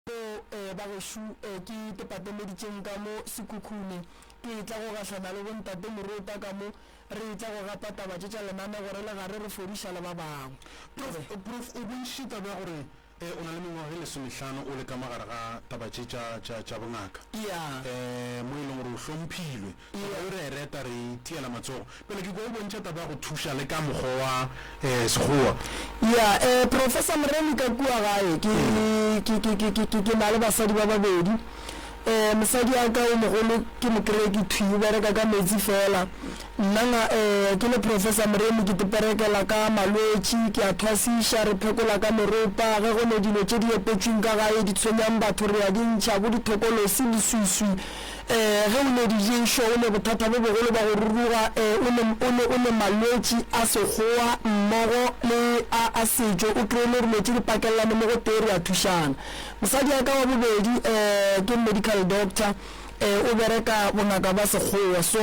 Mo ba gešo ke tepatemeditšeng ka mo Sekhukhune, ke etla go gahlana le bontate Morota ka mo, re etla go gapa taba tše tša lenanego re le gare re fodiša le ba bangwe. Prof, Prof, o bontšhitše taba ya gore eh, o na le mengwaga e lesomehlano o le ka mo gare ga taba tše tša, tša, tša bongaka. Ya. Eh, mo e leng gore o hlomphilwe. Taba yo re a e reta, re e tiela matsogo. Pele ke kwa o bontšha taba ya go thuša le ka mokgwa wa eh, Sekgowa. Ya, eh, Professor Moremi ka kua gae ke, ke, ke, ke, ke, ke, ke na le basadi ba babedi. Eh, mosadi wa ka o mogolo ke mo kry-e ke thwi, o bereka ka metsi fela. Nna nga, eh, ke le Professor Moremi ke teperekela ka malwetši, ke a thwasiša, re phekola ka meropa, ge go ne dilo tše di epetšweng ka gae di tshwenyang batho re a di ntšha, bo dithokolosi, leswiswi, Ge o ne diješo, o ne bothata bo bogolo ba go ruruga, o ne, o ne, o ne malwetši a sekgowa mmogo le a, a setšo, o kry-ile dilo tše di pakelelane mo go tee, re a thušana. Mosadi wa ka wa bobedi, ke medical doctor, o bereka bongaka ba sekgowa, so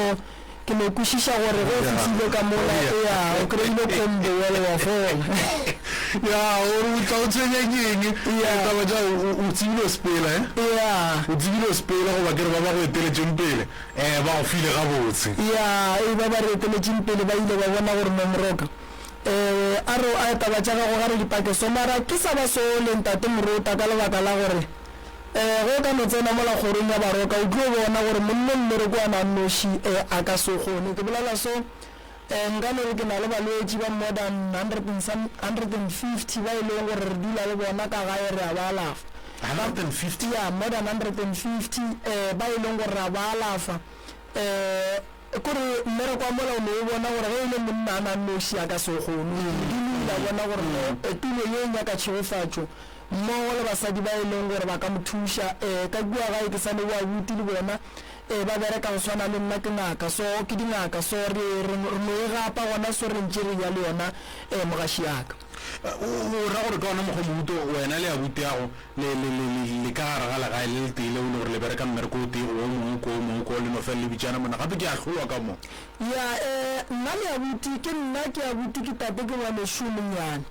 ke no kwešiša gore ge o fihlile ka mola, ya, o kry-ile combo, bjale wa fola. Ya, o re o tla o tshwenya ke eng? Ya. Taba tša o, o tsebile o sepela, eh? Ya. O tsebile o sepela goba ke re ba ba go eteletšeng pele, eh, ba go file gabotse. Ya, e ba ba re eteletšeng pele ba ile ba bona gore Nomroka, eh, a re, a taba tša gago ga re di pake so, mara ke sa ba sole Ntate Morota ka lebaka la gore, eh, ge o ka no tsena mola kgorong ya Baroka o tlo bona gore monno mmereko wa na nnoši, eh, a ka se o kgone. Ke bolela so, eh, nka no re ke na le balwetši ba more than 150 ba e leng gore re dula le bona ka gae re a ba alafa. 150? Ya, more than 150, eh, ba e leng gore re a ba alafa. Eh, kore mmereko wa mola o no o bona gore ge e le monna a na nnoši a ka se o kgone. Modimo o ile a bona gore no, eh, tulo ye e nyaka tšhegofatšo mmogo le basadi ba e leng gore ba ka mo thuša. Eh, ka kua gae ke sa ne bo abuti le bona, eh, ba bereka go swana le nna, ke ngaka, so ke dingaka, so re, re, re no e gapa gona, so re ntše re ya le yona, eh, mogaši ya ka. O, o ra gore ka ona mokgwa mohuto wena le abutiago le, le, le, le, le ka gare ga legae le letee leo e le gore le bereka mmereko o tee goba o mongwe ko, o mongwe ko, le no fela le bitšana mona, gape ke ahlolwa ka mo. Ya, eh, nna le abuti, ke nna ke abuti, ke tate, ke ngwanešu o monnyane.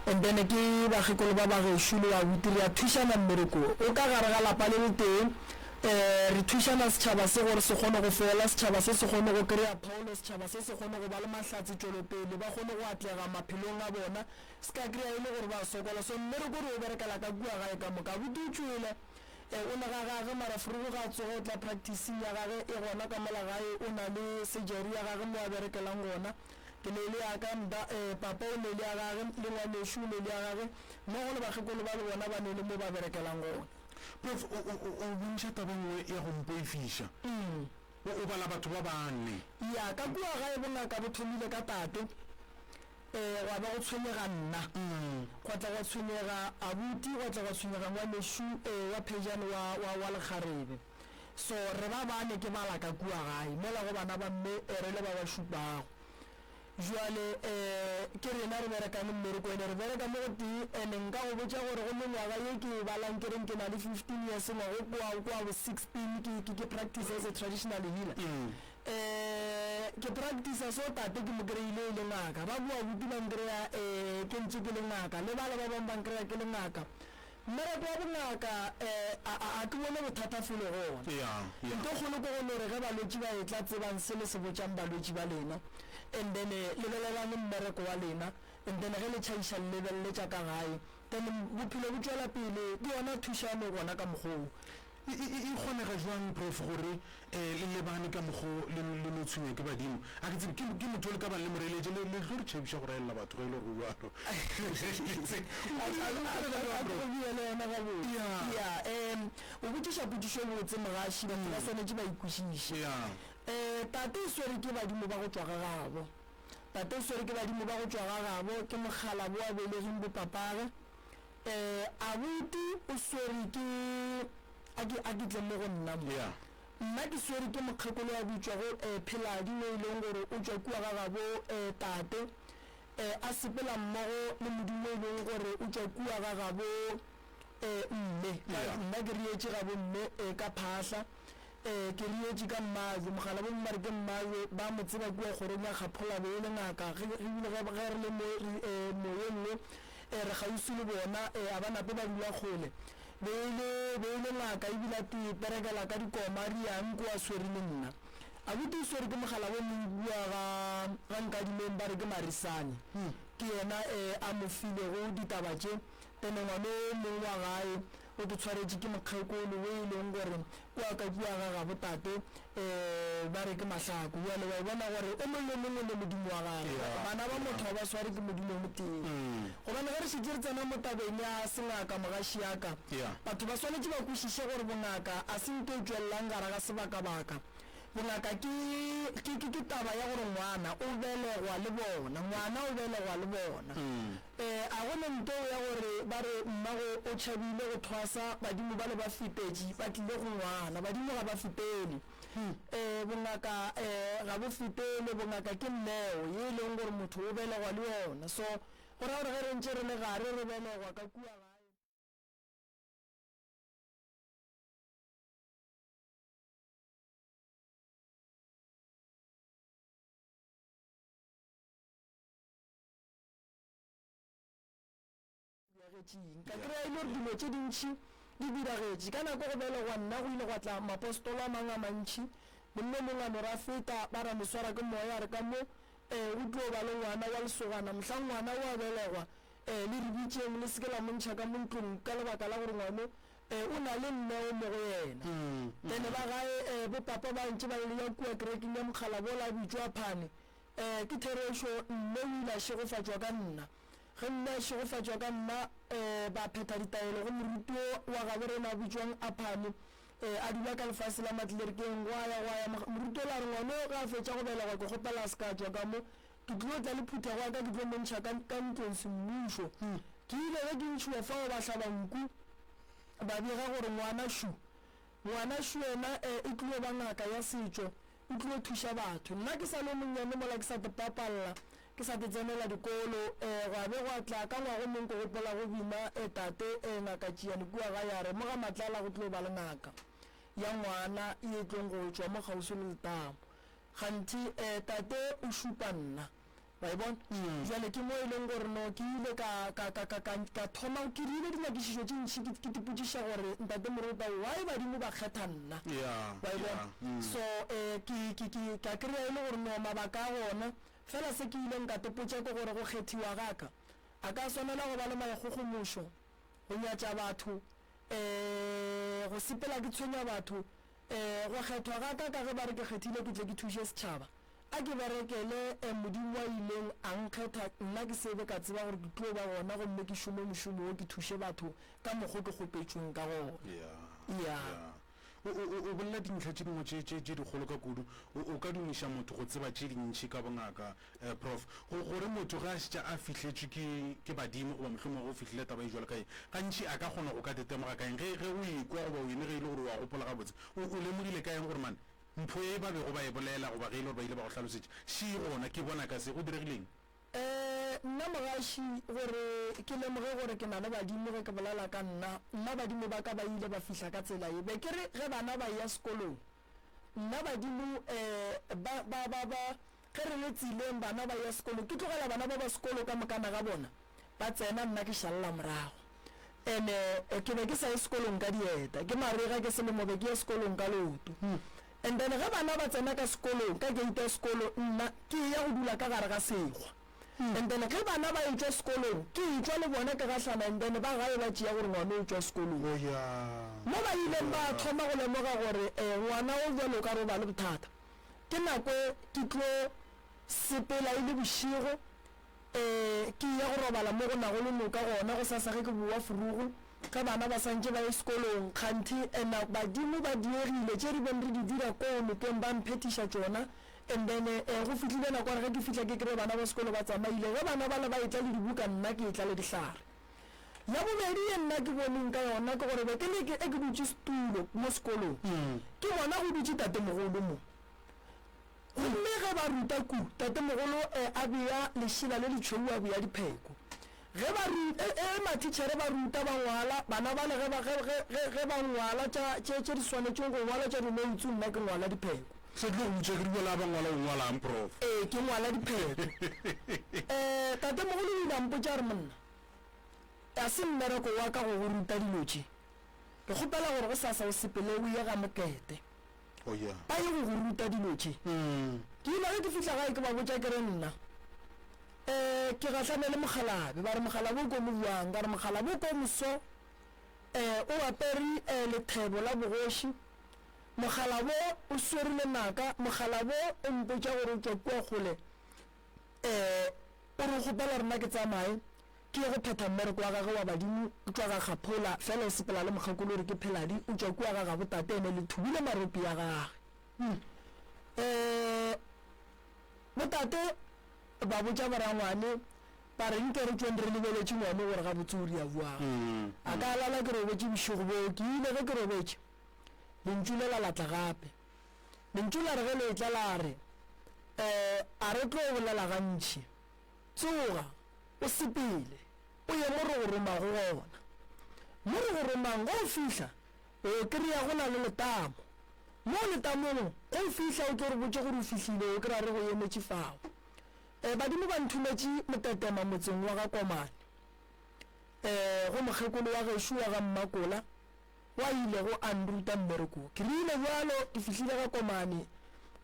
And then ke bakgekolo ba ba gešo le abuti, re a thušana mmereko o ka gare ga lapa le letee. Eh, re thušana setšhaba se gore se kgone go fola, setšhaba se se kgone go kry-a pholo, setšhaba se se kgone go ba le mahlatse, tšwelopele, ba kgone go atlega maphelong a bona, se ka kry-a e le gore ba a sokola. So mmereko re o berekela ka kua gae ka moka. Abuti o tšwele, eh, o le ga gage, mara Vroeg ga a tsoga o tla practicing ya gage e gona ka mola gae, o na le surgery ya gage mo a berekelang gona. Ke ne le ya ka, nta, eh, papa o ne le ya gage, le ngwanešu o ne le ya gage, mmogo le bakgekolo ba le bona ba ne le mo ba berekelang gona. Prof, o, o, o, o bontšha taba e nngwe ya go mpoifiša. O, o bala batho ba bane. Ya, ka kua gae bongaka bo thomile ka tate, eh, gwa ba go tshwenyega nna, gwa tla gwa tshwenyega abuti, gwa tla gwa tshwenyega ngwanešu, eh, wa phejane wa, wa, wa lekgarebe. So, re ba bane ke bala ka kua gae, mola go bana ba mme, eh, re le ba ba šupago. Bjale, um ke rena re berekang mmereko ene re bereka mo go tee, and nka go botša gore go mengwaga ye ke e balang ke reng ke na le 15 years ngwago kwa kwa bo 16 ke ke ke practice as a traditional healer. Um ke practice so tate ke mo kry-ile e le ngaka, ba boa buti ba nkry-a um ke ntše ke le ngaka, le bale ba bangwe ba nkry-a ke le ngaka. Mmereko wa bongaka a, a, a ke bone bothata felo go ona. Ya, ya. Nto kgolo ke go no re ge balwetši ba etla tsebang se le se botšang balwetši ba lena and then lebelelang mmereko wa lena and then ge le tšhaiša le lebelele tša ka gae then bophelo bo tšwela pele ke yona thušano gona ka mokgwa wo. E, e, e kgonega jwang, Prof, gore eh, le lebane ka mokgo le, le no tshwenywa ke badimo? A ke tsebe, ke, ke motho o le ka bang le mo reeletše, le, le tlo re tšhabiša go reelela batho ge e le gore o bjalo. A ke go bue le yena gabotse. Ya. Ya, em, o botšiša potšišo e botse, mogaši, batho ba swanetše ba ikwešiše. Ya. Eh, tate o swere ke badimo ba go tšwa ga gabo. Tate o swere ke badimo ba go tšwa ga gabo, ke mokgalabo wa beleging bopapage. Eh, abuti o swere ke, a ke, a ke tle mo go nna mo. Yeah. Nna ke swere ke mokgekolo a bitšwago eh, Pheladi o e leng gore o tšwa kua ga gabo eh, tate. Eh, a sepela mmogo le modimo o e leng gore o tšwa kua ga gabo eh, mme. Yeah. Nna ke rietše gabo mme eh, ka phahla. Eh, ke rietše ka mmajo, mogala bo mmare ke mmajo, ba mo tseba kua kgorong ya Kgapholabe e le ngaka. Ge, ge ebile ge, ge re le mo, re, eh, moyeng wo, eh, re kgauswi le bona, eh, a ba nape ba dula kgole. Be e le, be e le ngaka ebile a tiperekela ka dikoma, a riang ko a swere le nna. Abuti o swere ke mogala wo mongwe kua ga, ga Nkadimeng ba re ke Marisane. Ke yena eh a mo filego ditaba tše. Ene ngwana o mongwe wa gae o ke tshwaretše ke mokgekolo wo e leng gore kua ka kua ga gabo tate um ba re ke Mahlako. Bjale wa e bona gore o mongwe le o mongwe o ne modimo wa gagwe. Bana ba motho ga ba sware ke modimo o motee. Gobane ge re šetše re tsena mo tabeng ya sengaka mogaši ya ka, batho ba swanetše ba kwešiše gore bongaka a se nto e tšwelelang gare ga sebakabaka. Bongaka ke, ke, ke, ke taba ya gore ngwana o belegwa le bona. Ngwana o belegwa le bona. E, a go ne nto ya gore ba re mmago o tšhabile go thwasa, badimo bale ba fetetše, ba tlile go ngwana. Badimo ga ba fetele. E, bongaka e, ga bo fetele. Bongaka ke neo ye e leng gore motho o belegwa le yona. So, go ra gore ge re ntše re le gare re belegwa ka kua gae, Diragetšeng. Ka kry-a e le gore dilo tše dintši di diragetše. Ka nako go belegwa nna go ile gwa tla mapostolo a mang a mantši. Monna o mongwe a no re a feta ba ra mo swara ke moya a re ka mo um go tlo ba le ngwana wa lesogana. Mohlang ngwana o a belegwa um le re bitšeng le se ke la mo ntšha ka mo ntlong ka lebaka la gore ngwano um o na le neo mo go yena. Then ba gae um bo papa ba ntše ba eya kua kerekeng ya mokgalabola a bitšwa Phane. Ee, ke therešo, mme o ile a šegofatšwa ka nna. Ge mme a šegofatšwa ka nna, ee, ba phetha ditaelo go moruti wo wa gabo rena a bitšwang Aphane, ee, a dula ka lefase la Matlerkeng. Gwa ya, gwa ya, moruti yola a re, Ngwano ge a fetša go belegwa, ke kgopela a se ka a tšwa ka mo. Ke tlilo tla le phuthego ya ka, ke tlo mo ntšha ka, ka ntlong semmušo. Ke ile ge ke ntšhiwa fao ba hlaba nku, ba bega gore ngwana šo. Ngwana šo yena, ee, e tlilo ba ngaka ya setšo. O tlilo thuša batho. Nna ke sa le o monnyane mola ke sa te papalla, ke sa te tsenela dikolo, eh, gwa be gwa tla ka ngwaga o mong ke gopola go bina, eh, tate, eh, Ngaka Tšiane kua gae a re, mo ga Matlala go tlo ba le ngaka ya ngwana ye tlong go tšwa mo kgauswi le letamo. Kganthe, eh, tate o šupa nna. Wa e bona? Bjale ke mo e leng gore no ke ile ka, ka, ka, ka, ka, ka thoma, ke dirile dinyakišišo tše ntši, ke, ke tipotšiša gore, Ntate Moruta, why badimo ba kgetha nna? Yeah, Wa e bona? yeah, mm. So, eh, ke, ke, ke, ka kry-a e le gore no mabaka a gona. Fela se ke ileng ka tepotša ke gore go kgethiwa ga ka, a ka swanela go ba le maikgogomošo, go nyatša batho, eh, go sepela ke tshwenya batho, eh, go kgethwa ga ka ka ge ba re ke kgethile ke tle ke thuše setšhaba. A ke berekele Modimo wa ileng a nkgetha nna ke se be ka tseba gore ke tlo ba gona gomme ke šome mošomo wo ke thuše batho ka mokgo ke kgopetšweng ka gona. Ya. Ya. Ya. O, o, o, o bolela dintlha tše dingwe tše, tše, tše dikgolo ka kudu. O, o ka dumiša motho go tseba tše dintši ka bongaka, eh, Prof. Go, gore motho ge a šetše a fihletšwe ke, ke badimo goba mohlomongwe go fihlile taba e bjalo ka ye, gantši a ka kgona go ka tetemoga ka eng? Ge, ge o ekwa goba o ene ge e le gore o a gopola gabotse, o, o lemogile ka eng gore man, Mpho ye ba bego ba e bolela, goba ge e le gore ba ile ba go hlalosetša, še e gona, ke bona ka se. Go diregile eng? Ee, nna mogaši, gore ke lemoge gore ke na le badimo ge ke bolela ka nna, nna badimo ba ka ba ile ba fihla ka tsela ye. Be ke re ge bana ba eya sekolong, nna badimo um ba, ba, ba, ba, ge re le tseleng bana ba eya sekolong, ke tlogela bana ba ba sekolo ka mokana ga bona ba tsena, nna ke šalela morago. Ene ke be ke sa ye sekolong ka dieta, ke marega, ke selemo, be ke ya sekolong ka leoto. And then ge bana ba tsena ka sekolong, ka gate ya sekolo, nna ke eya go dula ka gare ga sekgwa. And then ge bana ba etšwa sekolong, ke etšwa le bona ke gahlana, and then ba gae ba tšea gore ngwana o tšwa sekolong. Mo ba ileng ba thoma go lemoga gore ngwana o bjalo o ka re o ba le bothata, ke nako e ke tlo sepela e le bošego, Ee, ke eya go robala mo go nago le noka gona gosasa ge ke bowa Furugu, ge bana ba sa ntše ba ye sekolong. Kganthe ena badimo ba diegile, tše re beng re di dira koo nokeng ba mphethiša tšona. And then eh, go fihlile nako ya gore ge ke fihla ke kry-e bana ba sekolo ba tsamaile. Ge bana bale ba etla le dibuka nna ke etla le dihlare. Ya bobedi ye nna ke boneng ka yona ke gore be ke le ke e ke dutše setulo mo sekolong, ke bona go dutše tatemogolo mo. Gomme ge ba ruta ku, tatemogolo e a bea lešela le letšhweu a bea dipheko. Ge ba ru, e, e mathitšhere ba ruta ba ngwala, bana bale ge ba, ge, ge, ge, ge ba ngwala tša, tše, tše di swanetšeng go ngwalwa tša dinoutsu, nna ke ngwala dipheko. Se tlo go botša ke re bjale a ba ngwala o ngwalang, Prof? Ee, ke ngwala dipheko. E, tatemogolo o ile a mpotša a re, Monna, ga se mmereko wa ka go go ruta dilo tše. Ke kgopela gore gosasa o sepele o ye ga Mokete. Oh yeah. Ba ye go go ruta dilo tše. Ke ile ge ke fihla gae ke ba botša ke re nna um ke gahlane le mokgalabe. Ba re mokgalabe o ko mo bjang? Ka re mokgalabe o ko moso um o apere um lethebo la bogoši. Mokgalabo o swere lenaka. Mokgalabo o mpotša gore o tšwa kua kgole um o re o kgopela gore nna ke tsamaye ke ye go phetha mmereko wa gagwe wa badimo. O tšwa ga Kgaphola, fela o sepela le mokgekolo o re ke Pheladi, o tšwa kua ga gabo tate ene le thubile maropi ya gage. Um botate ba botša borangwane ba re nke re tšweng re lebeletše ngwane gore gabotse o ria bjang. A ka lala ke robetše bošego boo, ke ile ge ke robetše lentšu lela la tla gape. Lentšu la re ge le etla la re, Um a re tlo bolela gantši. Tsoga, o sepele, o ye mo re go romago gona. Mo re go romang, ge o fihla, o kry-a go na le letamo. Mo letamong, ge o fihla o tlo re botše gore o fihlile, o kry-a re go emetše fao. E, badimo ba nthometše motetema motseng wa ga Komane, e, go mokgekolo wa gešo wa ga Mmakola, wa ilego a nruta mmereko wo. Ke rile bjalo, ke fihlile ga Komane.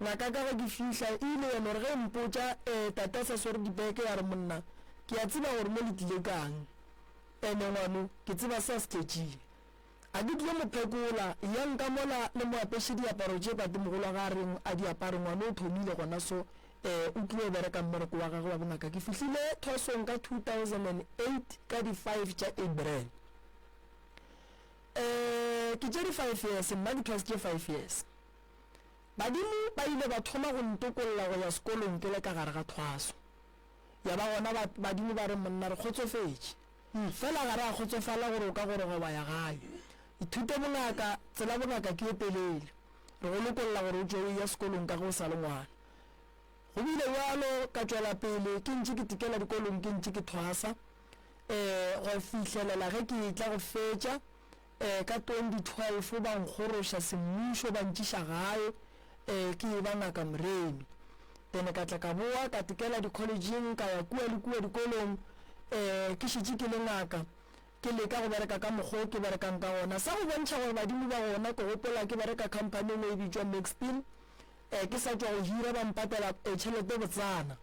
Ngaka ka ge ke fihla, e ile ya no re ge e mpotša, Ee, tate a sa swere dibeke, ya re, Monna, ke a tseba gore mo le tlile ka'ng. Ene ngwano, ke tseba se a se tletšeng. A ke tlilo mo phekola, eyang ka mola le mo apeše diaparo tše tatemogolo wa ga a reng a di apare, ngwano o thomile gona so, ee, o tlilo bereka mmereko wa gagwe wa bongaka. Ke fihlile thwasong ka 2008 ka di five tša April. Ee, ke tšere five years, nna ke thwasitše five years. Badimo ba ile ba thoma go ntokolla go ya sekolong ke le ka gare ga thwaso. Ya ba gona ba, badimo ba re, Monna, re kgotsofetše. Fela ga re a kgotsofala gore o ka goroga wa ya gae. Ithute bongaka, tsela bongaka ke ye telele. Re go lokolla gore o tšwe o eya sekolong ka ge o sa le ngwana. Go bile bjalo, ka tšwela pele ke ntše ke tikela dikolong ke ntše ke thwasa. um go fihlelela ge ke etla go fetša um ka 2012 ba nkgoroša semmušo ba ntšiša gae um ke eba ngaka Moremi. Then ka tla ka boa ka tekela di-collegeng ka ya kua le kua dikolong um ke šetše ke le ngaka ke leka go bereka ka mokgwa o ke berekang ka gona. Sa go bontšha gore badimo ba gona ke gopola ke bereka company e nngwe e bitšwa Maxsteel um ke sa tšwa go hira ba mpatela tšhelete botsana.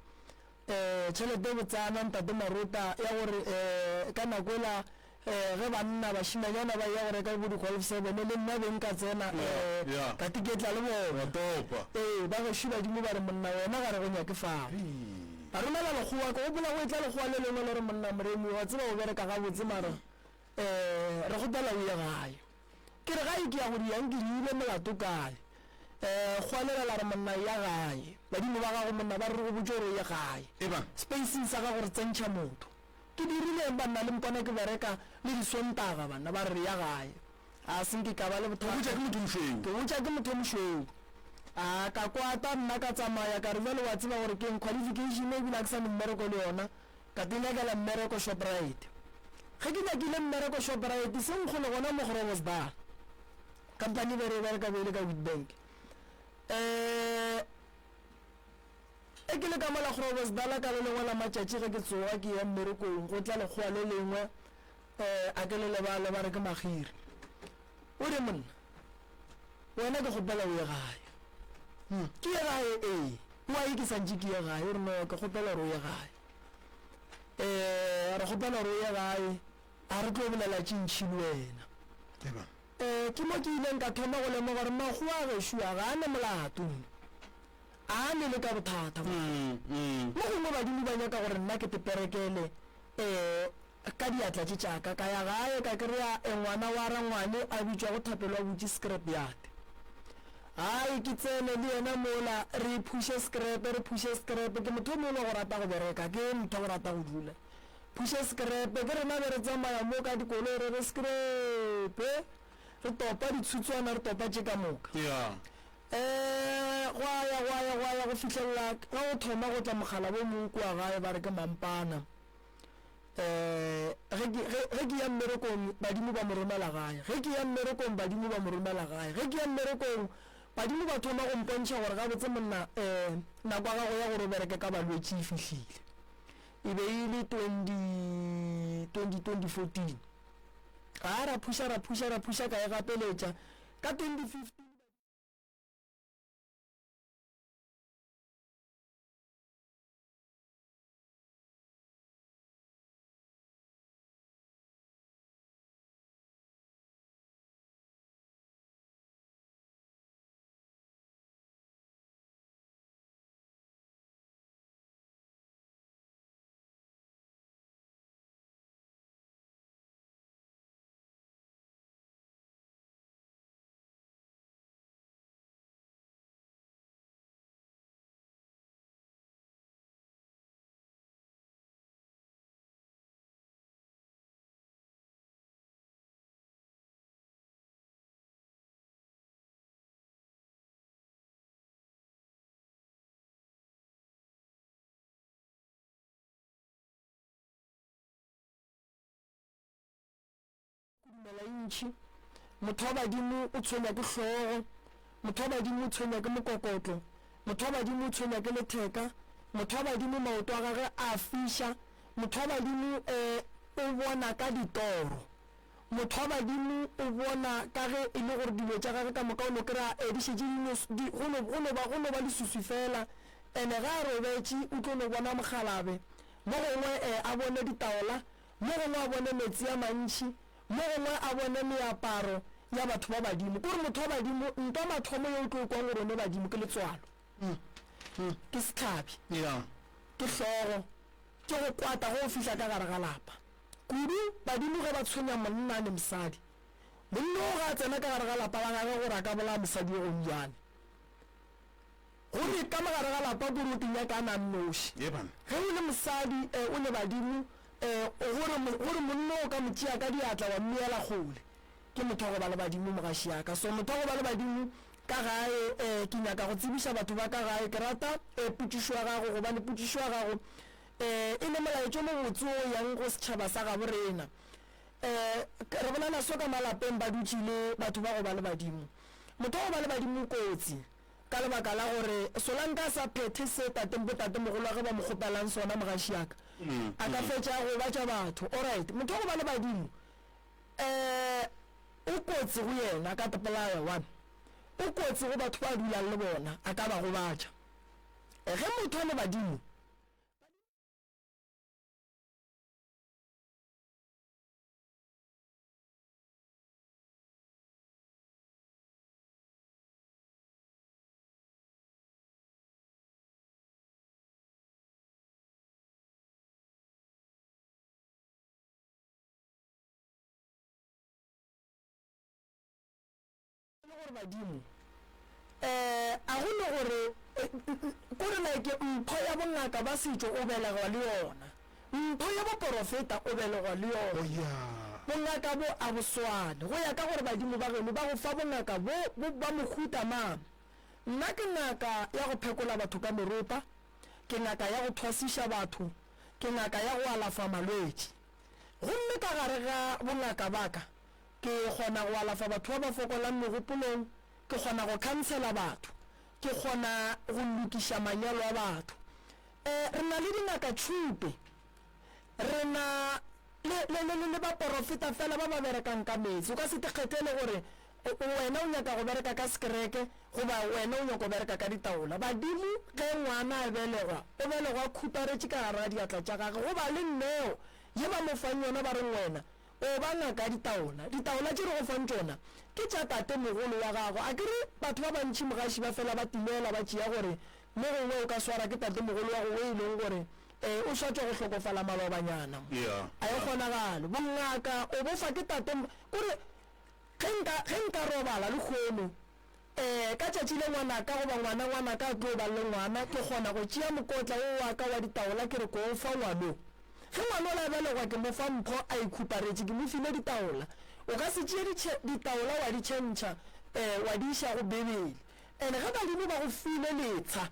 um tšhelete e botsana ntate Marota ya gore um ka nako ela um ge banna bašimanyana ba eya go reka bo di-golf seven le nna be nka tsena um Yeah. ka tiketla le bona Wa topa. ee ba gešo badimo ba re monna wena ga re go nyake fao ba romela lekgowa ke gopola go etla lekgowa le lengwe le re monna Moremi wa tseba o bereka gabotse mara um re kgopela o ye gae Ke re gae ke ya go diang ke diile molato kae? Eh, goelela la re monna eya gae. Badimo ba gago monna ba re re go botše gore o ye gae. Eba. Spacing sa gago re tsentšha motho. Ke dirile eng banna le mpona ke bereka le disontaga banna ba re re ya gae. A se nke ka ba le O bothata. botša ke motho mošweu. Ke botša ke motho mošweu. A ka kwata nna ka tsamaya ka re bjale wa tseba gore keng qualification ebile a ke sa ne mmereko le yona. Ka te nyakela mmereko Shoprite. Ge ke nyakile mmereko Shoprite, seng kgole gona mo Groblersdal. Company e be re e bereka be e le ka Witbank. Eh, e ke le ka mola Groblersdal ka le lengwe la matšatši ge ke tsoga ke ya mmerekong, go tla lekgowa le lengwe, eh, a ke le lebale ba re ke Magiri. O re monna, wena ke kgopela o ye gae. Hmm, ke ye gae? Ee. Why ke santše ke ye gae? O re no, ke kgopela gore o ye gae. Um re kgopela gore o ye gae, a re tlo bolela tše ntši le wena. Um ke mo ke ileng ka thoma go lemoga gore makgowa a gešo a ga a ne molato, a a ne le ka bothata. Mo gongwe badimo ba nyaka gore nna ke teperekele um ka diatla tše tša ka. Ka ya gae ka kry-a ngwana wa rangwane a bitšwago Thapelo a butše scrap yard. Hai ke tsene le yena mola re phuše scrap, re phuše scrap. Ke motho o mongwe wa go rata go bereka, ke motho wa go rata go dula. Phuše scrap, ke rena be re tsamaya mo ka dikoloi re re scrap, re topa ditshutshwana, re topa tše ka moka. Yeah. Eh, gwa ya, gwa ya, gwa ya go fihlelela ge go thoma go tla mogala bo mongwe kua gae ba re ke mampana. Eh, ge ke, ge, ge ke ya mmerekong, badimo ba mo romela gae. Ge ke ya mmerekong, badimo ba mo romela gae. Ge ke ya mmerekong, badimo ba thoma go mpontšha gore gabotse monna, eh, nako ya gago ya gore o bereke ka balwetši e fihlile. E be e le 20, 20, 2014. Ga ra phuša ra phuša ra phuša ka e gapeletša ka 2015. Kudumela e ntši. Motho wa badimo o tshwenywa ke hlogo. Motho wa badimo o tshwenywa ke mokokotlo. Motho wa badimo o tshwenywa ke letheka. Motho wa badimo maoto a gagwe a fiša. Motho wa badimo o bona ka ditoro. Motho wa badimo o bona ka ge e le gore dilo tša gagwe ka moka o no kry-a di šetše di no di go no go no ba go no ba leswiswi fela. Ene ge a robetše o tlo no bona mokgalabe, mo gongwe a bone ditaola, mo gongwe a bone meetse a mantši, mo gongwe a bone meaparo ya batho ba badimo. Ke gore motho wa badimo ntwa mathomo ye o tlo kwang gore o ne badimo ke letswalo, ke sehlabi, ke hlogo, ke go kwata ge o fihla ka gare ga lapa. Kudu badimo ge ba tshwenya monna le mosadi. Monna o ge a tsena ka gare ga lapa la gagwe gore a ka bolaya mosadi o gonjane. Gore ka mo gare ga lapa kore o tinyaka a na nnoši. Ge o le mosadi o le badimo gore gore monna o ka mo tšea ka diatla wa mmeela kgole. Ke motho wa go ba le badimo mogaši ya ka. So motho wa go ba le badimo ka gae ke nyaka go tsebiša batho ba ka gae ke rata potšišo ya gago gobane potšišo ya gago e le molaetša o mobotse o yang go setšhaba sa gabo rena. Re bolela so ka malapeng ba dutše le batho ba go ba le badimo. Motho wa go ba le badimo o kotsi ka lebaka la gore solanka a sa phethe se tate botatemogolo wa ge ba mo kgopelang sona mogašiaka a ka fetša a gobatša batho. Alright, motho wa go ba le badimo o kotsi go yena a ka tepolaya one, o kotsi go batho ba dulang le bona a ka ba gobatša. Ge motho a le badimo. E le gore badimo um a go no gore kore like mpho ya bongaka ba setšo o belegwa le yona, mpho ya boporofeta o belegwa le yona. Oh yeah. Bongaka bo a bo swane go ya ka gore badimo ba geno ba go fa bongaka bo bo ba mohuta mang. Nna ke ngaka ya go phekola batho ka meropa, ke ngaka ya go thwasiša batho, ke ngaka ya go alafa malwetši. Gomme ka gare ga bongaka ba ka, Ke kgona go alafa batho ba ba fokolang megopolong, ke kgona go khansela batho, ke kgona go lokiša manyalo a batho. E, re na le dingakatšhupe, re na le, le, le, le, le baporofeta feela ba ba berekang ka meetse. O ka se te kgethele gore wena o nyaka go bereka ka sekereke goba wena o nyaka go bereka ka ditaola. Badimo, ge ngwana a belegwa, o belegwa a khuparetše ka gare ga diatla tša gagwe, go ba le neo ye ba mo fang yona, ba reng wena O ba ngaka ya ditaola. Ditaola tše re go fang tšona ke tša tatemogolo wa gago. A ke re batho ba bantši mogaši ba fela ba timela ba tšea gore mo gongwe o ka swara ke tatemogolo wa go o e leng gore o sa tšwa go hlokofala malobanyana. A e kgonagale. Bongaka o bo fa ke tate kore ge nka ge nka robala lehono Ee, ka tšatši le ngwanaka goba ngwana ngwanaka a tlo ba le ngwana, ke kgona go tšea mokotla wo wa ka wa ditaola ke re ko o fa ngwano. Ge ngwanola a belegwa ke mo fa mpho a ikhuparetše, ke mo file ditaola. O ka se tšee ditšhe, ditaola wa di tšhentšha, ee, wa di iša go Bibele. And ge badimo ba go file letsha,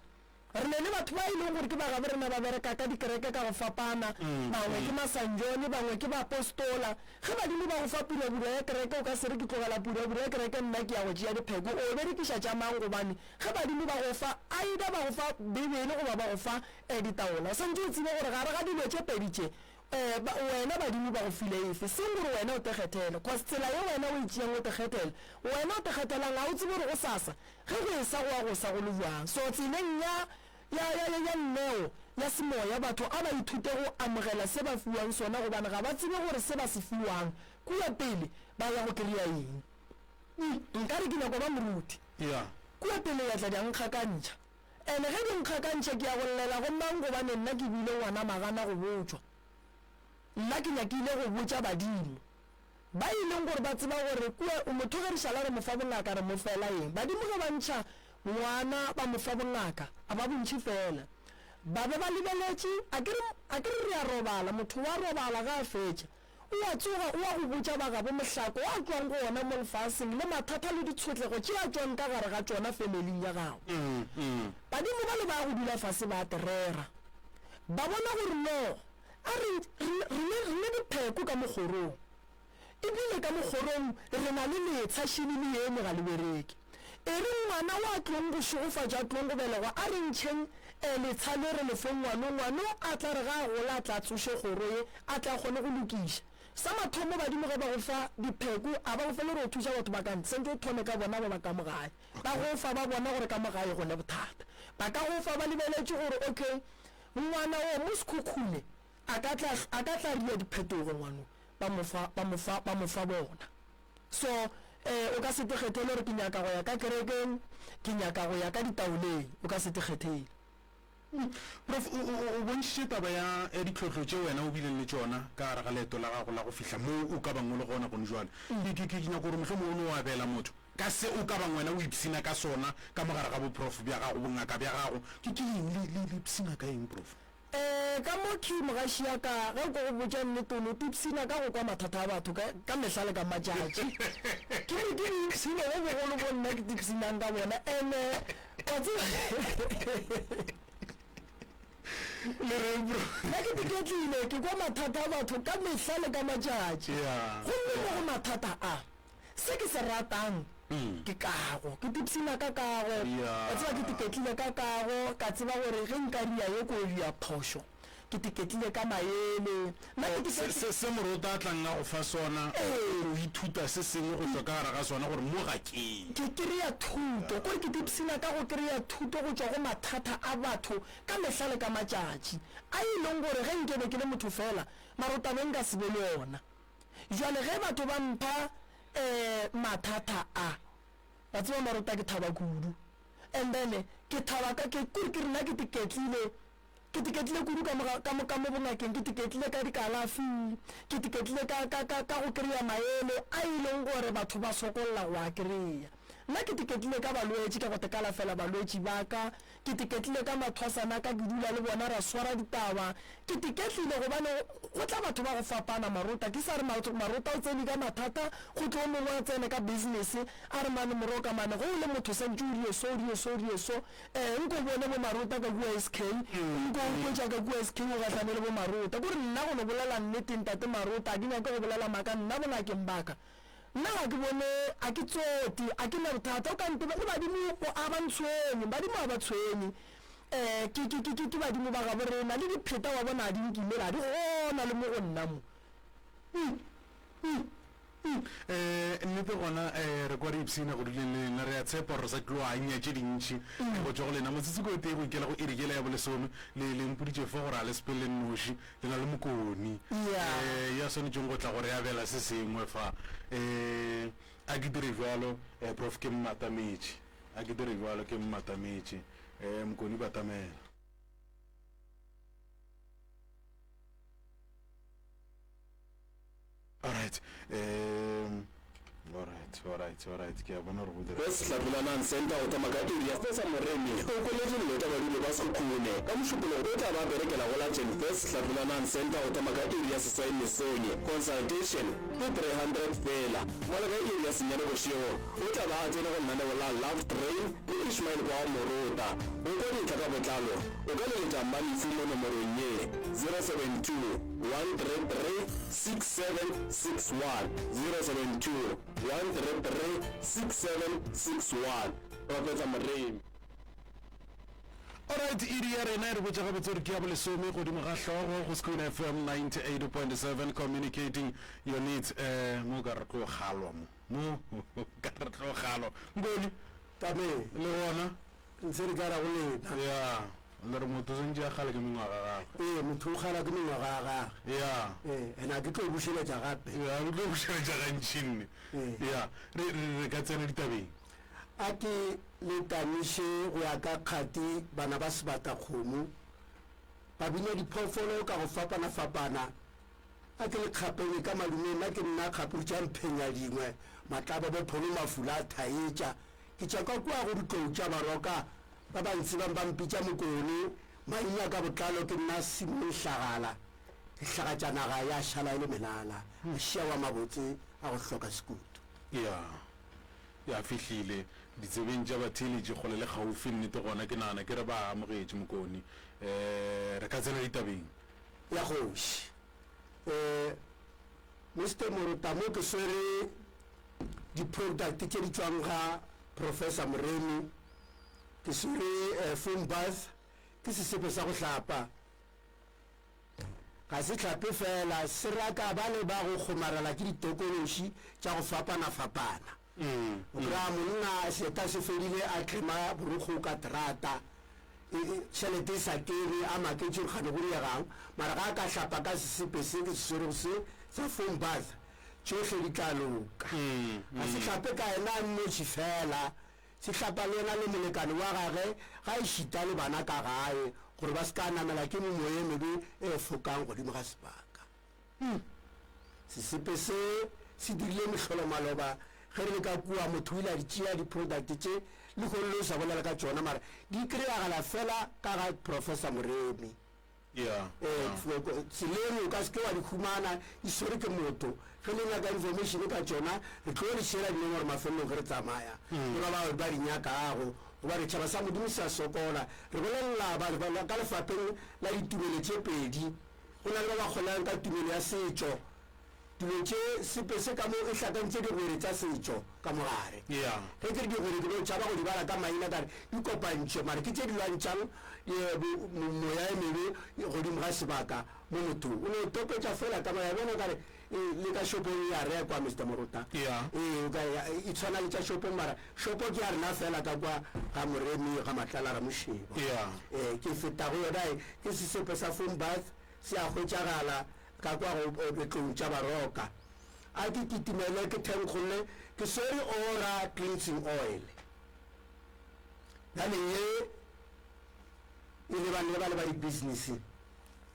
Re ne le batho ba e leng gore ke ba gabo rena ba bereka ka dikereke ka go fapana, bangwe ke Masanjone, bangwe ke Baapostola. Ge badimo ba go fa purabura ya kereke, o ka se re ke tlogela purabura ya kereke nna ke ya go tšea dipheko. O berekiša tša mang? Gobane ge badimo ba go fa either ba go fa Bibele goba ba go fa ditaola, o swanetše o tsebe gore gare ga dilo tše pedi tše, Um ba, wena badimo ba go file efe? Seng gore wena o te kgethele, cause tsela ye wena o e tšeang o te kgethela, wena o te kgethelang ga o tsebe gore gosasa ge go esa go ya go sa go le bjang. So tseleng ya, ya, ya, ya, ya neo ya semoya batho a ba ithute go amogela se ba fiwang sona gobane ga ba tsebe gore se ba se fiwang kua pele ba ya go kry-a eng. Nkare ke nyako ba moruti. Yeah. Kua pele ya tla di a nkgakantšha. Ene ge di nkgakantšha ke ya go llela go mang gobane nna ke bile ngwana magana go botšwa. Nna ke nyakile go botša badimo. Ba e leng gore ba tseba gore kua motho ge re šala re mo fa bongaka re mo fela eng. Badimo ge ba ntšha ngwana ba mo fa bongaka a ba bo ntšhe fela. Ba be ba lebeletše a ke re a ke re re a robala motho wa robala ge a fetša O a tsoga, o a go botša ba gabo mohlako o a tšwang go wona mo lefaseng, le mathata le ditshotlego tše a tšwang ka gare ga tšona femeling ya gagwe. Badimo bale ba ya go dula fase ba te rera. Ba bona gore no, a re, re, re ne, re ne dipheko ka mo kgorong. E bile ka mo kgorong re na le letsha šele le eme ga le bereke. E re ngwana o a tlong go šegofatšwa, a tlong go belegwa, a re ntšheng e letsha le re le fe ngwano, ngwano a tla re ge a gola a tla tsoše kgoro ye, a tle a kgone go lokiša. Sa mathomo badimo ge ba go fa dipheko, a ba go fe le gore o thuša batho ba ka ntle, santše o thome ka bona ba ba ka mo gae. Ba go fa ba bona gore ka mo gae go ne bothata. Ba ka go fa ba lebeletše gore okay, ngwana wo mo Sekhukhune a ka tla, a ka tla ria diphetogo ngwano, ba mo fa, ba mo fa, ba mo fa bona. So, eh, o ka se te kgethele gore ke nyaka go ya ka kerekeng, ke nyaka go ya ka ditaoleng. O ka se te kgethele. Prof, o, o, o bontšhitše taba ya, ya ditlhohlo tše wena o bileng le tšona ka gare ga leeto la gago la go fihla moo o ka bang o le gona gone jwale. Ke, ke, ke nyaka gore mohlomongwe o no abela motho ka se o ka bang wena o ipshina ka sona ka mo gare ga boprof bja gago, bongaka bja gago. Ke, ke eng le, le, le ipshina ka eng, Prof? Ee, ka mo key mogaši ya ka, ge ko go botša nnete o no tipshina ka go kwa mathata a batho ka, ka mehla le ka matšatši. Ke re ke boipshino bo bogolo bo nna ke tipshinang ka bona, ene wa tseba Le reng bro? Nna ke tiketlile, ke kwa mathata a batho ka mehla le ka matšatši. Yeah. Gomme mo go mathata a, Se ke se ratang ke kago. Ke tipshina ka kago. Wa tseba, ke tiketlile ka kago, ka tseba gore ge nka ria ye ko ria phošo. Ke tiketlile ka maele. Nna ke Se, se, se morota a tlang a go fa sona, o ithuta se sengwe go tšwa ka gare ga sona gore mo ga ke. Ke kry-a thuto. Kore ke tipshina ka go kry-a thuto go tšwa go mathata a batho ka mehla le ka matšatši. A e leng gore ge nkebe ke le motho feela, marota be nka se be le ona. Jwale ge batho ba mpha um mathata a, wa tseba Marota ke thaba kudu. And then ke thaba ka ke kore ke re nna ke tiketlile, ke tiketlile kudu ka mo ka mo ka mo bongakeng, ke tiketlile ka dikalafi, ke tiketlile ka ka ka ka go kry-a maele a e leng gore batho ba sokolla go a kry-a. Nna ke tiketlile ka balwetši ka go te kalafela balwetši ba ka, Ke tiketlile ka mathwasana a ka, ke dula le bona ra swara ditaba. Ke tiketlile gobane go tla batho ba go fapana Marota. Ke sa re Marota o tsene ka mathata, go tle o mongwe a tsene ka business, a re mane Moroka mane ge o le motho santše o rie so, o rie so, o rie so. Eh, nko o bone bo Marota ka kua SK, nko o hwetša ka kua SK o gahlane le bo Marota. Kore nna go no bolela nnete ntate Marota, ga ke nyake go bolela maaka, nna bongakeng ba ka Nna ga ke bone, a ke tsote, a ke na bothata. O ka nteba, le badimo a ba ntshwenye, badimo a ba tshwenye. Um ke, ke, ke, ke, ke badimo ba gabo rena, le dipheta wa bona a di nkimela, a di gona le mo go nna mo. Um nnete gona um re kwa re ipshina go duleng le lena, re a tshepa gore re sa tlilo anya tše dintši go tšwa go lena. Motsotso ke o tee go ikela go iri yela ya bolesome, le, le mpoditše fa gore a le sepele le nnoši. Le na le mokoni Yeah. eh, ya swanetšeng go tla go re abela se sengwe fa. Eh, a ke dire bjalo, eh, Prof, ke mmatametše. A ke dire bjalo, ke mmatametše. Eh, mokoni batamela. Alright, um, alright, alright, alright, ke a bona gore go dira. West Hlagolanang Centre go thoma ka iri ya Professor Moremi o kweletše dillo tša badudi ba Sekhukhune. Ka Mošupologo o tla ba berekela go la Genfest Hlagolanang Centre go thoma ka iri ya seswai mesong. Consultation ke 300 fela. Mola ka iri ya senyane bošego o tla ba a tsene go lenaneo la Love Train le Ishmael Kwao Morota. Go kwa dintlha ka botlalo o ka leletša Mmalefu mo nomorong ye, 072 133 6761, 072 133 6761. Professor Moremi. Alright, iri ya rena e re botša gabotse gore ke ya bolesome godimo ga hlogo go Sekhukhune FM 98.7 communicating your needs. Eh, mo ka re tlo kgalwa mo. Mo ka re tlo kgalwa. Nkoni. Tame. Le gona. Ntse re ka ra go lena. Ya, le re motho o santše a kgala ke mengwaga gagwe. Ee, motho o kgala ke mengwaga ya gagwe. Ya. Ee, and a ke tlo bušeletša gape. Ya, o tlo bušeletša gantši nne. Ee. Ya, re re re ka tsena ditabeng. A ke le tamiše go ya ka kgati bana ba sebatakgomo, ba bina diphoofolo ka go fapana-fapana. A ke le kgapele ka malume, nna ke nna Kgapurutša Mphenyadingwe, Matlaba bopholo mafula a thaetša. Ke tšwa ka kua go ditlou tša Baroka, ba ba ntsebang ba mpitša Mokone, maina ka botlalo ke nna Simon Hlagala. Ke hlagatša naga ya šala e le melala, a šia wa mabotse a go hloka sekutu. Ya. Ya fihlile ditsebeng tša batheeletši kgole le kgaufi, nnete gona ke nagana ke re ba a amogetše, Mokone. Um re ka tsena ditabeng. Ya kgoši. Um Mister Morota, mo ke swere di-product tše di tšwang ga Professor Moremi. Ke swere foam bath, ke sesepe sa go hlapa. Ga se hlape fela, se raka bale ba go kgomarela ke ditokološi tša go fapana-fapana. O kry-a monna seeta se fedile a tlema borokgo ka terata, tšhelete e sa kene, a maketše gore kgane go diegang, mara ga a ka hlapa ka sesepe se ke se swerego se sa foam bath, tšohle di tla loka. Ga se hlape ka yena a nnoši fela, Se hlapa le yena le molekane wa gage ga ešita le bana ka gae gore ba se ka namela ke memoya e mebe e fokang godimo ga sebaka. Hum! Sesepe se se dirile mehlolo maloba ge re le ka kua, motho o ile a di tšea di-product tše, lehono le o sa bolela ka tšona mara di kry-agala fela ka ga Professor Moremi. Yeah, Eh, yeah. tseleng o ka se ke wa di humana di swere ke motho. Ge le nyaka information ka tšona, re tlo le šiela dinomoro mafelelong ge re tsamaya. Le ba ba ba di nyakago. Gobane tšhaba sa Modimo se a sokola. Re bolelela ba, ba, ka lefapheng la ditumelo tše pedi. Go na le ba ba kgolegang ka tumelo ya setšo. Dilo tše, sepe se ka mo e hlakantše digwere tša setšo ka mo gare. Yeah. Ge ke re digwere ke no tšhaba go di bala ka maina ka re di kopantšwe, mara ke tše di lwantšhang moya e mebe godimo ga sebaka mo mothong. O no topetša feela ka moya, bona o ka re le ka shopong e a rekwa, Mister Morota. Yeah. Ee, o ka e tshwana le tša shopong, mara shopo ke ya rena feela ka kwa ga Moremi ga Matlala Ramošeba. Yeah. Ee, ke feta go yona e, ke sesepe sa foam bath se a hwetšagala. Ka kwa go ditlou tša Baroka. A ke kitimele ke thenkgolle ke swere Ora cleansing oil. Bjale ye e lebane le bale ba di-business,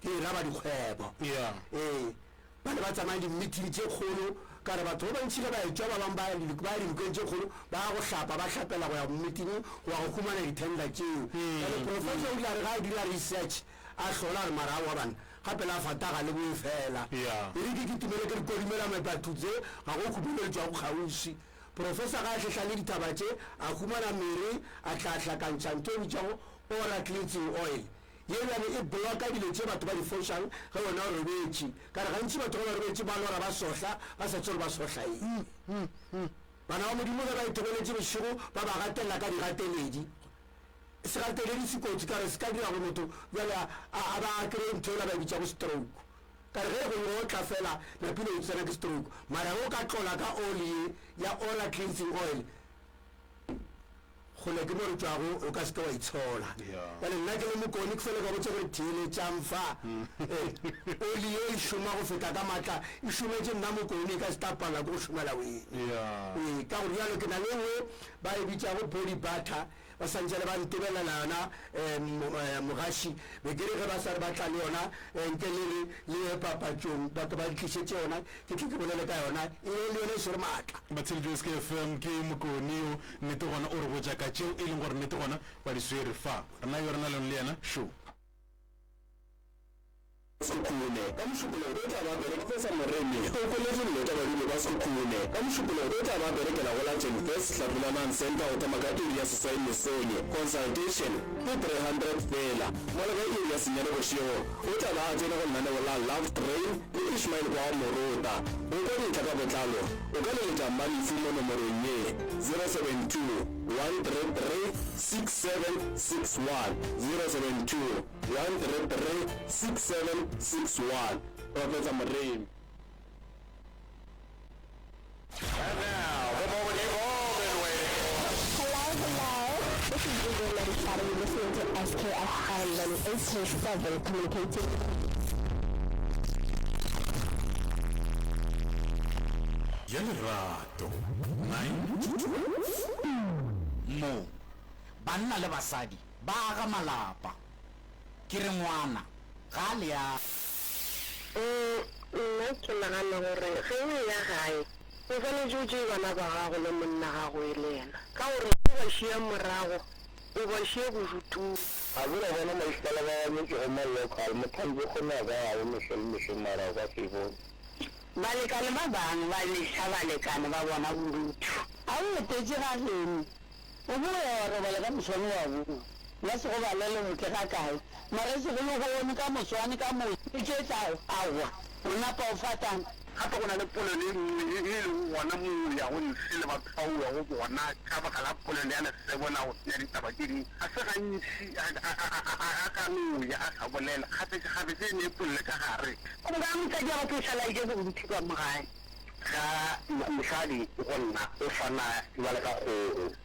ke e ra ba dikgwebo. Yeah. Ee, bale ba tsamaya di-meeting tše kgolo, ka re batho ba bantši ge ba etšwa ba bangwe ba ya dinokeng tše kgolo ba ya go hlapa, ba hlapela go ya meeting go ya go humana di-tender tšeo. Bjale professor o ile a re ga a dira research a hlola a re mara aowa bana gape la fataga le boe fela. Yeah. E re ke kitimele ke re kodimela mepatutse ga go khumelo e tšwago kgauswi. Professor ga a hlehla le dithaba tše a humana mere a tla hlakantšha ntho e bitšwago Ora cleansing oil. Ye bjale e blocka dilo tše batho ba di fošang ge wena o robetše. Ka re gantši batho ge ba robetše ba lora ba sohla ba sa tsebe gore ba sohla eng. Bana ba Modimo ge ba ithobeletše bošego ba ba gatelela ka digateledi. Segateledi se kotsi ka gore se ka dira gore motho bjale a, a ba a kreye ntho yela ba e bitšago stroke. Ka re ge e go otla fela napile o tsena ke stroke. Mara ge o ka tlola ka oli ye ya Ola cleansing oil, kgole ke mo re tšwago, o ka se ke wa itshola. Bjale nna ke le Mokone ke fele ka botša gore theeletšang fa, eh, oli ye e šoma go feta ka maatla, e šometše nna Mokone e ka se tla palela ke go šomela wena. Ee, ka go rialo ke na le e nngwe ba e bitšago body butter. Ba sa ntše le ba ntebelela yona mogaši. Be ke re ge ba sa re ba tla le yona, nke le re le ye papatšong, ba ke ba ntlišetše yona, ke tle ke bolele ka yona. E le yona e swere maatla. Batheeletši ba SK FM, ke Mokone yo nnete gona o re botša ka tšeo e leng gore nnete gona ba di swere fa. Rena yo re na leng le yena šo. Sekhukhune, ka Mošupologo o tla ba berek Professor Moremi o kweletše dillo tša badudi ba Sekhukhune. Ka Mošupologo o tla ba berekela go la Genfest Hlapholanang Centre go thoma ka iri ya seswai mesong. Consultation ke 300 fela. Mola ka iri ya senyane bošego o tla ba a tsene go lenaneo la Love Train le Ishmael Kwao Morota. Go kwa dintlha ka botlalo o ka leletša Malefu mo nomorong ye, 072. 133 6761, 072 133 6761. Professor Moremi. And now, the moment you've all been waiting for. Hello, hello. This is DJ Lady You're listening to SKFM 98.7 communicating. Ya lerato 9 to 12. Mo, banna le basadi ba aga malapa. Ke re ngwana ga a leago. Nna ke nagana gore ge o eya gae o swanetše o tšee bana ba gago le monna gago e le yena, ka gore ge o ba šia morago o ba šia bodutung. A ke ra bona masepala ba ba nyetšego ma local mothambi o kgone a ka ya go meso le meso mara o ka se e bone. Balekane ba bang ba leša balekane ba bona bodutu. A o etetše ga geno? O boe wa robala ka moswane wa boa. Nka se go balele gore ke ga kae, mara e sego lehono, ka moswane, ka moso, le tše tlago, aowa, o napa o fatana. Gape go na le polelo e nngwe ye e lego gona mo o yago ntle le batho ba o yago bona ka baka la polelo ya lesebo la go senya ditaba tše dingwe. Ga se gantši a ka no ya a sa bolela. Kgafetšakgafetša e ne polelo ka gare. Go ba mosadi wa batho o šala a eja boruthi ka mo gae. Ga mosadi go nna o swana bjalo ka kgogo.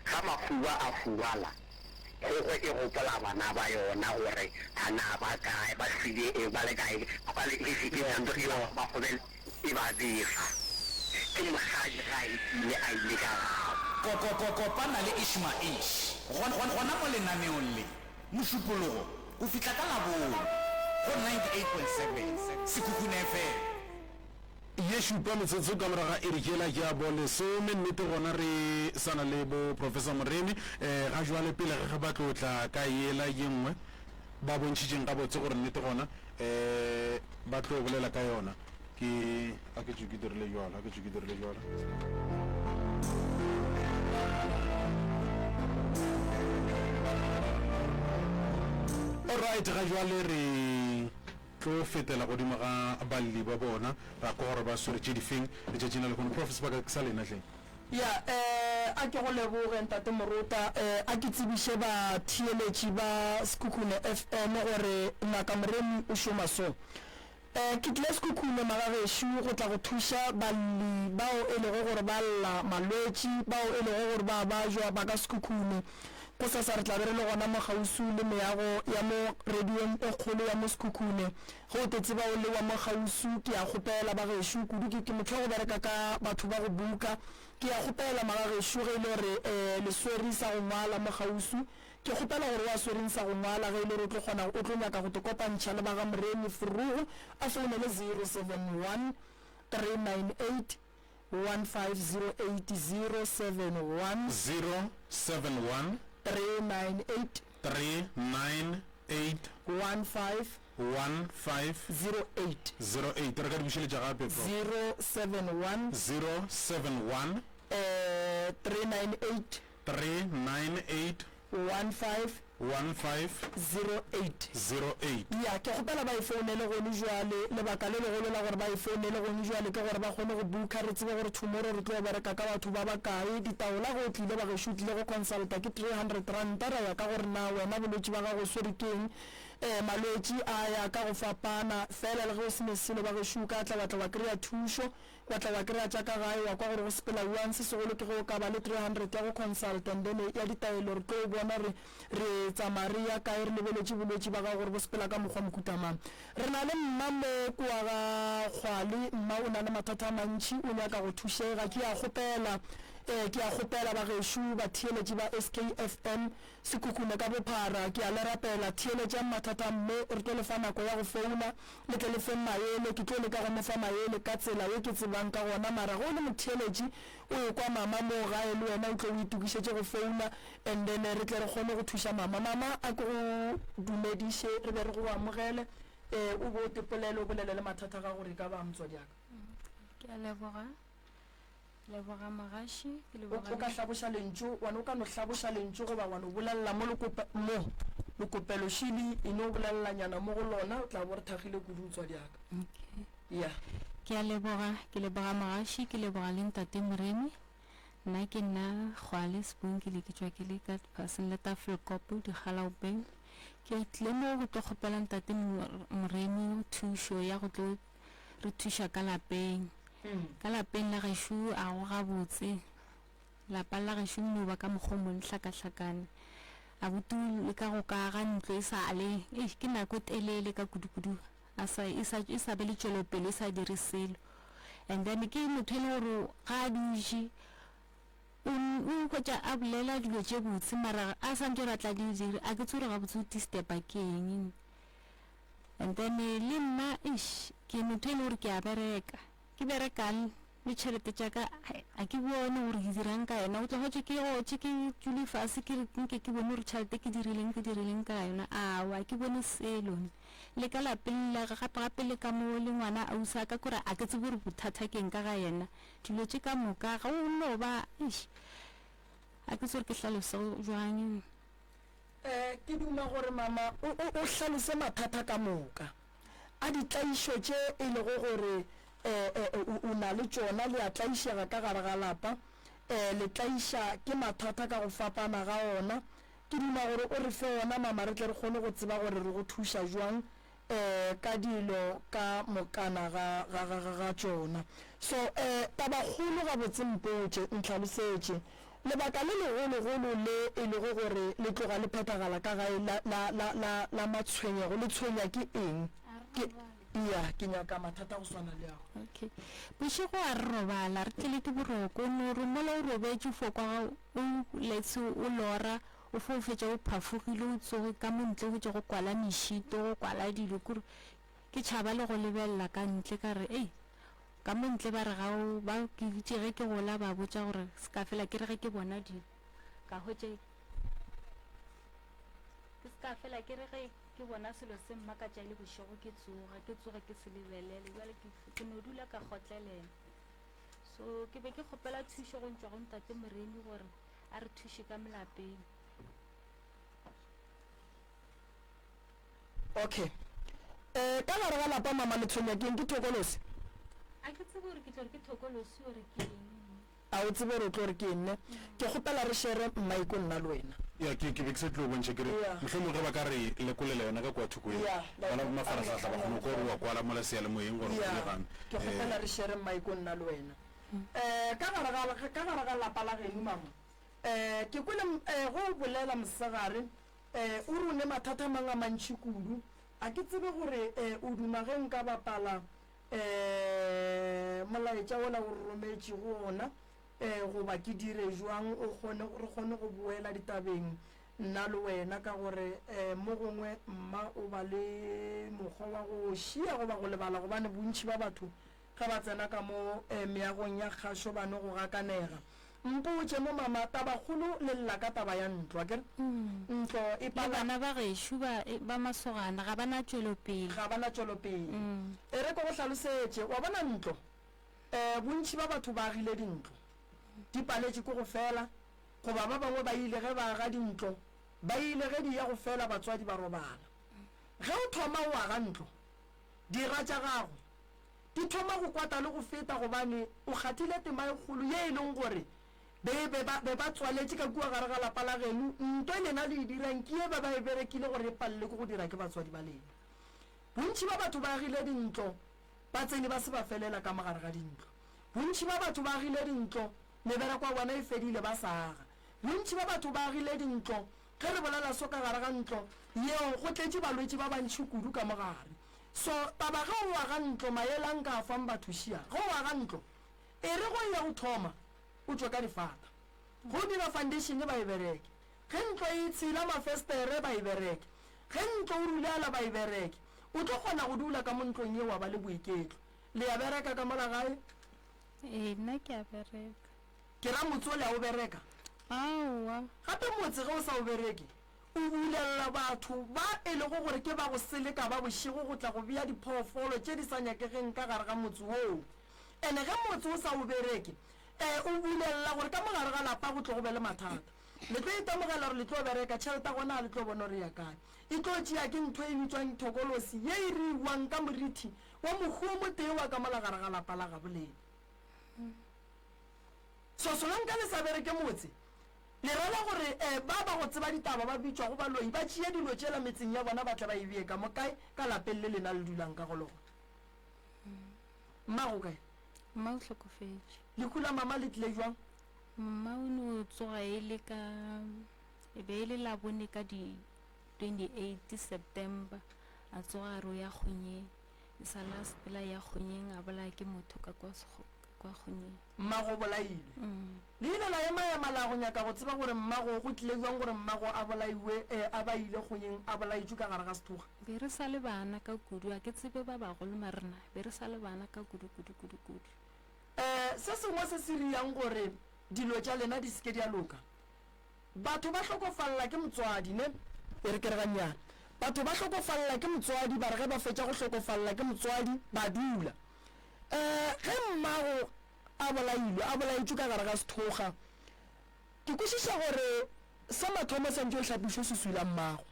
Ga mafuba a fubala, kgogo e gopola bana ba yona gore a na ba kae, ba hlwile eng, ba le kae, ba le e e nto e ba gobele e ba befa. Ke mosadi ga a ile a ile ka gabo. Ko-ko-ko-kopana le Ishmaish gona mo lenaneong le, Mošupologo go fihla ka Labone go 98.7 Sekhukhune FM. Ye šupa metsotso ka morago ga iri yela ya bolesome. Nnete gona re sa na le bo Professor Moremi eh, ga jwale pele ge ba tlo tla ka yela ye nngwe ba bontšhitšeng gabotse gore nnete gona eh, ba tlo bolela ka yona. Ke a ke tšwe ke dirile jwalo, a ke tšwe ke dirile jwalo. Alright, ga jwale re Tlo fetela godimo ga balli ba bona, ra kwa gore ba swere tše difeng letšatšing la lehono. Prof, sebaka ke sa lena hleng. Ya, eh, a ke go leboge, Ntate Morota. Eh, a ke tsebiše batheeletši ba Sekhukhune FM gore Ngaka Moremi o šoma so. Eh, ke tlile Sekhukhune magagešo go tla go thuša balli bao e lego gore ba lla malwetši, bao e lego gore ba bajwa ba ka Sekhukhune. Gosasa re tla be re le gona mo kgauswi le meago ya mo radiong e kgolo ya mo Sekhukhune. Ge o te tseba o le wa mo kgauswi, ke a kgopela, bagešo, kudu ke, ke motho wa go bereka ka batho ba go buka, ke a kgopela, magagešo, ge e le gore um le swere sa go ngwala mo kgauswi, ke kgopela gore wa swereng sa go ngwala, ge e le gore o tlo kgona, o tlo nyaka go te kopantšha le ba ga Moremi Furugu, a founele 071 398 1508 071. 071. 398. 398. 15. 15. 08. 08. Re ka di bušeletša gape, Prof. 071. 071. 398. 398. 15. 1508. Ya, ke kgopela ba e founele gone jwale. Lebaka le legolo la gore ba e founele gone jwale ke gore ba kgone go booker, re tsebe gore tomorrow re tlo bereka ka batho ba bakae. Ditaola ge o tlile bagešo o tlile go consulta ke 300 ranta, ra ya ka gore na wena bolwetši ba gago o swere ke eng. Eh, malwetši a ya ka go fapana, fela le ge o se ne selo bagešo o ka tla wa tla wa kry-a thušo. Wa tla wa kry-a tša ka gae, wa kwa gore go sepela bjang. Se segolo ke ge o ka ba le 300 ya go consult and then ya ditaelo re tlo bona re re tsamaya re ya kae re lebeletše bolwetši ba gago gore bo sepela ka mokgwa mohuta mang. Re na le mma mo kua ga Kgwale, mma o na le mathata a mantši o nyaka go thušega. Ke a kgopela, eh ke a kgopela bagešo batheeletši ba SKFM Sekhukhune ka bophara, ke a le rapela theeletšang mathata a mme, re tlo le fa nako ya go founa. Le tle le feng maele, ke tlo leka go mo fa maele ka tsela ye ke tsebang ka gona, mara ge o le motheeletši o ekwa mama moo gae le wena o tle o itokišetše go founa and then re tle re kgone go thuša mama. Mama a ke go dumediše re be re go amogele, eh o be o tepolele o bolele le mathata a gago gore e ka ba a motswadi a ka. Ke a leboga. Leboga mogaši, ke O, leboga o ka le. hlaboša lentšu, wa no ka no hlaboša lentšu goba wa no bolelela mo lekope, mo lekopelo šili e no bolelelanyana mo go lona, o tla bo re thakgile kudu motswadi wa ka. Okay. Ya. Ke a leboga, ke leboga mogaši, ke leboga le ntate Moremi. Nna ke nna Kgwale Sibongile ke tšwa ke le ka lefaseng la Tafelkop Dikgalaopeng. Ke tlile mo go tlo kgopela ntate Moremi thušo ya go tlo re thuša ka lapeng. Ka lapeng la gešo a go gabotse. Lapa la gešo le no ba ka mokgwa o mongwe le hlakahlakane. Abuti o leka go ka aga ntlo e sa le, eish, ke nako e telele ka kudu-kudu a sa, e sa, e sa be le tšwelopele, e sa dire selo. And then ke motho e le gore ga a dutše o, o hwetša a bolela dilo tše botse mara a santše gore a tla di dire, a ke tsebe gore gabotse o disturb-a ke eng. And then le nna, eish, ke motho e le gore ke a bereka. Ke berekang le tšhelete tša ka, ga ke bone gore ke dirang ka yona. O tla hwetša ke gotše ke dule fase ke re nke ke bone gore tšhelete ke dirileng ke dirileng ka yona. Aowa, ke bone selo. Le ka lapeng la gape gape le ka mo le ngwana ausi wa ka kore a ke tsebe gore bothata ke eng ka ga yena. Dilo tše ka moka ga o no ba, eish, ga ke tsebe gore ke hlalose jwang. Ke duma gore mama o, o, o hlalose mathata ka moka a ditlaišo tše e lego gore o, o na le tšona. Le a tlaišega ka gare ga lapa. Le tlaiša ke mathata ka go fapana ga ona. Ke duma gore o re fe ona, mama, re tle re kgone go tseba gore re go thuša jwang ka dilo ka mokana ga, ga, ga, ga, ga tšona. So, tabakgolo gabotse mpotše, ntlhalosetše, lebaka le legologolo le e lego gore le tloga le phethagala ka gae la, la, la, la, la matshwenyego, le tshwenya ke eng? Ke, ya, ke nyaka mathata a go swana le ao. Okay. Bošego a re robala, re tlele ke boroko, o no re mola o robetše o fo kwa ga o letse o lora, O fo fetša o phafogile o tsoge ka mo ntle o hwetše go kwala mešito, go kwala dilo, kore ke tšhaba le go lebelela ka ntle ka re ei ka mo ntle ba re ga o ba ke itše ge ke gola ba botša gore se ka fela ke re ge ke bona dilo ka hwetša ke se ka fela ke re ge ke bona selo se mmakatša e le bošego ke tsoga ke tsoge ke se lebelele bjale ke, ke no dula ka kgotlelela. So ke be ke kgopela thušo go ntšwa go ntate Moremi gore a re thuše ka molapeng. Okay. Eh, ka gare ga lapa mama le tshwenywa ke eng? Ke thokolosi? A ke tsebe gore ke tlo re ke thokolosi ore ke eng. A o tsebe gore o tlo re ke eng ne? Ke kgopela re shere mmaiko nna le wena. Ya, ke, ke be ke sa tlilo bontšha ke re, Ya. mohlomongwe ge ba ka re lekolela yona ka kua thoko ye, Ya, bona like, mafarahlahla ba kgone go kwa gore wa kwala mola seyalemoyeng gore go Ya, diregang. ke kgopela Eh, re shere mmaiko nna le wena. Eh, ka gare ga, ka gare ga lapa la geno, mama. Eh, ke kwele, eh, ge o bolela mosegare, eh, o re o ne mathata a mang a mantši kudu. A ke tsebe gore, eh, o duma ge nka bapala, eh, molaetša wola o re rometšego wona, eh, goba ke dire jwang o kgone, re kgone go boela ditabeng, nna le wena, ka gore, eh, mo gongwe mma o ba le mokgwa wa go šia goba go lebala, gobane bontši ba batho Ge ba tsena ka mo meagong ya kgašo ba no go gakanega. Mpotše mo mama, tabakgolo le lla ka taba ya ntlo, akere? Ntlo e Le pala. bana ba gešo ba, ba masogana ga ba na tšwelopele. Ga ba na tšwelopele. E re ke go hlalosetše, wa bona ntlo, um bontši ba batho ba agile dintlo, di paletše ke go fela, goba ba bangwe ba ile ge ba aga dintlo, ba ile ge di ya go fela batswadi ba robala. Ge o thoma o aga ntlo, dira tša gago di thoma go kwata le go feta gobane o kgathile tema e kgolo ye e leng gore be be ba be ba tswaletše ka kua gare ga lapa la geno. Nto e lena le e dirang ke ye ba ba e berekile gore e palelwe ke go dira ke batswadi ba lena. Bontši ba batho ba agile dintlo ba tsene ba se ba felela ka mo gare ga dintlo. Bontši ba batho ba agile dintlo mebereko ya bona e fedile ba sa aga. Bontši ba batho ba agile dintlo ge re bolela so ka gare ga ntlo yeo go tletše balwetši ba bantši kudu ka mo gare. So taba ge o aga ntlo maele a nka a fang batho šia ge o aga ntlo e re go eya go thoma o tšwe ka difata go dira foundation ba e bereke ge ntlo e tshela mafestere ba e bereke ge ntlo o rulala ba e bereke o tlo kgona go dula ka mo ntlong ye wa ba le boiketlo le ya bereka ka mola gae Ee, nna ke a bereka. Ke ra motse o le a o bereka? Aowa. Gape motse ge o sa o bereke O bulelela batho ba e lego gore ke ba go seleka ba bošego go tla go bea diphoofolo tše di sa nyakegeng ka gare ga motse woo. Ene ge motse o sa o bereke, e, o bulelela gore ka mo gare ga lapa go tlo go be le mathata. Le tlo itemogela gore le tlo bereka, tšhelete ya gona ga le tlo bona gore e ya kae. E tlo tšea ke ntho e bitšwang thokolosi ye e riwang ka morithi wa mohu o motee wa ka mola gare ga lapa la gabo lena. So solanka le sa bereke motse, le rela gore eh, ba ba go tseba ditaba ba bitšwago baloi ba tšee dilo tšela metseng ya bona ba tle ba e bee ka mo kae ka lapeng le lena le dulang ka go lona. Mmago o kae? Mma o hlokofetše. Lehu la mama le tlile jwang? Mma o no tsoga e le ka, e be e le Labone ka di 28 September, a tsoga a re o ya kgonyeng. E sa le a sepela a ya kgonyeng a bolaya ke motho ka kwa kwa kgonyeng. Mmago o bolailwe. Le ile la emaema la go nyaka go tseba gore mmago go tlile bjang gore mmago a bolaiwe, ee, a ba ile kgonyeng a bolaetšwe ka gare ga sethoga. Be re sa le bana ka kudu, a ke tsebe ba bagolo mara rena be re sa le bana ka kudu kudu kudu kudu. Ee, se sengwe se se riang gore dilo tša lena di se ke di a loka, batho ba hlokofalela ke motswadi, ne? E re ke re gannyane. Batho ba hlokofalela ke motswadi, ba re ge ba fetša go hlokofalela ke motswadi, ba dula. Ee, ge mmago a bolailwe, a bolaetšwe ka gare ga sethokga, ke kwešiša gore sa mathomo santše o hlapišwe seswi la mmago.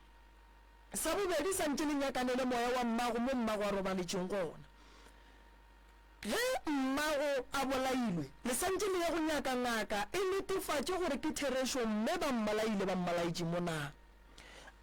Sa bobedi santše le nyakanele moya wa mmago mo mmago a robaletšeng gona. Ge mmago a bolailwe, le santše le ye go nyaka ngaka e netefatše gore ke therešo mme ba mmolaile ba mmolaetše mo na.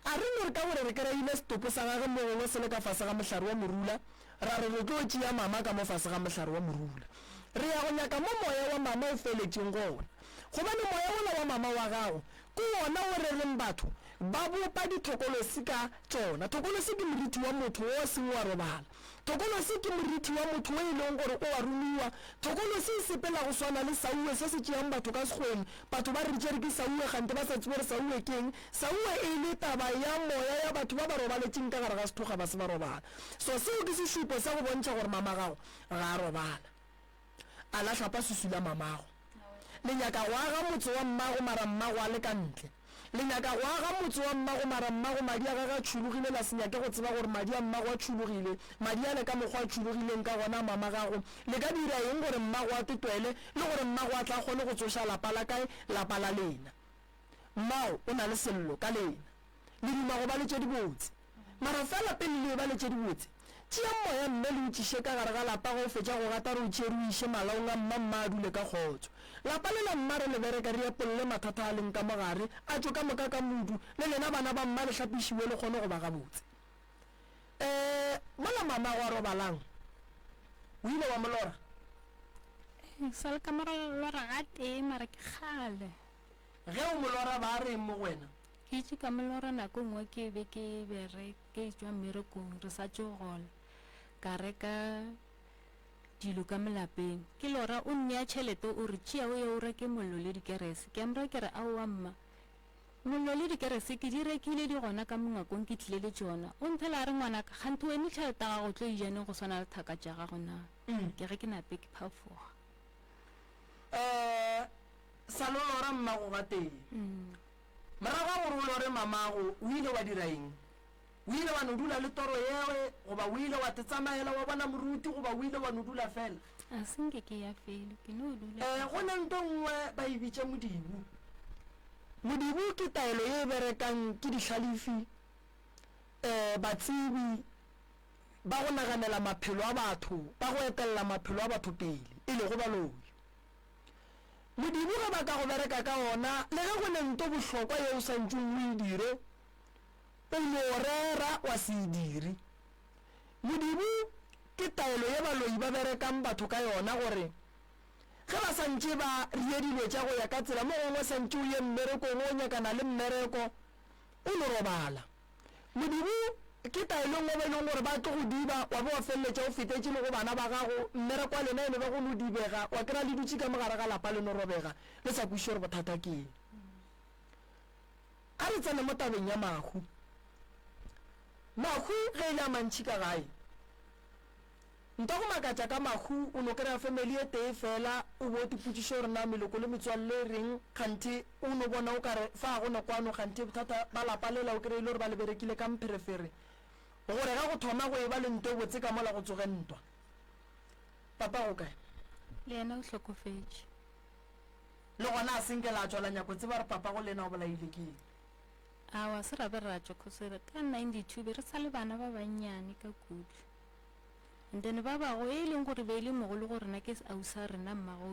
A re no re ka gore re kereile setopo sa gage mo gongwe se le ka fase ga mohlare wa morula, ra re re tlo tšea mama ka mo fase ga mohlare wa morula. Re ya go nyaka mo moya wa mama o feletšeng gona. Gobane moya wola wa mama wa gago ke wona wo re reng batho ba bopa dithokolosi ka tšona. Thokolosi ke moriti wa motho wo o seng wa robala. Thokolosi ke moriti wa motho wo e leng gore o a romiwa. Thokolosi e sepela go swana le sauwe se se tšeang batho ka sekgweng. Batho ba re re tšere ke sauwe kgante ba sa tsebe gore sauwe ke eng. Sauwe e le taba ya moya ya batho ba ba robaletšeng ka gare ga sethoga ba se ba robala. So seo ke sešupo sa go bontšha gore mamagago ga a robala. A la hlapa susu la mamago. Le nyaka go aga motse wa mmago mara mmago a le ka ntle. Le nyaka go aga motse wa mmago mara mmago madi a gage a tšhologile la se nyake go tseba gore madi a mmago a tšhologile, madi ale ka mokgwa a tšhologileng ka gona a mama gago. Le ka dira eng gore mmago a tetwele le gore mmago a tla kgone go tsoša lapa la kae, lapa la lena? Mmago o na le sello ka lena. Le duma go ba le tše dibotse. Mara fela pele le eba le tše dibotse, tšeang moya mme le o tliše ka gare ga lapa ge o fetša go gata re o tšee re o iše malaong a mma, mma a dule ka kgotso. Lapa le la mma re le bereka re epolle mathata a leng ka mo gare, a tšwe ka moka ka modu, le lena bana ba mma le hlapišiwe le kgone go ba gabotse. Eh, mola mamago a robalang, o ile wa mo lora? Eh, sa le ka mo lora gatee mara ke kgale. Ge o mo lora ba reng mo go wena? Ke itše ka mo lora nako e nngwe ke be ke bere ke etšwa mmerekong re sa tšo gola ka reka dilo ka mo lapeng ke lora o nnea tšhelete o re tšea o ye o reke mollo le dikerese ke a mo raya ke re aowa mma mollo le dikerese ke di rekile di gona ka mo ngwakong ke tlile le tšona o nthela a re ngwanaka kganthe wene tšhelete ya gago o tlo e ja neng go swana le thaka tša gago na ke ge ke nape ke phafoga. Um sa lo lora mmago gatee. Morago ga gore o lore mamago, o ile wa dira eng? O ile wa no dula le toro yewe, goba o ile wa te tsamaela wa bona moruti, goba o ile wa no dula fela? A se nke ke ya felo, ke no dula. E, go ne nto nngwe ba e bitša modibu. Modibu ke taelo ye e berekang ke dihlalefi, e, batsebi ba go naganela maphelo a batho, ba go etelela maphelo a batho pele, e lego baloi. Modimo ge ba ka go bereka ka ona, le ge go ne nto bohlokwa ye o santšong o e dire, o no rera wa se e dire. Modimo ke taelo ye baloi ba berekang batho ka yona gore ge ba santše ba rie dilo tša go ya ka tsela mo gongwe santše o ye mmerekong o nyakana le mmereko o no robala. Modimo ke taelo nngwe ba e leng gore ba tlo go diba, wa be wa feleletša o fetetše le go bana ba gago, mmereko wa lena e no ba go no dibega, wa kry-a le dutše ka mo gare ga lapa le no robega, le sa kwešiše gore bothata ke eng. A re tsene mo tabeng ya mahu. Mahu ge e le a mantši ka gae, Nto go makatša ka mahu, o no kry-a family e tee fela, o bo o tipotšiše gore na meloko le metswalle e reng, kganthe o no bona o ka re fa ga go na kwano, kganthe bothata ba lapa lela o kry-e le gore ba le berekile ka mpherefere, gore ge go thoma go eba le nto e botse ka mola go tsoge ntwa. Papa go kae? Le yena o hlokofetše. Le gona a se nke la tšwa la nyako tseba gore papago le yena o bolailwe ke eng? Aowa, se ra be ra tšwa cause ka 92 be re sa le bana ba bannyane ka kudu. And then ba bago e leng gore be e le mogolo go rena ke ausi a rena mmago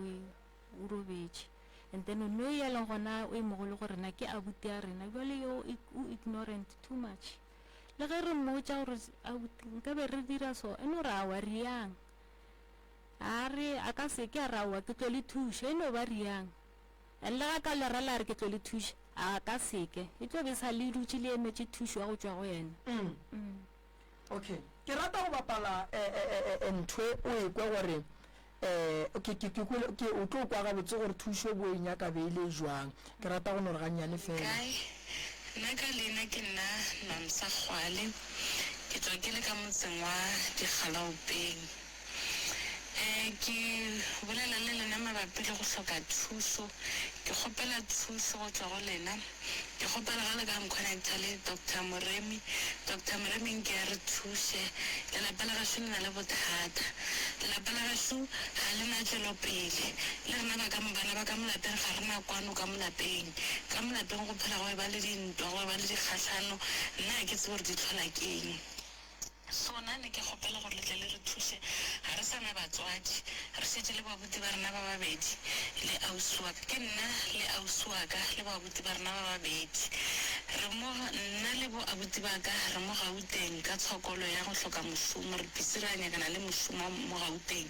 o robetše. And then no e leng gona o e mogolo go rena ke abuti ya rena. Bjale yo o ignorant too much. Le ge re mmotša gore abuti nkabe re dira so, e no re aowa re yang. A re a ka se ke a re aowa ke tlo le thuša, e no ba re yang. And le ga ka le rela a re ke tlo le thuša, a ka se ke. E tlo be sa le dutše le emetše thušo ya go tšwa go yena. Okay. Ke rata go bapala nthwe o e kwe gore ke, ke, ke kwele, ke, o tlo kwa gabotse gore thušo bo e nyaka be e le jwang. Ke rata go no re gannyane fela. Kae? Nna ka leina ke nna Nomsa Kgwale, ke tšwa ke le ka motseng wa Dikgalaopeng. Um ke bolela le lena mabapi le go hloka thušo. Ke kgopela thušo go tšwa go lena. Ke kgopela ge le ka nkhonektha le Doctor Moremi. Doctor Moremi nke a re thuše. Lelapa la gešo le na le bothata. Lelapa la gešo ga le na tšwelopele. Le rena ba ka, bana ba ka mo lapeng ga re na kwano ka mo lapeng. Ka mo lapeng go phela go eba le dintwa, go eba le dikgahlano. Nna ga ke tsebe gore di hlola ke eng. So nna ne ke kgopela gore le tle le re thuše, ga re sa na batswadi, re šetše le babuti ba rena ba babedi le ausi wa ka. Ke nna le ausi wa ka le babuti ba rena ba babedi. Re mo, nna le bo abuti ba ka re mo Gauteng ka tshokolo ya go hloka mošomo, re busy ra nyakana le mošomo mo Gauteng.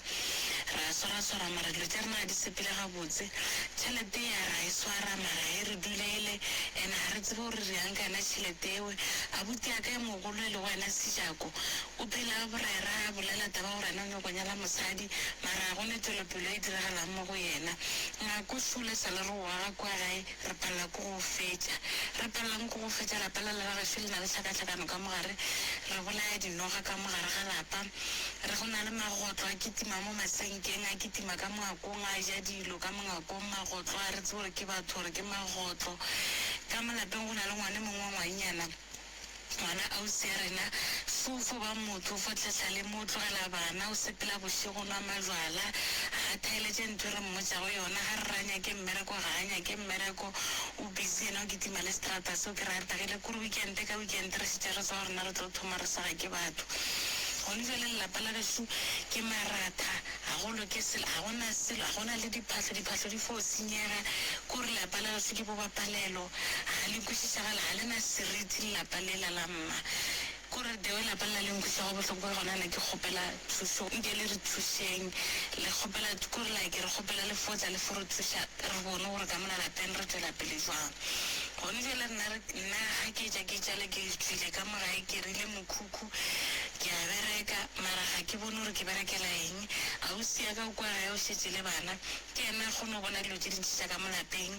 Ra swaraswara mara dilo tša rena ga di sepele gabotse. Tšhelete ya ra e swara mara ga e re dulele and ga re tsebe gore re yang ka yona tšhelete eo. Abuti ya ka e mogolo e lego yena Sejako o phela a borera a bolela taba gore yena o nyako nyala mosadi mara ga go ne tšwelopelo e diragalang mo go yena. Ngwako šole sa le re o aga kua gae re palela ke go o fetša. Re palelang ke go fetša lapa lela la gešo le na le tlhakatlhakano ka mo gare, re bolaya dinoga ka mo gare ga lapa. Re go na le magotlo a kitima mo masenkeng, a kitima ka mongakong, a ja dilo ka mongakong, magotlo a re tsebe gore ke batho gore ke magotlo. Ka mo lapeng go na le ngwana e mongwe wa ngwannyana, ngwana ausi ya rena, so o fo ba motho, o fo tlhahla le mo, o tlogela bana, o sepela bošego, o nwa majwala, ga a theeletše ntho e re mmotšago yona, ga re re a nyake mmereko, ga a nyake mmereko, o busy yena o kitima le seterata seo, ke re a tagile, kore weekend ka weekend re šetše re tseba gore na re tlo thoma re sega ke batho. Gone bjale lelapa la gešo ke maratha, ga go loke selo, ga go na selo, ga go na le diphahlo, diphahlo di fo senyega. Kore lapa la gešo ke bobapalelo, ga le kwešišagale, ga le na seriti lelapa lela la mma. Kore the way lapa lela le nkwišago bohloko ka gona, na ke kgopela thušo, nke le re thušeng, le kgopela, kore like re kgopela le fo tla le fo re thuša, re bone gore ka mola lapeng re tšwela pele jwang. Gone bjale nna re, nna ga ke etša ke tšale ke tšwile ka mo gae ke rile mokhukhu ke a bereka mara ga ke bone gore ke berekela eng. Ausi ya ka o kwa gae o šetše le bana, ke yena a kgone go bona dilo tše dintši tša ka mo lapeng.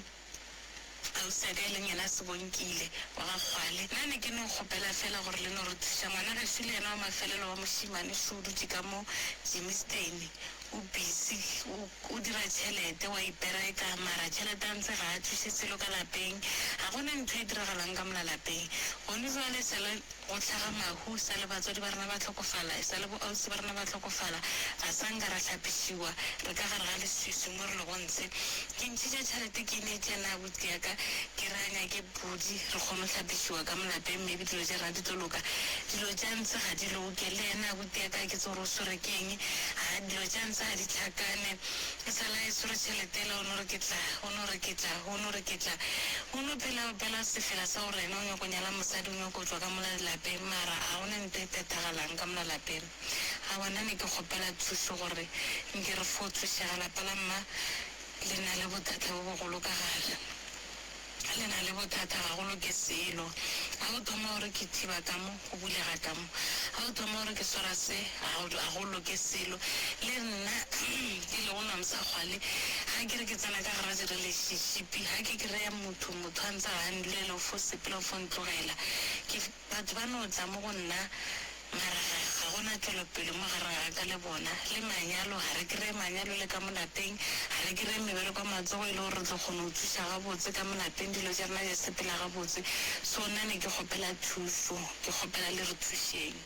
Ausi ya ka e leng yena Sebonkile wa ga Kgwale, nna ne ke no kgopela fela gore le no re thuša. Ngwana gešo le yena wa mafelelo wa mošemane šo o dutše ka mo Germiston o busy o O dira tšhelete, wa ipereka, mara tšhelete a ntse ga a thuše selo ka lapeng. Ga go na ntho e diragalang ka mola lapeng. Gone jwale sa le go hlaga mahu, sa le batswadi ba rena ba hlokofala, sa le bo ausi ba rena ba hlokofala, ga sa nka ra hlapišiwa. Re ka gare ga leswiswi mo re lego ntshe. Ke ntšhitše tšhelete ke ineetše yena abuti ya ka, ke re a nyake pudi re kgone go hlapišiwa ka mo lapeng, maybe dilo tša rena di tlo loka. Dilo tša ntshe ga di loke, le yena abuti ya ka ga ke tsebe gore o swere ke eng. Ga dilo tša ntshe ga di hlakane. E sa le a e swere tšhelete yela o no re ke tla, o no re ke tla, o no re ke tla. O no phela a opela sefela sa gore yena o nyako nyala mosadi o nyako tšwa ka mola lapeng mara ga go na ntho e phethagalang ka mola lapeng. Aowa nna ne ke kgopela thušo gore nke re fo thušega lapa la mma le na le bothata bo bogolo ka gare. Le na le bothata, ga go loke selo. Ga o thoma o re ke thiba ka mo, go bulega ka mo. Ga o thoma o re ke swara se, ga go, ga go loke selo. Le nna ke lego Nomsa Kgwale, ga ke re ke tsena ka gare di-relationship, ga ke kry-a motho, motho a ntse ga a ndulele, o fo sepela, o fo ntlogela. Ke, batho ba no tla mo go nna, Mara ga, ga go na tšwelopele mo gare ga ka le bona. Le manyalo, ga re kreye manyalo le ka mo lapeng. Ga re kreye mebereko ya matsogo e le gore re tlo kgona go thuša gabotse ka mo lapeng, dilo tša rena di a sepela gabotse. So nna ne ke kgopela thušo, ke kgopela le re thušeng.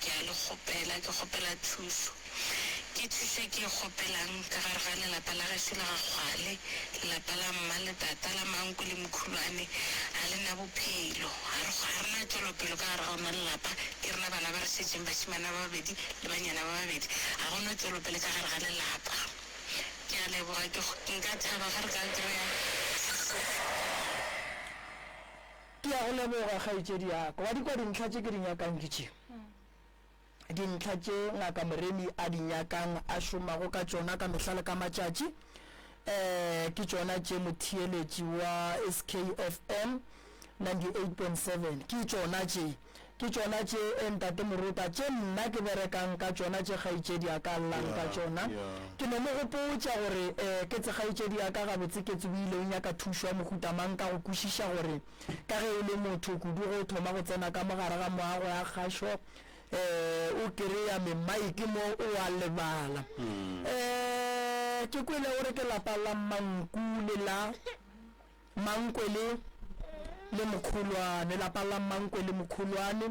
Ke a le kgopela, ke kgopela thušo. Ke thušo e ke e kgopelang ka gare ga lelapa la gešo la ga Kgwale, lelapa la mma le tata, la manko le mokhulwane. Ga le na bophelo. Ga re, ga re na tšwelopelo ka gare ga ona lelapa. Ke rena bana ba re šetšeng, bašemane ba babedi le banyana ba babedi. Ga go na tšwelopele ka gare ga lelapa. Ke a. a leboga, ke, nka thaba ge re ka kry-a thuso. Ke a go leboga, kgaetšedi ya ka. Wa di kwa dintlha tše ke di nyakang ke tše. Dintlha tše Ngaka Moremi a di nyakang a šomago ka tšona ka mehla le ka matšatši um ke tšona tše motheeletši wa SKFM 98.7 ke tšona tše ke tšona tše eh, ntate Morota tše nna ke berekang ka tšona tše kgaetšedi a ka llang ka tšona ke no mo gopotša gore um ke tse kgaetšedi ya ka gabotse ke tsebile o nyaka thušo ya mohuta mang ka go kwešiša gore ka ge e le motho kudu ge o thoma go tsena ka mogare ga moago ya kgašo um o kereya memaiki mo o a lebala um ke kwele o re ke lapa la Mmanku le la Mankwe le le Mokholwane lapa la Mankwe le Mokholwane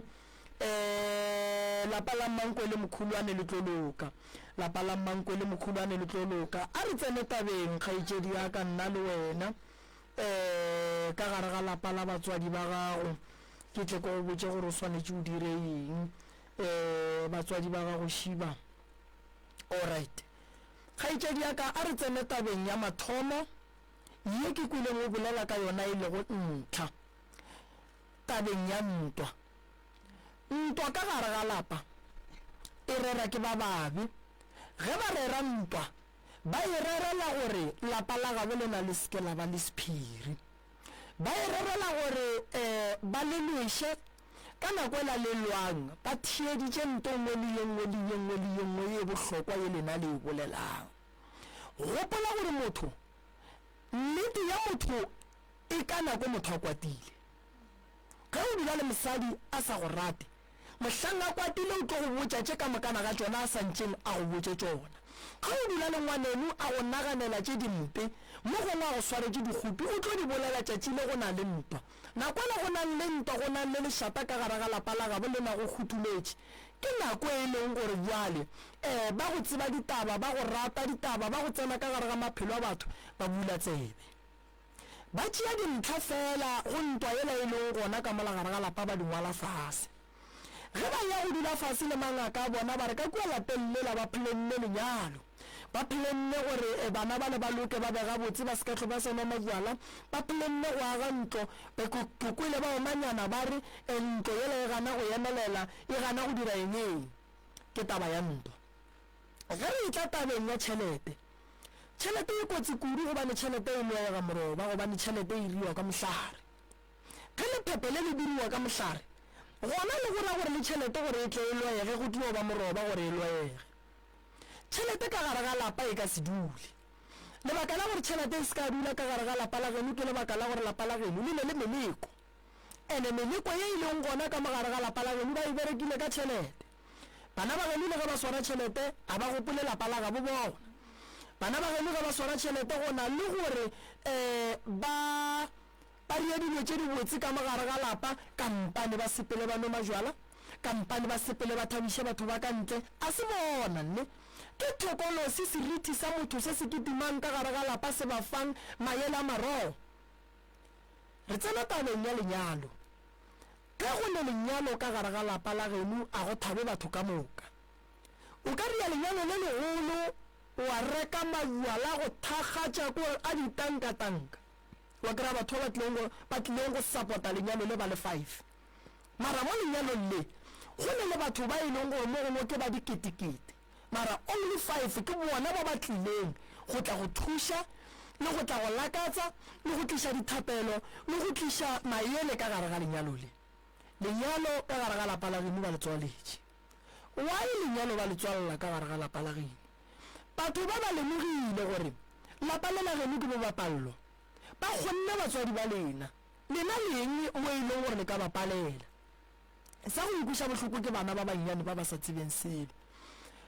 um lapa la Mankwe le Mokholwane le tlo loka lapa la Mankwe le Mokholwane le tlo loka a re tsene tabeng kgaetšedi ya ka nna le wena um ka gare ga lapa la batswadi ba gago ke tle ke go botše gore o swanetše o dire eng um batswadi ba gago šiba alright kgaetšedi ya ka a re tsene tabeng ya mathomo ye ke kwileng o bolela ka yona e lego ntlha tabeng ya ntwa. Ntwa ka gare ga lapa e rera ke ba babe. Ge ba rera ntwa, ba e rerela gore lapa la gabo lena le se ke la ba le sephiri. Ba e rerela gore um ba le lweše ka nako ela le lwang, ba theeditše nto nngwe le ye nngwe le ye nngwe le ye nngwe ye bohlokwa ye lena le e bolelang. Gopola gore motho, nnete ya motho e ka nako motho a kwatile. Ge o dula le mosadi a sa go rate, mohlang a kwatile o tlo go botša tše ka mokana ga tšona a sa ntšeng a go botše tšona. Ge o dula le ngwaneno a go naganela tše dimpe, mo gongwe a go swaretše dikgopi, o tlo di bolela tšatši le go na le ntwa. Nakwana go nang le ntwa go nang le lešata ka gare ga lapa la gabo lena go kguthumetše. Ke nako e leng gore bjale um ba go tseba ditaba, ba go rata ditaba, ba go tsena ka gare ga maphelo a batho, ba bula tsebe. Ba tšea dintlha feela go ntwa yela e lego gona ka mola gare ga lapa ba di ngwala fase. Ge ba eya go dula fase le mangaka a bona ba re ka kua lapeng lela ba phlenne lenyalo. Ba phlenne gore bana bale ba loke ba be gabotse ba se ka hlwe ba sa nwa majwala. Ba phlenne go aga ntlo. Ke kwele ba omanyana ba re ntlo yela e gana go emelela, e gana go dira eng eng. Ke taba ya ntwa. Ge re etla tabeng ya tšhelete, tšhelete e kotsi kudu gobane tšhelete e loega moroba gobane tšhelete e iriwa ka mohlare. Ge lephepe le le diriwa ka mohlare, gona le go ra gore le tšhelete gore e tle e loege go tlo ba moroba gore e loege. Tšhelete ka gare ga lapa e ka se dule. Lebaka la gore tšhelete e se ka dula ka gare ga lapa la geno ke lebaka la gore lapa la geno le ne le meleko. Ene meleko ye e leng gona ka mo gare ga lapa la geno ba e berekile ka tšhelete. Bana ba geno le ge ba swara tšhelete ga ba gopole lapa la gabo bona. Bana ba geno ge ba swara tšhelete go na le gore um ba ba rie dilo tše dibotse ka mo gare ga lapa, kampane ba sepele ba nwe majwala, kampane ba sepele ba thabiše batho ba ka ntle. A se bona, nne. Ke thokolosi, seriti sa motho se se kitimang ka gare ga lapa se ba fang maele a marogo. Re tsena tabeng ya lenyalo. Ge go ne lenyalo ka gare ga lapa la geno a go thabe batho ka moka. O ka ria lenyalo le legolo wa reka majuala go thakgatša ko a ditankatanka wa kry-a batho ba ba tlileng go ba tlileng go support-a lenyalo le ba le five. Mara mo lenyalong le go ne le batho ba e leng gore mo gongwe ke ba diketekete mara only five ke bona ba ba tlileng go tla go thuša le go tla go lakatsa le go tliša dithapelo le go tliša maele ka gare ga lenyalo le. Lenyalo ka gare ga lapa la geno ba le tswaletše. Why lenyalo ba le tswalela ka gare ga lapa la geno? Batho ba ba lemogile gore lapa le la geno ke bobapallo. Ba kgonne batswadi ba lena. Lena le eng mo e leng gore le ka ba palela? Sa go nkweša bohloko ke bana ba bannyane ba ba sa tsebeng selo.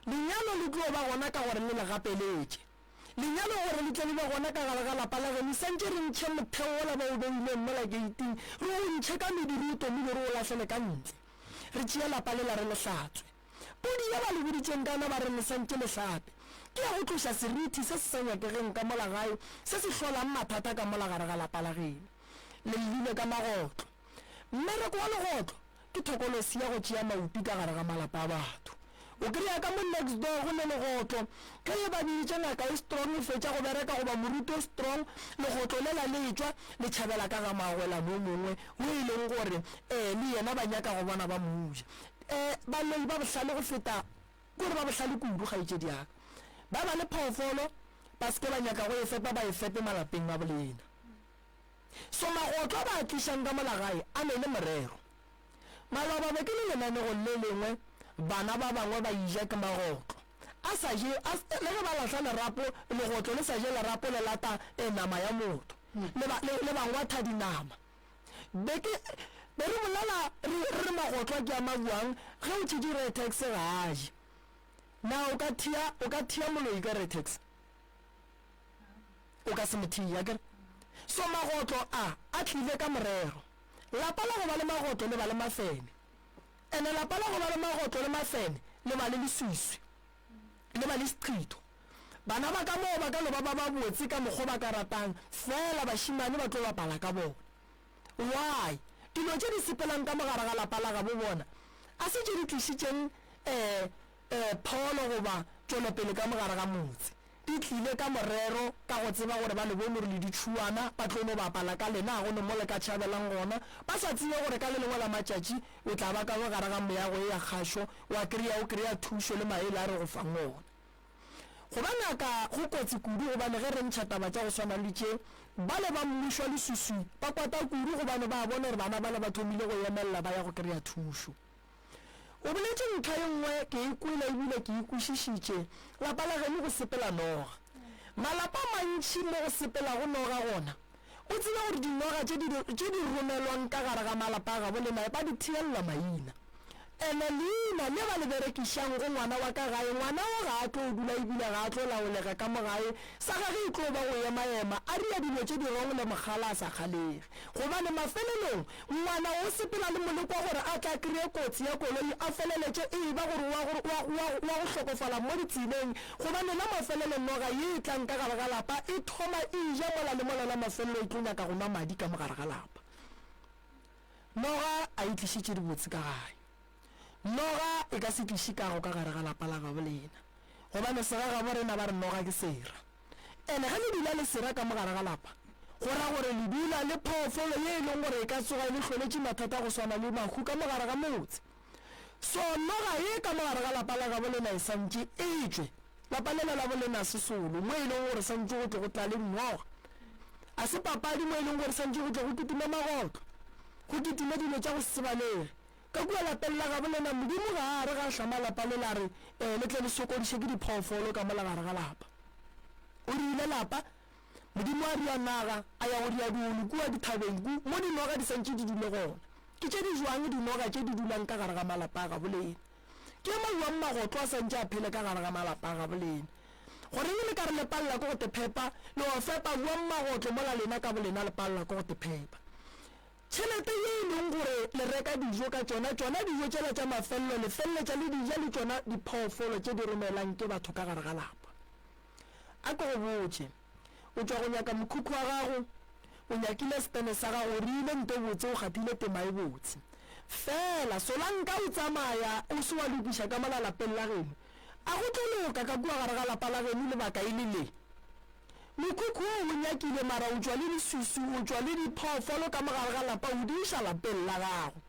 Lenyalo le tlo ba gona ka gore le le gapeletše. Lenyalo gore le tle le be gona ka gare ga lapa la geno, santše re ntšhe motheo wola ba o beileng mola keiting, re o ntšhe ka medu re o tomile re o lahlele ka ntle. Re tšee lapa lela re le hlatswe. Pudi ye ba le boditšeng ka yona ba re le santše le hlape, ke ya go tloša serithi se se sa nyakegeng ka mola gae se se hlolang mathata ka mola gare ga lapa la geno. Le llile ka magotlo. Mmereko wa legotlo ke thokolosi ya go tšea maupi ka gare ga malapa a batho. O kry-a ka mo next door go ne legotlo. Ge e ba biditše ngaka e strong e fetša go bereka goba moruti o strong, legotlo lela le etšwa le tšhabela ka ga moagwelane o mongwe o e leng gore um le yena ba nyaka go bona ba mo ja. Um baloi ba bohlale go feta, ke gore ba bohlale kudu kgaetšedi ya ka. Ba ba le phoofolo ba se ke ba nyaka go e fepa ba e fepe malapeng a bolena. So magotlo a ba a tlišang ka mola gae a ne le morero. Maloba be ke le lenanegong le lengwe bana ba bangwe ba ija ke magotlo. A sa je, a, le ge ba lahla lerapo, legotlo le sa je lerapo le lata e nama ya motho. Le ba, le, le ba ngwatha dinama. Be ke, be re bolela re, re re magotlo a ke a mabuang, ge o tšhetše Retex ga a je. Na o ka thea, o ka thea moloi ka Retex? O ka se mo thee, akere? So magotlo a, a tlile ka morero. Lapa la go ba le magotlo le ba le mafene. Ene lapa la go ba le magotlo le mafene le ba le leswiswi, le ba le seqhitho. Bana ba ka moo ba ka no ba ba babotse ka mokgo ba ka ratang, fela bašemane ba tlo bapala ka bona. Why? Dilo tše di sepelang ka mo gare ga lapa la gabo bona a se tše di tlišitšeng um um pholo goba tšwelopele ka mo gare ga motse. Di tlile ka morero, ka go tseba gore ba le bone gore le ditšhuana, ba tlo no bapala ka lena, ga go ne mo le ka tšhabelang gona, ba sa tsebe gore ka le lengwe la matšatši o tla ba ka mo gare ga meago ye ya kgašo, wa kry-a o kry-a thušo le maele a re go fang ona. Go ba ngaka go kotsi kudu gobane ge re ntšha taba tša go swana le tše, bale ba mmušo wa leswiswi ba kwata kudu gobane ba a bona gore bana bale ba thomile go emelela ba ya go kry-a thušo. O boletše ntlha ye nngwe ke e kwele ebile ke e kwešišitše, lapa la geno go sepela noga. Malapa a mantši mo go sepelago noga gona, o tsebe gore dinoga tše di tše di romelwang ka gare ga malapa a gabo lena ba di theella maina. Ene leina le ba le berekišang go ngwana wa ka gae, ngwana wo ga a tlo dula ebile ga a tlo laolega ka mo gae, sa gage e tlo ba go emaema a ria dilo tše di wrong le mogala a sa kgalege. Gobane mafelelong Ngwana o sepela le molekwa gore a tle a kreye kotsi ya koloi a feleletše e eba gore wa go, wa, wa, wa go hlokofala mo ditseleng, gobane la mafelelo noga ye e tlang ka gare ga lapa e thoma e ja mola le mola la mafelelo e tlo nyaka go nwa madi ka mo gare ga lapa. Noga a e tliše tše dibotse ka gae. Noga e ka se tliše kago ka gare ga lapa la gabo lena, gobane segagabo rena ba re noga ke sera. Ene ge le dula le sera ka mo gare ga lapa, go ra gore le dula le phoofolo ye e leng gore e ka tsoga e le hloletše mathata a go swana le mahu ka mo gare ga motse. So noga ye ka mo gare ga lapa la gabo lena e santše e tšwe. Lapa lela la bo lena se solo, mo e leng gore santše go tle go tlale dinoga. A se papadi mo e leng gore santše go tle go kitime magotlo, go kitime dilo tša go se tsebalege. Ka kua lapeng la gabo lena, Modimo ga a re ga hlama lapa le la re, Ee, le tle le sokodiše ke diphoofolo ka mola gare ga lapa. O riile lapa, Modimo a ria naga, a ya go ria diolo kua dithabeng ku, mo dinoga di santše di dule gona. Ke tše di jwang dinoga tše di dulang ka gare ga malapa a gabo lena? Ke ma jwang magotlo a santše a phele ka gare ga malapa a gabo lena? Goreng le ka re le palela ke go te phepa, le o fepa bjang magotlo mola lena ka bolena le palela ke go te phepa? Tšhelete ye e leng gore le reka dijo ka tšona, tšona dijo tšela tša mafelelo le feleletša le di ja le tšona diphoofolo tše di romelang ke batho ka gare ga lapa. A ke go botše, o tšwa go nyaka mokhukhu wa gago, o nyakile setene sa gago, o riile nto botse, o kgathile tema e botse. Fela solanka o tsamaya o se wa lokiša ka mola lapeng la geno, a go tlo loka ka kua gare ga lapa la geno lebaka e le le? Mokhukhu wo o nyakile mara o tšwa le leswiswi, o tšwa le diphoofolo ka mo gare ga lapa o di iša lapeng la gago.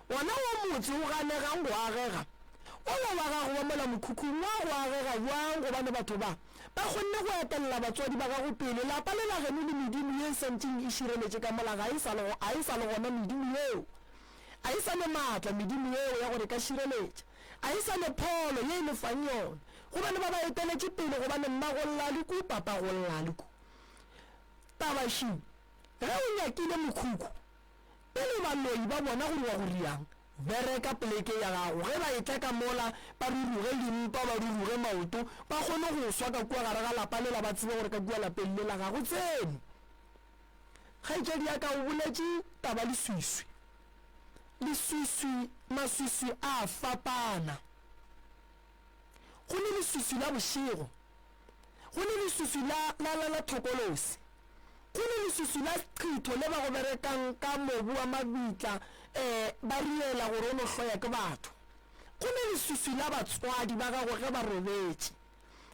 Wona wo motse o ganegang go agega, ola wa gago wa mola mokhukhung wa go agega bjang gobane batho ba, ba kgonne go etelela batswadi ba gago pele, lapa le la geno le medimo ye e santšeng e šireletše ka mola ga e sa le, ga e sa le gona medimo yeo. A e sa ne maatla medimo yeo ya gore e ka šireletša. A e sa ne pholo ye e le fang yona. Gobane ba ba eteletše pele, gobane mmago lla le ku, papago lla le ku. Taba še, ge o nyakile mokhukhu, pele baloi ba bona gore wa go riang, bereka poleke ya gago, ge ba etla ka mola, ba ruruge limpa, ba ruruge maoto, ba kgone go swa ka kua gare ga lapa lela, ba tsebe gore ka kua lapeng lela ga go tsenwe. Kgaetšedi ya ka o boletše taba leswiswi. Leswiswi, maswiswi a a fapana. Go ne leswiswi la bošego. Go ne leswiswi la, la, la, la thokolosi. Go ne leswiswi la seqhitho le ba go berekang ka mobu wa mabitla, eh, ba riela gore o no hloya ke batho. Go ne leswiswi la batswadi ba gago ge ba robetše.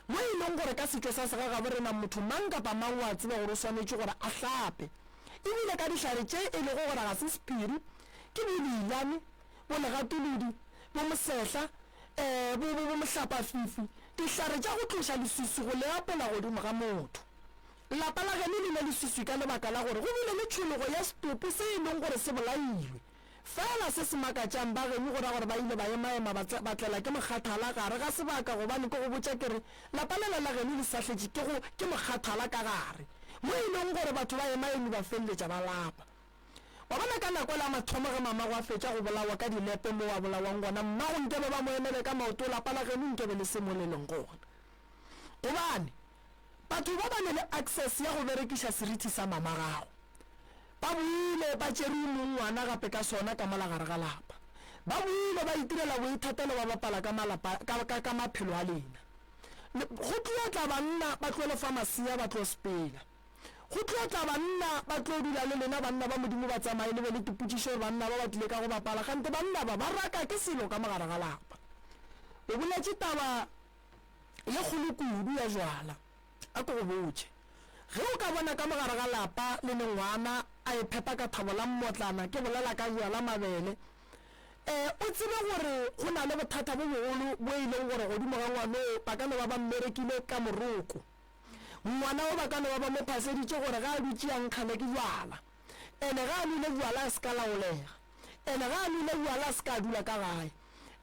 Mo e leng gore ka setšo sa segagabo rena motho mang kapa mang o a tseba gore o swanetše gore a hlape. E bile ka dihlare tše e lego gore ga se sephiri, ke bo leilane, bo legatolodi, bo mosehla, eh, bo, bo, bo mohlapafifi, dihlare tša go tloša leswiswi go le apola godimo ga motho. Lapa la geno le ne leswiswi ka lebaka la gore go bile le tšhologo ya setopo se e leng gore se bolailwe. Fela se se makatšang ba geno go ra gore ba ile ba emaema ba, ba tlela ke mokgathala gare ga sebaka gobane ke go botša ke re lapa lela la geno le sahletše ke go, ke mokgathala ka gare mo e leng gore batho ba emaemi ba feleletša ba lapa. Wa bona ka nako la mathomo ge mamago a fetša go bolawa ka dilepe mo a bolawang gona mmago nkebe ba mo emele ka maoto lapa la geno nkebe le se mo le leng gona gobane batho ba ba ne le access ya go berekiša seriti sa mamagago. Ba boile ba tšere o mong ngwana gape ka sona ka mola gare ga lapa. Ba boile ba itirela boithatelo ba bapala ka malapa, ka, ka, ka maphelo a lena. Le, go tlo tla banna ba tlo le fa masea ba tlo sepela. Go tlo tla banna ba tlo dula le lena banna ba Modimo ba tsamaye le be le tipotšišo gore banna ba ba tlile ka go bapala kgante banna ba ba raka ke selo ka mo gare ga lapa. O boletše taba ye kgolo kudu ya jwala. A ko go botše, ge o ka bona ka mo gare ga lapa le ne ngwana a iphepa ka thabo la mmotlana, ke bolela ka bjala mabele, e, o tsebe gore go na le bothata bo bogolo bo e leng gore godimo ga ngwanoo ba ka no ba ba mmerekile ka moroko. Ngwana wo ba ka no ba ba mo phaseditše gore ge a dutše a nkgane ke bjala, ene ge a nwele bjala a se ka laolega, ene ge a nwele bjala a se ka a dula ka gae.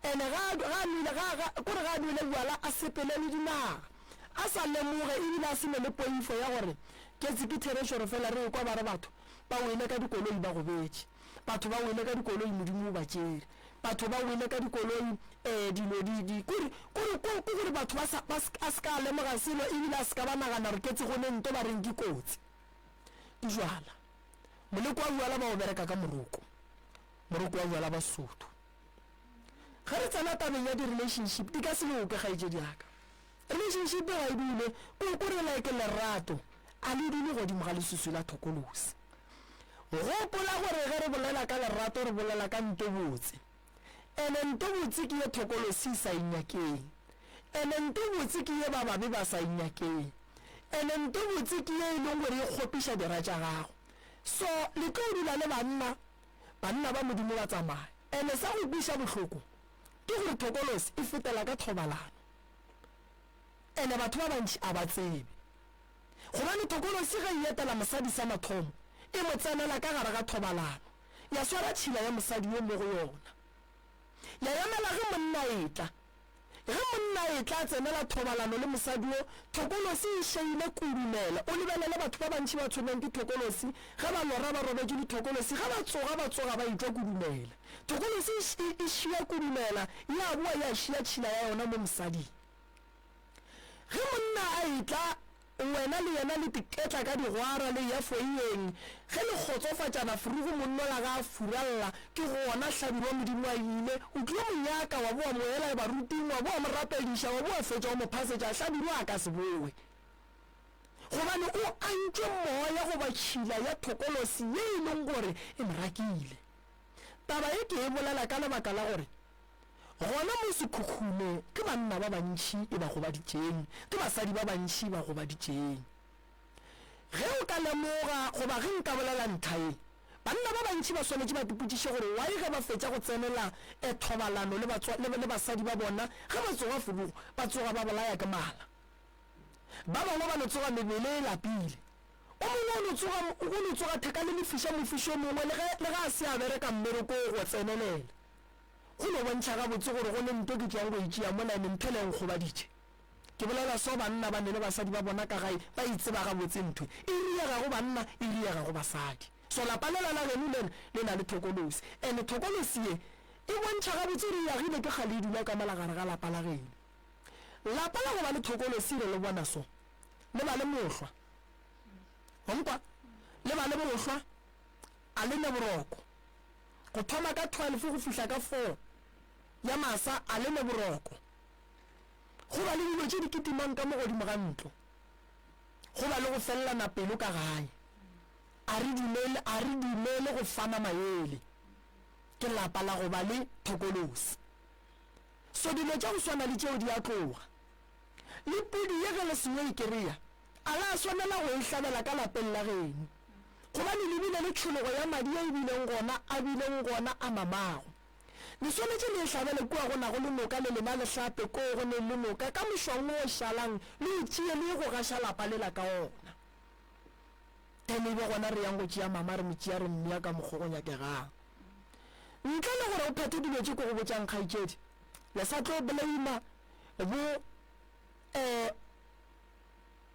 Ene ga a, ga a nwele, ga, ga, kore ga a nwele bjala a sepele le dinaga, a sa lemoge ebile a se ne le poifo ya gore ketsi ke therešo re fela re ekwa ba re batho ba wele ka dikoloi ba gobetše, batho ba wele ka dikoloi Modimo o ba tšere, batho ba wele ka dikoloi eh dilo di, di, kore, kore, ko, ko gore batho ba sa, ba a se ka a lemoga selo ebile a se ka ba nagana gore ketsi go ne nto ba reng ke kotsi. Ke jwala. Moleko wa bjala ba o bereka ka moroko. Moroko wa bjala Basotho. Ge re tsena tabeng ya di-relationship, di ka se loke, kgaetšedi ya ka. Relationship ga e dule, ko, ko re like lerato a le dule godimo ga leswiswi la thokolosi. Gopola gore ge re bolela ka lerato re bolela ka nto botse. Ene nto botse ke ye thokolosi e sa e nyakeng. Ene nto botse ke ye ba babe ba sa e nyakeng. Ene nto botse ke ye e leng gore e kgopiša dira tša gago. So, le tlo dula le banna, banna ba Modimo ba tsamaya. Ene sa go kweša bohloko ke gore thokolosi e fetela ka thobalano. Ene batho ba bantši a ba tsebe. Gobane thokolosi ge e etela mosadi sa mathomo, e mo tsenela ka gare ga thobalano, ya swara tšhila ya mosadi yo mo go yona. Ya emela ge monna a etla. Ge monna a etla a tsenela thobalano le mosadi wo, thokolosi e šeile kudumela. O lebelele batho ba bantši ba tshwenywang ke thokolosi, ge ba lora ba robetše le thokolosi, ge ba tsoga ba tsoga ba etšwa kudumela. Thokolosi e, e, e šia kudumela, ya boa ya šia tšhila ya yona mo mosading. Ge monna a etla, wena le yena le tiketla ka digwara le eya foyeng. Ge le kgotsofatšana frugu monnola ga a furalla, ke gona Hlabirwa Modimo a ile. O tlo mo nyaka, wa bowa mo ela baruting, wa bowa mo rapediša, wa bowa fetša o mo phasetša, Hlabirwa a ka se bowe. Gobane o antšwe moya goba tšhila ya thokolosi ye e leng gore e mo rakile. Taba ye ke e bolela ka lebaka la gore Gona mo Sekhukhune ke banna ba bantši e ba gobaditšeng, ke basadi ba bantši ba gobaditšeng. Ge o ka lemoga goba ge nka bolela ntlha ye, banna ba bantši ba swanetše ba tipotšiše gore why ge ba fetša go tsenela thobalano le batswa, le, le basadi ba bona, ge ba tsoga fulugo, ba tsoga ba bolaya ke mala. Ba bangwe ba no tsoga mebele e lapile. O mongwe o no tsoga, o no tsoga theka le lefiša mofišo mongwe le ge, le ge a se a bereka mmereko go tsenelela. Go no bontšha gabotse gore go ne nto ke tšwang go e tšea mola ene ntho ele e nkgobaditše. Ke bolela so banna ba ne le basadi ba bona ka gae ba e tseba gabotse ntho e riega go banna e riega go basadi. So lapa lela la geno lena le na le thokolosi ene thokolosi ye e bontšha gabotse gore e agile ke kgale e dula ka mola gare ga lapa la geno. Lapa la go ba le thokolosi re le bona so le ba le mohlwa. Wa nkwa? Le ba le mohlwa a le ne boroko. Go thoma ka 12 go fihla ka 4 ya masa a le ne boroko. Go ba le dilo tše di kitimang ka mo godimo ga ntlo. Go ba le go felelana pelo ka gae. A re dumele, a re dumele go fana maele. Ke lapa la go ba le thokolosi. So dilo tša go swana le tšeo di a tloga. Le pudi ye ge le seno e kereya, a la swanela go e hlabela ka lapeng la geno, gobane le bile le tšhologo ya madi ye e bileng gona a bileng gona a mamago. Le swanetše le e hlabele kua go nago le noka le lena le hlape koo go neng le noka ka mošwang wo o šalang le o tšee le ye go gaša lapa lela ka ona. Then e be gona re yang go tšea mama re mo tšea re mmea ka mokgo go nyakegang. Ntle le gore o phethe dilo tše ke go botšang kgaetšedi, le sa tlo blame bo eh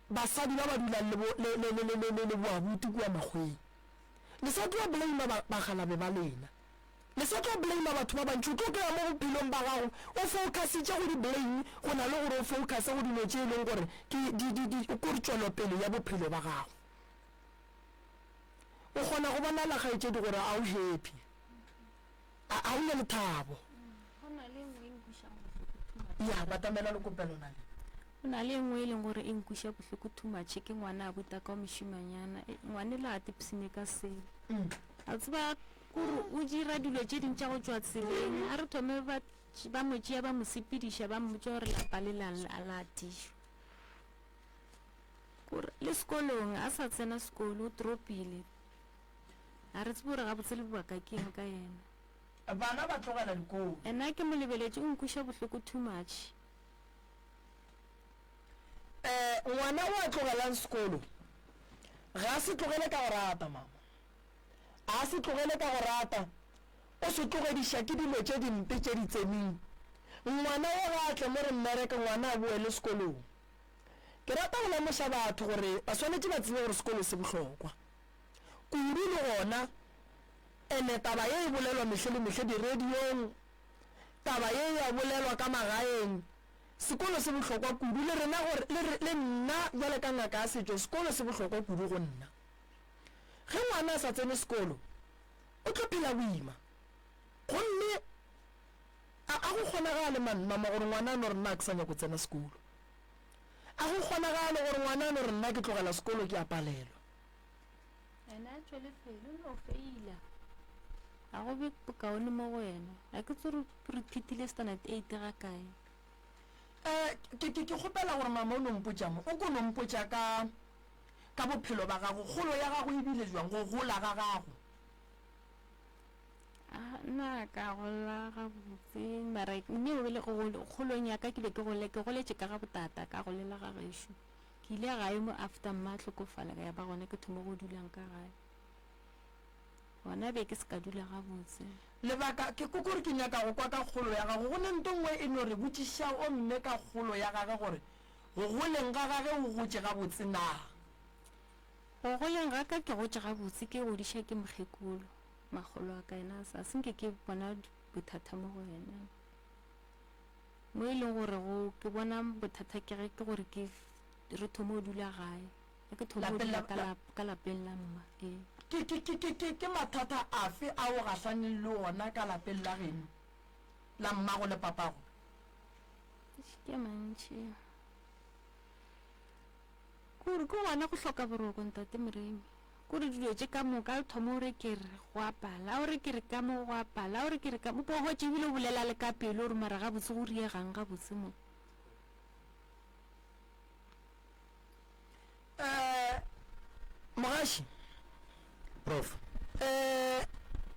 basadi ba ba dulang le bo le le le le le le boabuti kua makgweng. Le sa tlo blame ba bagalabe ba lena. Le sa tlo blame batho ba bantši. O tlo kry-a mo bophelong ba gago o focusitše go di blame go na le gore o focuse go dilo tše e leng gore ke di di di kore tšwelopele ya bophelo ba gago. O kgona go bonala kgaetšedi gore a o happy. A a o ne lethabo. Go na le nngwe e nkwišang bohloko too much. Ya, batamela lekopelo na le. Go na le e nngwe e leng gore e nkwiša bohloko too much ke ngwana a butaka wa mošimanyana. E, ngwanela a tipsine ka selo. A tseba kore o dira dilo tše ding tša go tšwa tseleng. A re thome ba ba mo tšea ba mo sepediša ba mmotša gore lapa le la a la tišwa. Kore le sekolong a sa tsena sekolo o dropile. A re tsebe gore gabotse lebaka ke eng ka yena. Bana ba tlogela dikolo. Ena ke mo lebeletše o nkweša bohloko too much. Eh ngwana o a tlogelang sekolo ga a se tlogele ka go rata mama. A se tlogele ka go rata o se tlogediša ke dilo tše dimpe tše di tseneng. Ngwana wo ga a tle mo re mmereke ngwana a boele sekolong. Ke rata go lemoša batho gore ba swanetše ba tsebe gore sekolo se bohlokwa kudu le gona ene taba ye e bolelwa mehle le mehle diradiong, taba ye e a bolelwa ka magaeng. Sekolo se bohlokwa kudu le rena gore le re le nna bjale ka ngaka ya setšo sekolo se bohlokwa kudu go nna. Ge ngwana a sa tsene sekolo o tlo phela boima gomme a a go kgonagale man mama gore ngwana a no re nna a ke sa nyako tsena sekolo. A go kgonagale gore ngwana a no re nna ke tlogela sekolo ke a palelwa. Ena a tšwele pele o no feila. A go be bokaone mo go yena. A ke tsebe o repeatile standard 8 ga kae. Eh, ke, ke, ke kgopela gore mama o no mpotša mo. O ko no mpotša ka, ka bophelo ba gago. Kgolo ya gago e bile jwang, go gola ga gago? A, nna ka gola gabotse, mara mme o bele go, kgolong ya ka ke be ke gole, ke goletše ka ga botata, ka golela ga gešo. Ke ile gae mo after mma a hlokofala ka ya ba gona ke thoma go dulang ka gae. Gona be ke se ka dula gabotse. Lebaka ke ko gore ke nyaka go kwa ka kgolo ya gago. Go ne nto nngwe e no re botšiša o mme ka kgolo ya gage gore go goleng ga gage o gotše gabotse na? Go goleng ga ka ke gotše gabotse ke godiša ke mokgekolo, makgolo wa ka yena a sa se nke ke bona bothata mo go yena. Mo e leng gore go ke bona bothata ke ge ke gore ke re thome go dula gae. Ge ke thoma go dula ka ka lapeng la mma, ee. Ke ke ke ke ke ke mathata afe a o gahlaneng le ona ka lapeng la geno, la mmago le papago? Eish, ke a mantši. Kore ke gona go hloka boroko ntate Moremi. Kore dilo tše ka moka o thoma o re ke re go a pala, o re ke re ka mo go a pala, o re ke re ka mo. O hwetše ebile o bolela le ka pelo gore mara gabotse go riegang gabotse mo. Eh, mogaši. Prof. Eh,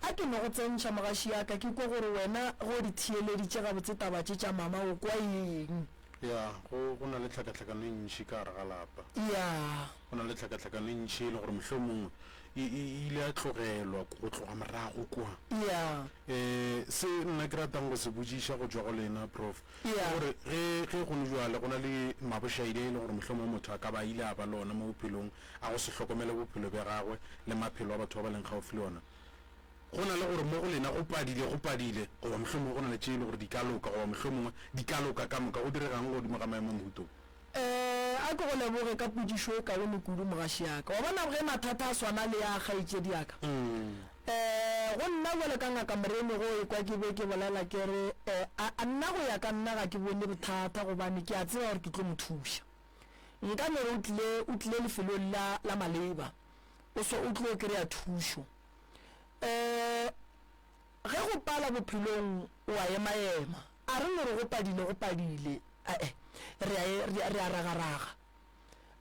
a ke no go tsentšha mogaši ya ka ke kwe gore wena ge o di theeleditše gabotse taba tše tša mama o kwa eng. Ya, go, go na le tlhakatlhakano e ntši ka gare ga lapa. Ya. Go na le tlhakatlhakano e ntši e le gore mohlomongwe e, e, e ile ya tlogelwa go tloga morago kwa. Ya. Eh, se nna ke ratang go se botšiša go tšwa go lena, Prof, ke Ya. gore ge, ge go le bjale go na le mabošaedi a e le gore mohlomongwe motho a ka ba a ile a ba le ona mo bophelong, a go se hlokomele bophelo bja gagwe le maphelo a batho ba ba leng kgaufsi le ona. Go na le gore mo go lena go padile, go padile, goba mohlomongwe go na le tše e le gore di ka loka, goba mohlomongwe di ka loka ka moka. Go direga'ng godimo ga maemo a mohuta wo? Ee, a ke go leboge ka potšišo e kaone kudu, mogašiaka. Wa bona, ge mathata a swana le a kgaetšediaka, ee, go nna bjalo ka Ngaka Moremi go ekwa ke be ke bolela ke re, ee, a, a nna go ya ka nna ga ke bone bothata gobane ke a tseba gore ke tlo mo thuša. Nka no re o tlile, o tlile lefelong la, la maleba, o so, o tlo kry-a thušo. Ee, ge go pala bophelong o a emaema. A re no re go padile, go padile. Ae, re a e, re a, re a ragaraga.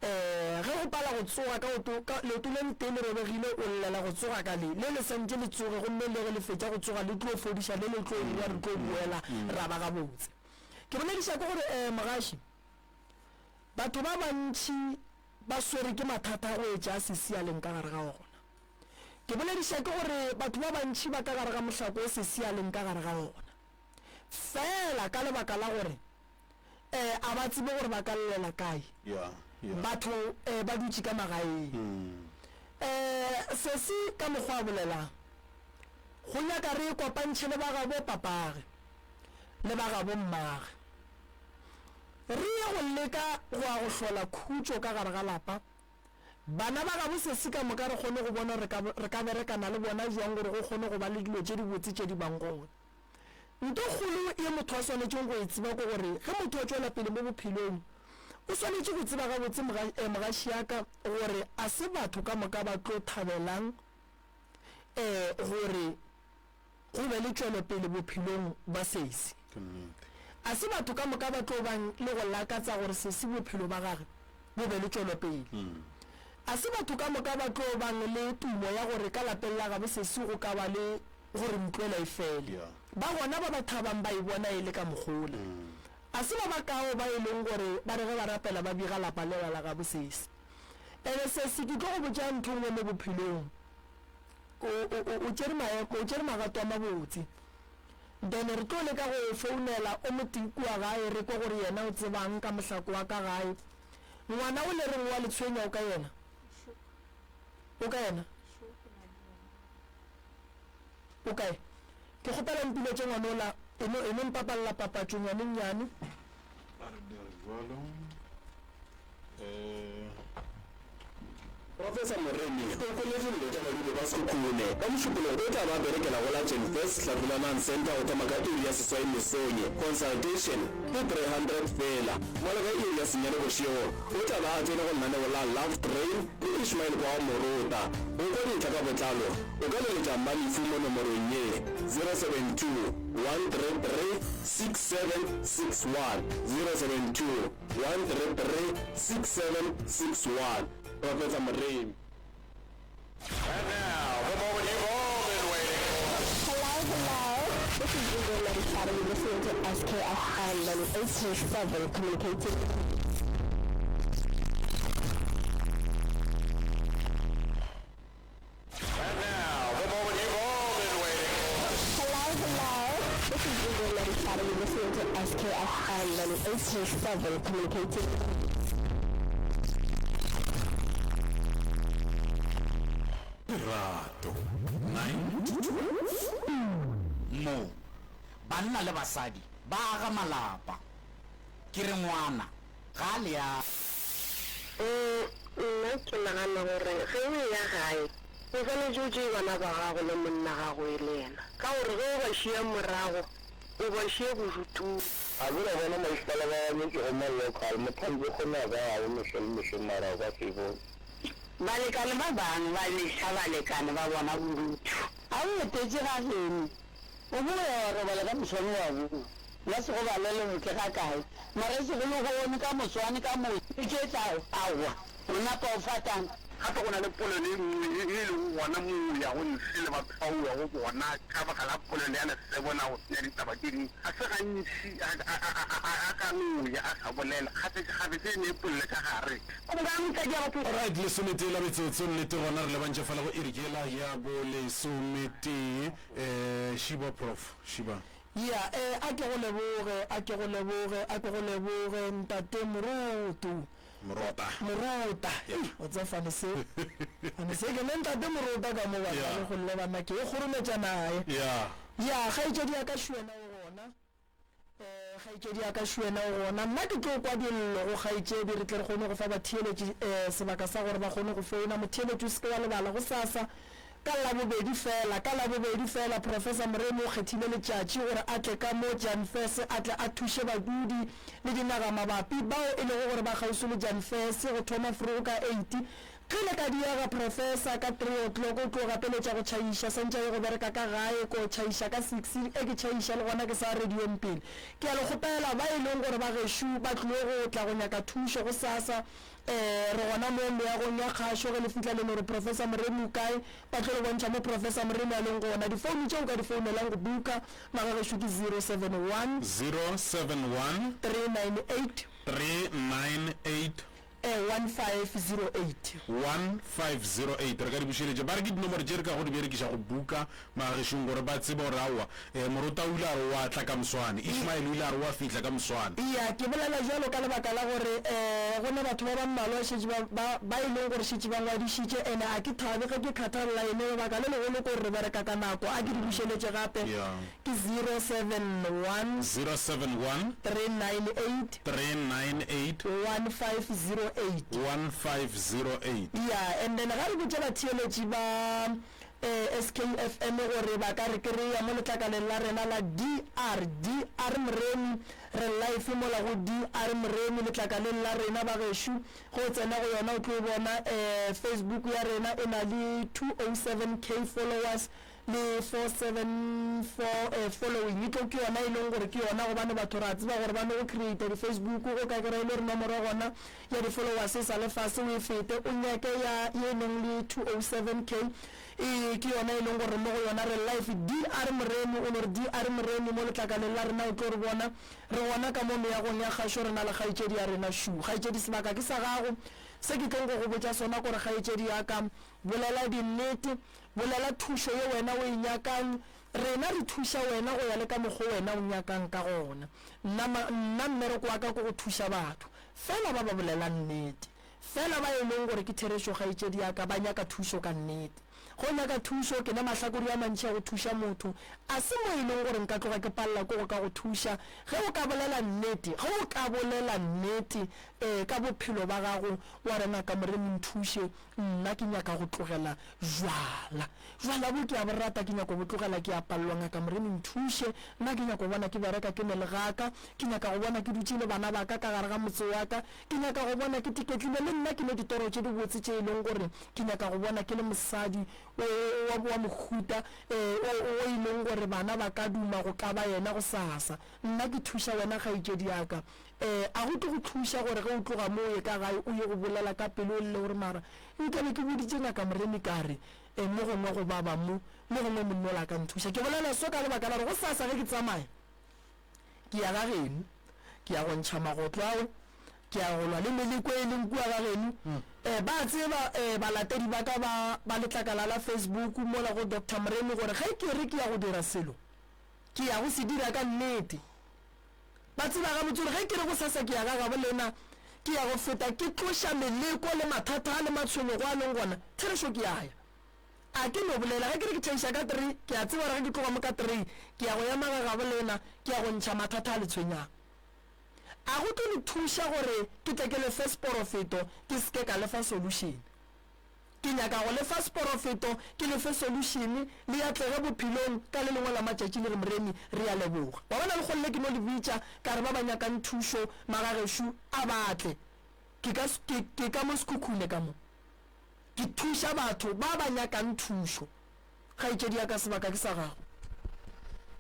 Um ge go pala go tsoga ka oto, ka leoto le letee le robegile, o llela go tsoga ka le. Le le santše le tsoge, gomme le ge le fetša go tsoga le tlo fodiša, le le tlo boa, re tlo boela ra ba gabotse. Ke bolediša ke gore, um mogaši, batho ba bantši ba swere ke mathata a go etša a sesi a leng ka gare ga ona. Ke bolediša ke gore batho ba bantši ba ka gare ga mohlako o sesi a leng ka gare ga ona. Feela ka lebaka la gore um a ba tsebe gore ba ka llela kae. Batho um ba dutše ka magaeng. Um sesi ka mokgwa a bolelang, go nyaka re ikopantšhe le ba gabo papage le ba gabo mmage. Re ye go leka go ya go hlola khutšo ka gare ga lapa. Bana ba gabo sesi ka moka re kgone go bona gore re ka berekana le bona bjang gore go kgone go ba le dilo tše dibotse tše di bang gona. Nto kgolo ye motho a swanetšeng go e tseba ke gore ge motho a tšwela pele mo bophelong, o swanetše go tseba gabotse mogašiaka gore a se batho ka moka ba tlo thabelang gore go be le tšwelopele bophelong ba sesi. A se batho ka moka ba tlo bang le go lakatsa gore sesi bophelo ba gage bo be le tšwelopele. A se batho ka moka ba tlo bang le tumo ya gore ka lapeng la gabo sesi go ka ba le gore ntwela e fele. Ba gona ba ba thabang ba e bona e le ka mokgola. A se ba bakao ba e leng gore ba re ge ba rapela ba biga lapa lela la gabo sesi. Ene sesi ke tlo go botša ntho nngwe mo bophelong. O, o, o, o tšere maemo, o tšere magato a mabotse. Then re tlo leka go founela o motee kua gae re kwe gore yena o tsebang ka mohlako wa ka gae. Ngwana o le reng wa le tshwenya o ka yena? O ka yena? O kae? Ke kgopela mpiletše ngwana ola e no, e no mpapalela papatšo nyane nyane. A re dire bjalo. Eh. Professor Moremi o kweletše dillo tša badudi ba Sekhukhune. Ka Mošupologo o tla ba a berekela go la Genfest Hlahlolanang Centre go thoma ka iri ya seswai mesong. Consultation ke 300 fela. Mola ka iri ya senyane bošego o tla ba a tsene go lenaneo la Love Train le Ishmael Kwao Morota. Go kwa dintlha ka botlalo o ka leletša Mmalefu mo nomorong ye, 072 133 6761, 072 133 6761. Professor Moremi. And now, the moment you've all been waiting for. Hello, hello. This is Google Lady You're listening to SKFM 98.7 communicating. And now, the moment you've all been waiting for. Hello, hello. This is Google Lady You're listening to SKFM 98.7 communicating. Lerato 9 to 12. Mo, banna le basadi ba aga malapa. Ke re ngwana ga a leago. Nna ke nagana gore ge o eya gae, o swanetše o tšee bana ba gago le monna gago e le yena, ka gore ge o ba šia morago, o ba šia bodutung. A ke ra bona masepala ba ba nyetšego mo local, motho a ntse kgone a ka gabo meso le meso mara o ka se e bone. Balekane ba bang ba leša balekane ba bona bodutu. A o etetše ga geno? O boya wa robala ka moswane wa boa. Nka se go balele gore ke ga kae, mara e sego lehono, ka moswane, ka moso, le tše tlago, aowa, o napa o fatana. Gape go na le polelo e nngwe ye e lego gona mo o yago ntle le batho ba o yago bona ka baka la polelo ya lesebo na go senya ditaba tše dingwe. Ga se gantši a, a, a, a, a, a ka no ya a sa bolela. Kgafetša, kgafetša e ne polelo ka gare. Alright, lesometee la metsotso, nnete gona re lebantše fela go iri yela ya bolesometee. Eh, Šiba Prof, Šiba. Ya, eh, a ke go leboge, a ke go leboge, a ke go leboge, Ntate Morutu. Morota. Morota. Yeah. O tseba fane se. Fane se ke ne Ntate Morota ka mo banna Yeah. le go lle banna ke e kgorometša naye. Yeah. Ya, kgaetšedi ya ka Šuena o gona. Eh, kgaetšedi ya ka Šuena o gona. Nna ke tlo kwa dillo go kgaetšedi re tle re kgone go fa batheeletši eh, sebaka sa gore ba kgone go founa. Motheeletši o se ke wa lebala gosasa ka Labobedi fela, ka Labobedi fela Professor Moremi o kgethile letšatši gore a tle ka mo Jan Fese a tle a thuše badudi le dinagamabapi bao e lego gore ba kgauswi le Jan Fese go thoma vroeg ka eight. Ge le ka diega Professor ka three o'clock o tlo gapeletša go tšhaiša, santše a ye go bereka ka gae, ko tšhaiša ka six, e ke tšhaiša le gona ke sa radiong pele. Ke a le kgopela ba e leng gore ba gešo ba tlile go tla go nyaka thušo gosasa, eh, re gona mo meagong ya kgašo, ge le fihla le no re Professor Moremi o kae, ba tlo le bontšha mo Professor Moremi a leng gona. Difounu tše o ka di founelang go buka magagešo ke 071. 071. 398. 398. 1508. 1508. Re ka di bušeletša. Ba re ke dinomoro tše re kago di berekiša go buka magagešong gore ba tsebe gore aowa, eh, Morota o ile a re o a tla ka moswane, Ishmael o ile a re o a fihla ka moswane. Eya, ke bolela bjalo ka lebaka la gore eh, go ne batho ba ba mmalwa šetše ba, ba, ba e leng gore šetše ba ngwadišitše, ene a ke thabe ge ke khatha line, lebaka le legolo ke gore re bereka ka nako. A ke di bušeletše gape. Yeah. Ke 071. 071. 398. 398. 1508. 1508. Ya, and then ga re botše batheeletši ba SKFM gore ba ka re kry-a mo letlakaleng la rena la DR, DR Moremi, re live mola go DR Moremi letlakaleng la rena bagešo, ge o tsena go yona o tlo bona Facebook ya rena e na le 207k followers, le 474 following e tlo ke yona e leng gore ke yona gobane batho ra tseba gore ba no go creator di Facebook go ka kry-a e le gore nomoro gona ya di followers e sa le fase o e fete o nyake ya ye e neng le 207k e ke yona e leng gore mo go yona re live DR Moremi o no re DR Moremi mo letlakaleng la rena o tlo re bona re gona ka mo meagong ya kgašo re na le kgaetšedi ya rena shu kgaetšedi sebaka ke sa gago se ke tlong go go botša sona kore kgaetšedi ya ka bolela dinnete Bolela thušo ye wena o e nyakang, rena re thuša wena go ya le ka mokgo wena o nyakang ka gona. Nna, nna mmereko wa ka ke go thuša batho, feela ba ba bolelang nnete. Feela ba e leng gore ke therešo, kgaetšedi ya ka, ba nyaka thušo ka nnete. Ge o nyaka thušo, ke ne mahlakori a mantši a go thuša motho. A se mo e leng gore nka tloga ke palela ke go ka go thuša. Ge o ka bolela nnete, ge o ka bolela nnete, ee, ka bophelo ba gago, wa re, Ngaka Moremi, nthuše, Nna ke nyaka go tlogela jwala. Jwala bo ke a bo rata, ke nyako bo tlogela, ke a palelwa. Ngaka Moremi nthuše. Nna ke nyako bona ke bereka ke ne le gaka. Ke nyaka go bona ke dutše le bana ba ka ka gare ga motse wa ka. Ke nyaka go bona ke tiketlile le nna ke ne ditoro tše dibotse tše e leng gore ke nyaka go bona ke le mosadi o, wa, wa mohuta o, o e leng gore bana ba ka duma go ka ba yena gosasa. Nna ke thuša wena kgaetšedi ya ka. Ee, a go tlo go thuša gore ge o tloga mo o ye ka gae o ye go bolela ka pelo o lle o re, Mara nkabe ke boditše Ngaka Moremi ka re, Ee, mo gongwe go baba mo, mo gongwe monna ola a ka nthuša. Ke bolela so ka lebaka la gore gosasa ge ke tsamaya ke ya ga geno, ke ya go ntšha magotlo ao, ke ya go lwa le meleko e leng kua ga geno. Ee, ba a tseba, ee, balatedi ba ka ba, ba letlakala la Facebook mola go Doctor Moremi gore ge ke re ke ya go dira selo, ke ya go se dira ka nnete. Ba tseba gabotse gore ge ke re gosasa ke ya ga gabo lena, ke ya go feta ke tloša meleko le mathata a le matshwenyego a leng gona. Therešo ke a ya. A ke no bolela, ge ke re ke tšhaiša ka tree, ke a tseba gore ge ke tloga mo ka tree, ke ya go ema ga gabo lena, ke ya go ntšha mathata a le tshwenyang. A go tlo le thuša gore ke tle ke le fe seporofeto, ke se ke ka le fa solution. Ke nyaka go le fa seporofeto, ke le fe solution, le atlege bophelong, ka le lengwe la matšatši le re, Moremi, re a leboga. Wa bona, lekgolo le ke no le bitša, ka re ba ba nyakang thušo, magagešo, a ba tle. Ke ka, ke, ke ka mo Sekhukhune ka mo. Ke thuša batho ba ba nyakang thušo. Kgaetšedi ya ka, sebaka ke sa gago.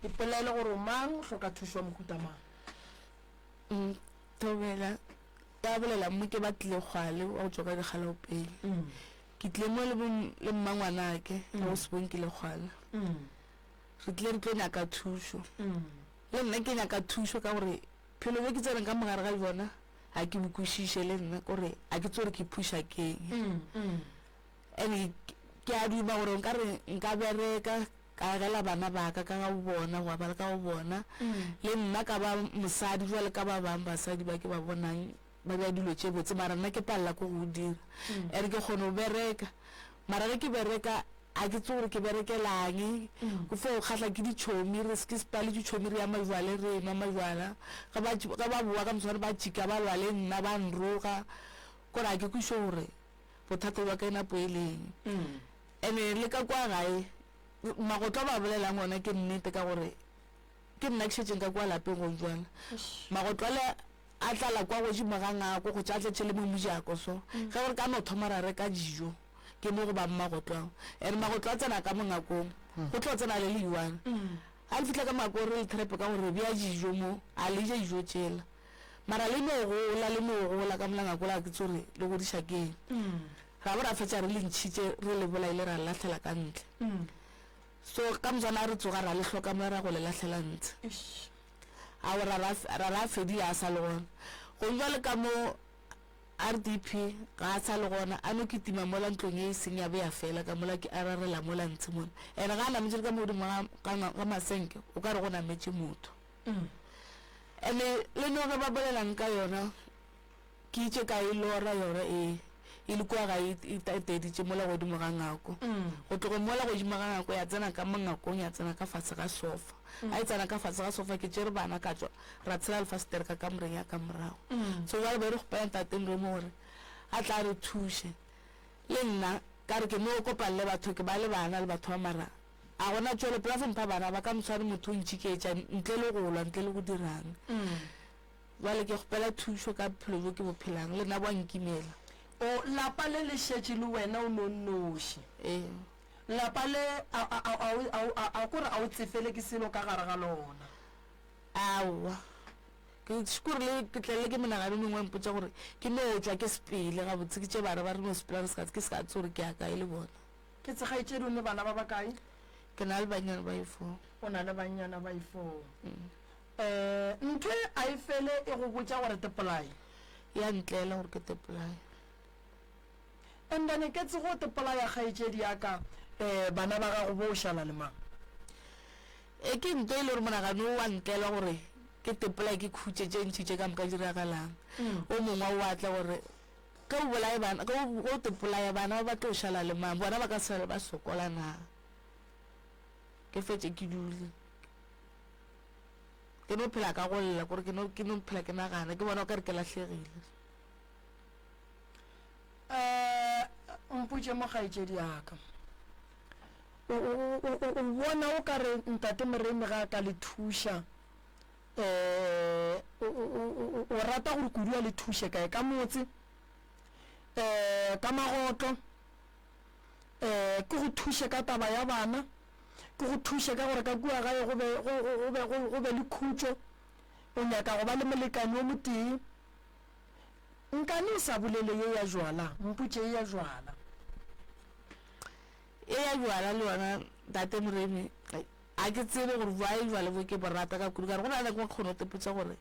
Ipolele gore o mang, o hloka thušo ya mohuta mang. Thobela. Ya bolela mo ke ba tlile kgwale wa go tšwa ka dikgalaopele. Ke tlile mo le bo le mmangwanake wa go se bong ke le kgwale. Re tlile re tlo nyaka thušo. Le nna ke nyaka thušo ka gore phelo bjo ke tseneng ka mogare ga bjona ga ke bo kwešiše le nna kore ga ke tsebe gore ke phuša keng. And ke a duma gore nkare nka bereka ka agela bana ba ka ka ga bona, gwa ba le ka go bona, le nna ka ba mosadi bjalo ka ba bang basadi ba ke ba bonang ba bea dilo tše botse, mara nna ke palela ke go dira. And ke kgona go bereka, mara ge ke bereka ga ke tsebe gore ke berekelang, ke fo go kgahla ke ditšhomi, re ke sepale ditšhomi re ya majwaleng re enwa majwala, ge ba ge ba bowa ka moswane ba tšika ba lwa le nna ba nroga, kore ga ke kwešiše gore bothata bja ka e napo e leng. Ene le ka kwa gae Magotlo a ba bolelang ona ke nnete ka gore ke nna ke šetšeng ka kua lapeng gong jwale. Magotlo ale A tlala kwa godimo ga ngako go tša tletše le mo mojako so. Ge re ka no thoma ra reka dijo ke mo go bang magotlo ao. And magotlo a tsena ka mo ngakong go tlo tsena le leiwana. Ga le fihla ka ngakong re le trepe ka gore re bea dijo mo a le je dijo tšela. Mara le no gola le no gola ka mola ngako la ke tse gore le godiša ke eng. Ra bo ra fetša re le ntšhitše re le bolaile ra le lahlela ka ntle. So ka moswana a re tsoga ra le hloka mola ra go le lahlela ntshe. Ao ra ra ra ra fedile a sa le gona. Gomme bjale ka mo RDP ga a sa le gona a no kitima mola ntlong ye e seng ya be ya fela ka mola ke a rarela mola ntshe mola. Ene ga a nametše le ka mo godimo ga ga ga masenke o ka re go nametše motho. Ene le no ge ba bolelang ka yona Ke itše ka e lora yona e, e le kua gae e tateditše mola godimo ga ngako. Go tloga mola godimo ga ngako ya tsena ka mo ngakong ya tsena ka fase ga sofa. Ga e tsena ka fase ga sofa ke tšere bana ka tšwa ra tshela lefasetere ka kamoreng ya ka morago. So bjale be re kgopela Ntate Moremi gore a tla re thuše. Le nna ka re ke no kopana le batho ke ba le bana le batho ba mara a gona tšwelopele ya go mpha bana ba ka moswane motho o ntšiketša ntle le go lwa ntle le go dirang. Bjale ke kgopela thušo ka bophelo bjo ke bo phelang, le nna bo a nkimela. O, lapa le le šetše le wena o no nnoši. Ee. Lapa le, a, a, a, a, a, a, a, kore a o tsefele ke selo ka gare ga lona? Aowa. Ke, kore le, ke tlelele ke menagano e mengwe e mpotša gore ke no tšwa ke sepele gabotse, ke tše bana ba re no sepela re se ka, ke se ka tsebe gore ke ya kae le bona. Ke tse, kgaetšedi, o ne bana ba bakae? Ke na le bannyana ba i-four. O na le bannyana ba i-four. Eh, ntho e a e fele e go botša gore te polaye? Ya ntlela gore ke te polaye. And then ke tsego te polaya kgaetšedi ya ka, eh, bana ba gago bo šala le mang? E ke nto e le gore monagano o wa ntlela gore ke te polaye ke khutše tše ntši tše ka moka di diragalang. O mongwe o a tla gore ge o bolaye bana, ge o te polaya bana ba ba tlo šala le mang? Bona ba ka se ba sokola na? Ke fetše ke dule. Ke no phela ka go lla, kore ke no, ke no phela ke nagana, ke bona o ka re ke lahlegile. Eh, mpotše mo kgaetšedi ya ka. O, o, o, o, o bona o ka re Ntate Moremi ga a ka le thuša, eh, o, o, o, o rata gore kudu a le thuše kae? Ka motse? Eh, ka magotlo? Eh, ke go thuše ka taba ya bana? Ke go thuše ka gore ka kua gae go be, go, go, go be, go, go be le khutšo. O nyaka go ba le molekani o motee. Nkane o sa bolele ye ya jwala? Mpotše ye ya jwala. Ye ya jwala le yona, Ntate Moremi, ga ke tsebe gore why jwala bo ke bo rata ka kudu. Ka re go na le nako ke kgona go tepotša gore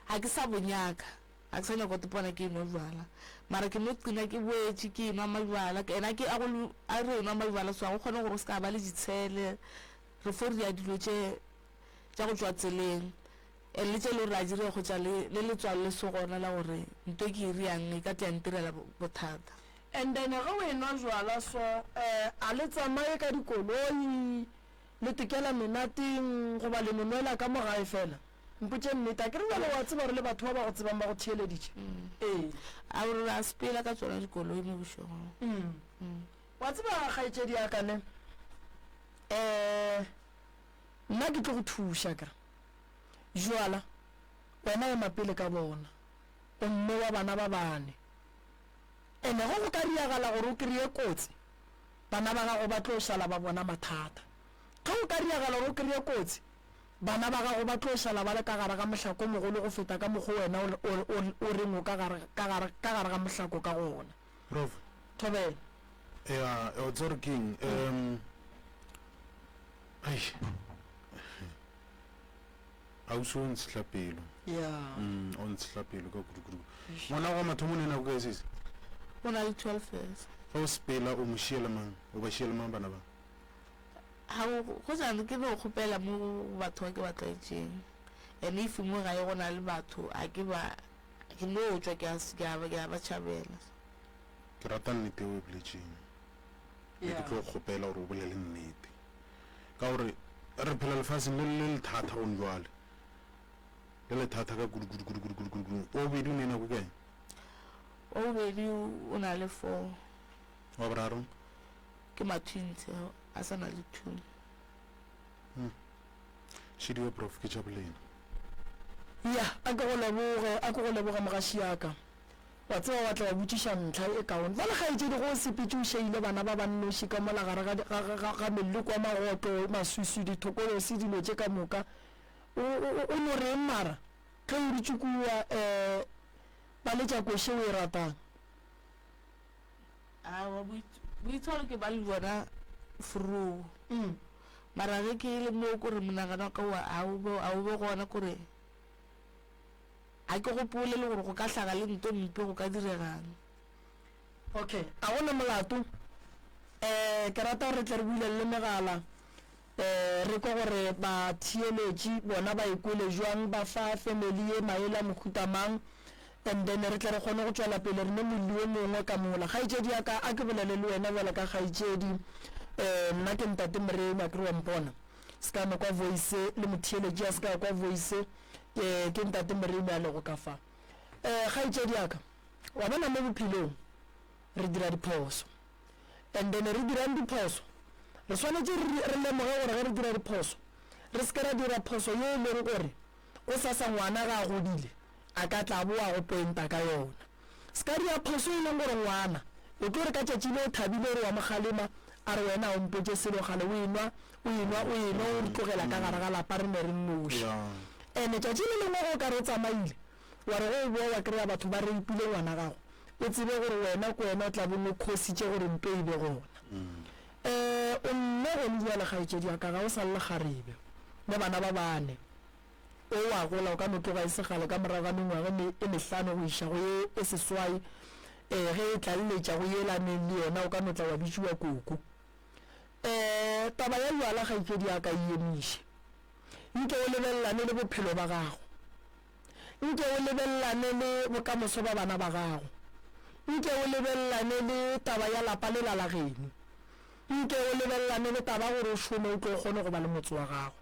ga ke sa bo nyaka. Ga ke sa nyaka go tepona ke enwa bjala. Mara ke no qina ke boetše ke enwa mabjala. Ena ke a go a re enwa mabjala so ga go kgone gore o se ka ba le ditshele. Re fo ria dilo tše tša go tšwa tseleng. And le tše le gore ra di ria kgotsa le le letswalo le se gona la gore nto e ke e riang e ka tla ya ntirela bothata. And then ge o enwa jwala so a le tsamaye ka dikoloi le tekela menateng goba le no nwela ka mo gae fela? Mpotše nnete, akere bjale o a tseba gore le batho ba ba go tsebang ba go theeleditše? Ee. A gore re a sepela ka tšona dikoloi mo bošegong. Wa tseba, kgaetšedi ya ka, ne, um nna ke tlo go thuša, akere. Bjala, wena ema pele ka bona. O mme wa bana ba bane. Ene ge go ka riagala gore o kreye kotsi, bana ba gago ba tlo šala ba bona mathata. Ge go ka riagala gore o kreye kotsi, Bana ba gago ba tlo šala ba le ka gare ga mohlako o mogolo go feta ka mokgo wena o, o, o, o reng o ka gare, ka gare, ka gare ga mohlako ka gona. Prof. Thobela. Ya, o tseba gore ke eng? Um, eish. Ausi o ntshehla pelo. Ya. Mm, o ntshehla pelo ka kudu-kudu. Ngwana wa mathomo o ne nako kae sesi? O na le 12 years. Ge o sepela o mo šiela mang? O ba šiela mang bana ba? Ga go jalo ke no kgopela mo go batho ba ke ba tlwaetšeng and if mo gae go na le batho a ke ba ke no tšwa ke a ke a ke a ba tšhabela. Ke rata nnete e o e boletšeng. Be ke tlo kgopela gore o bolele nnete. Ka gore re phela lefaseng le le lethata gone jwale. Le le thata ka kudu kudu kudu kudu kudu kudu. Wa bobedi o ne nako kae? Wa bobedi o na le four. Wa boraro? Ke ma-twins ao, a sa na le two. Hmm. Šidiwe prof ke tša bolena. Ya, a ke go leboge, a ke go leboge mogaši ya ka. Wa tseba wa tla wa botšiša ntlha e kaone. Bjale kgaetšedi ge o sepetše o šeile bana ba ba nnoši ka mola gare ga, ga, ga, ga meloko ya magotlo, maswiswi, dithokolosi, dilo tše ka moka, o, o, o no reng mara ge o dutše kua um ba letša koše o e ratang? Aowa, boitshwaro ke ba le bona forogo. Mara ge ke le mo kore monagano wa ka wa a o be a o be gona kore a ke gopole le gore go ka hlaga le nto mpe go ka diregang. Okay, a go na molato. Um ke rata gore re tle re bulelele megala um re kwe gore batheeletši bona ba e kwele jwang, ba fa family ye maele a mohuta mang, and then re tle re kgone go tšwela pele re ne molli wo mongwe ka mola. Kgaetšedi ya ka, a ke bolele le wena bjalo ka kgaetšedi, um nna ke Ntate Moremi, a ke re wa mpona? Se ka no kwa voice le motheeletši a se ka kwa voice, ke, ke Ntate Moremi a lego ka fa. Um kgaetšedi ya ka, wa bona mo bophelong re dira diphoso, and then re dirang diphoso, re swanetše re, re lemoge gore ge re dira diphoso, re se ke ra dira phoso ye e leng gore gosasa ngwana ge a godile a ka tla boa go pointa ka yona. Se ka dira phoso e leng gore ngwana o tlo re ka tšatši le o thabile o re wa mo kgalema a re wena ga o mpotše selo kgale o enwa o enwa o enwa o re tlogela ka gare ga lapa re ne re nnoši. Ene tšatši le lengwe ge o ka re o tsamaile wa re ge o boa wa kry-a batho ba rape-ile ngwana gago o tsebe gore wena ke wena o tla bong o cause-itše gore nto e be gona. Um o mme gone bjale kgaetšedi ya ka ga o sa le lekgarebe le bana ba bane. O a gola, o ka no tloga e se kgale ka morago ga mengwaga e e mehlano go iša go ye e seswai. Ee, ge e tlaleletša go yela neng le yona, o ka no tla wa bitšiwa koko. Ee, taba ya bjala kgaetšedi ya ka e emiše. Nke o lebelelane le bophelo ba gago. Nke o lebelelane le bokamoso ba bana ba gago. Nke o lebelelane le taba ya lapa lela la geno. Nke o lebelelane le taba gore o šome o tlo kgone go ba le motse wa gago.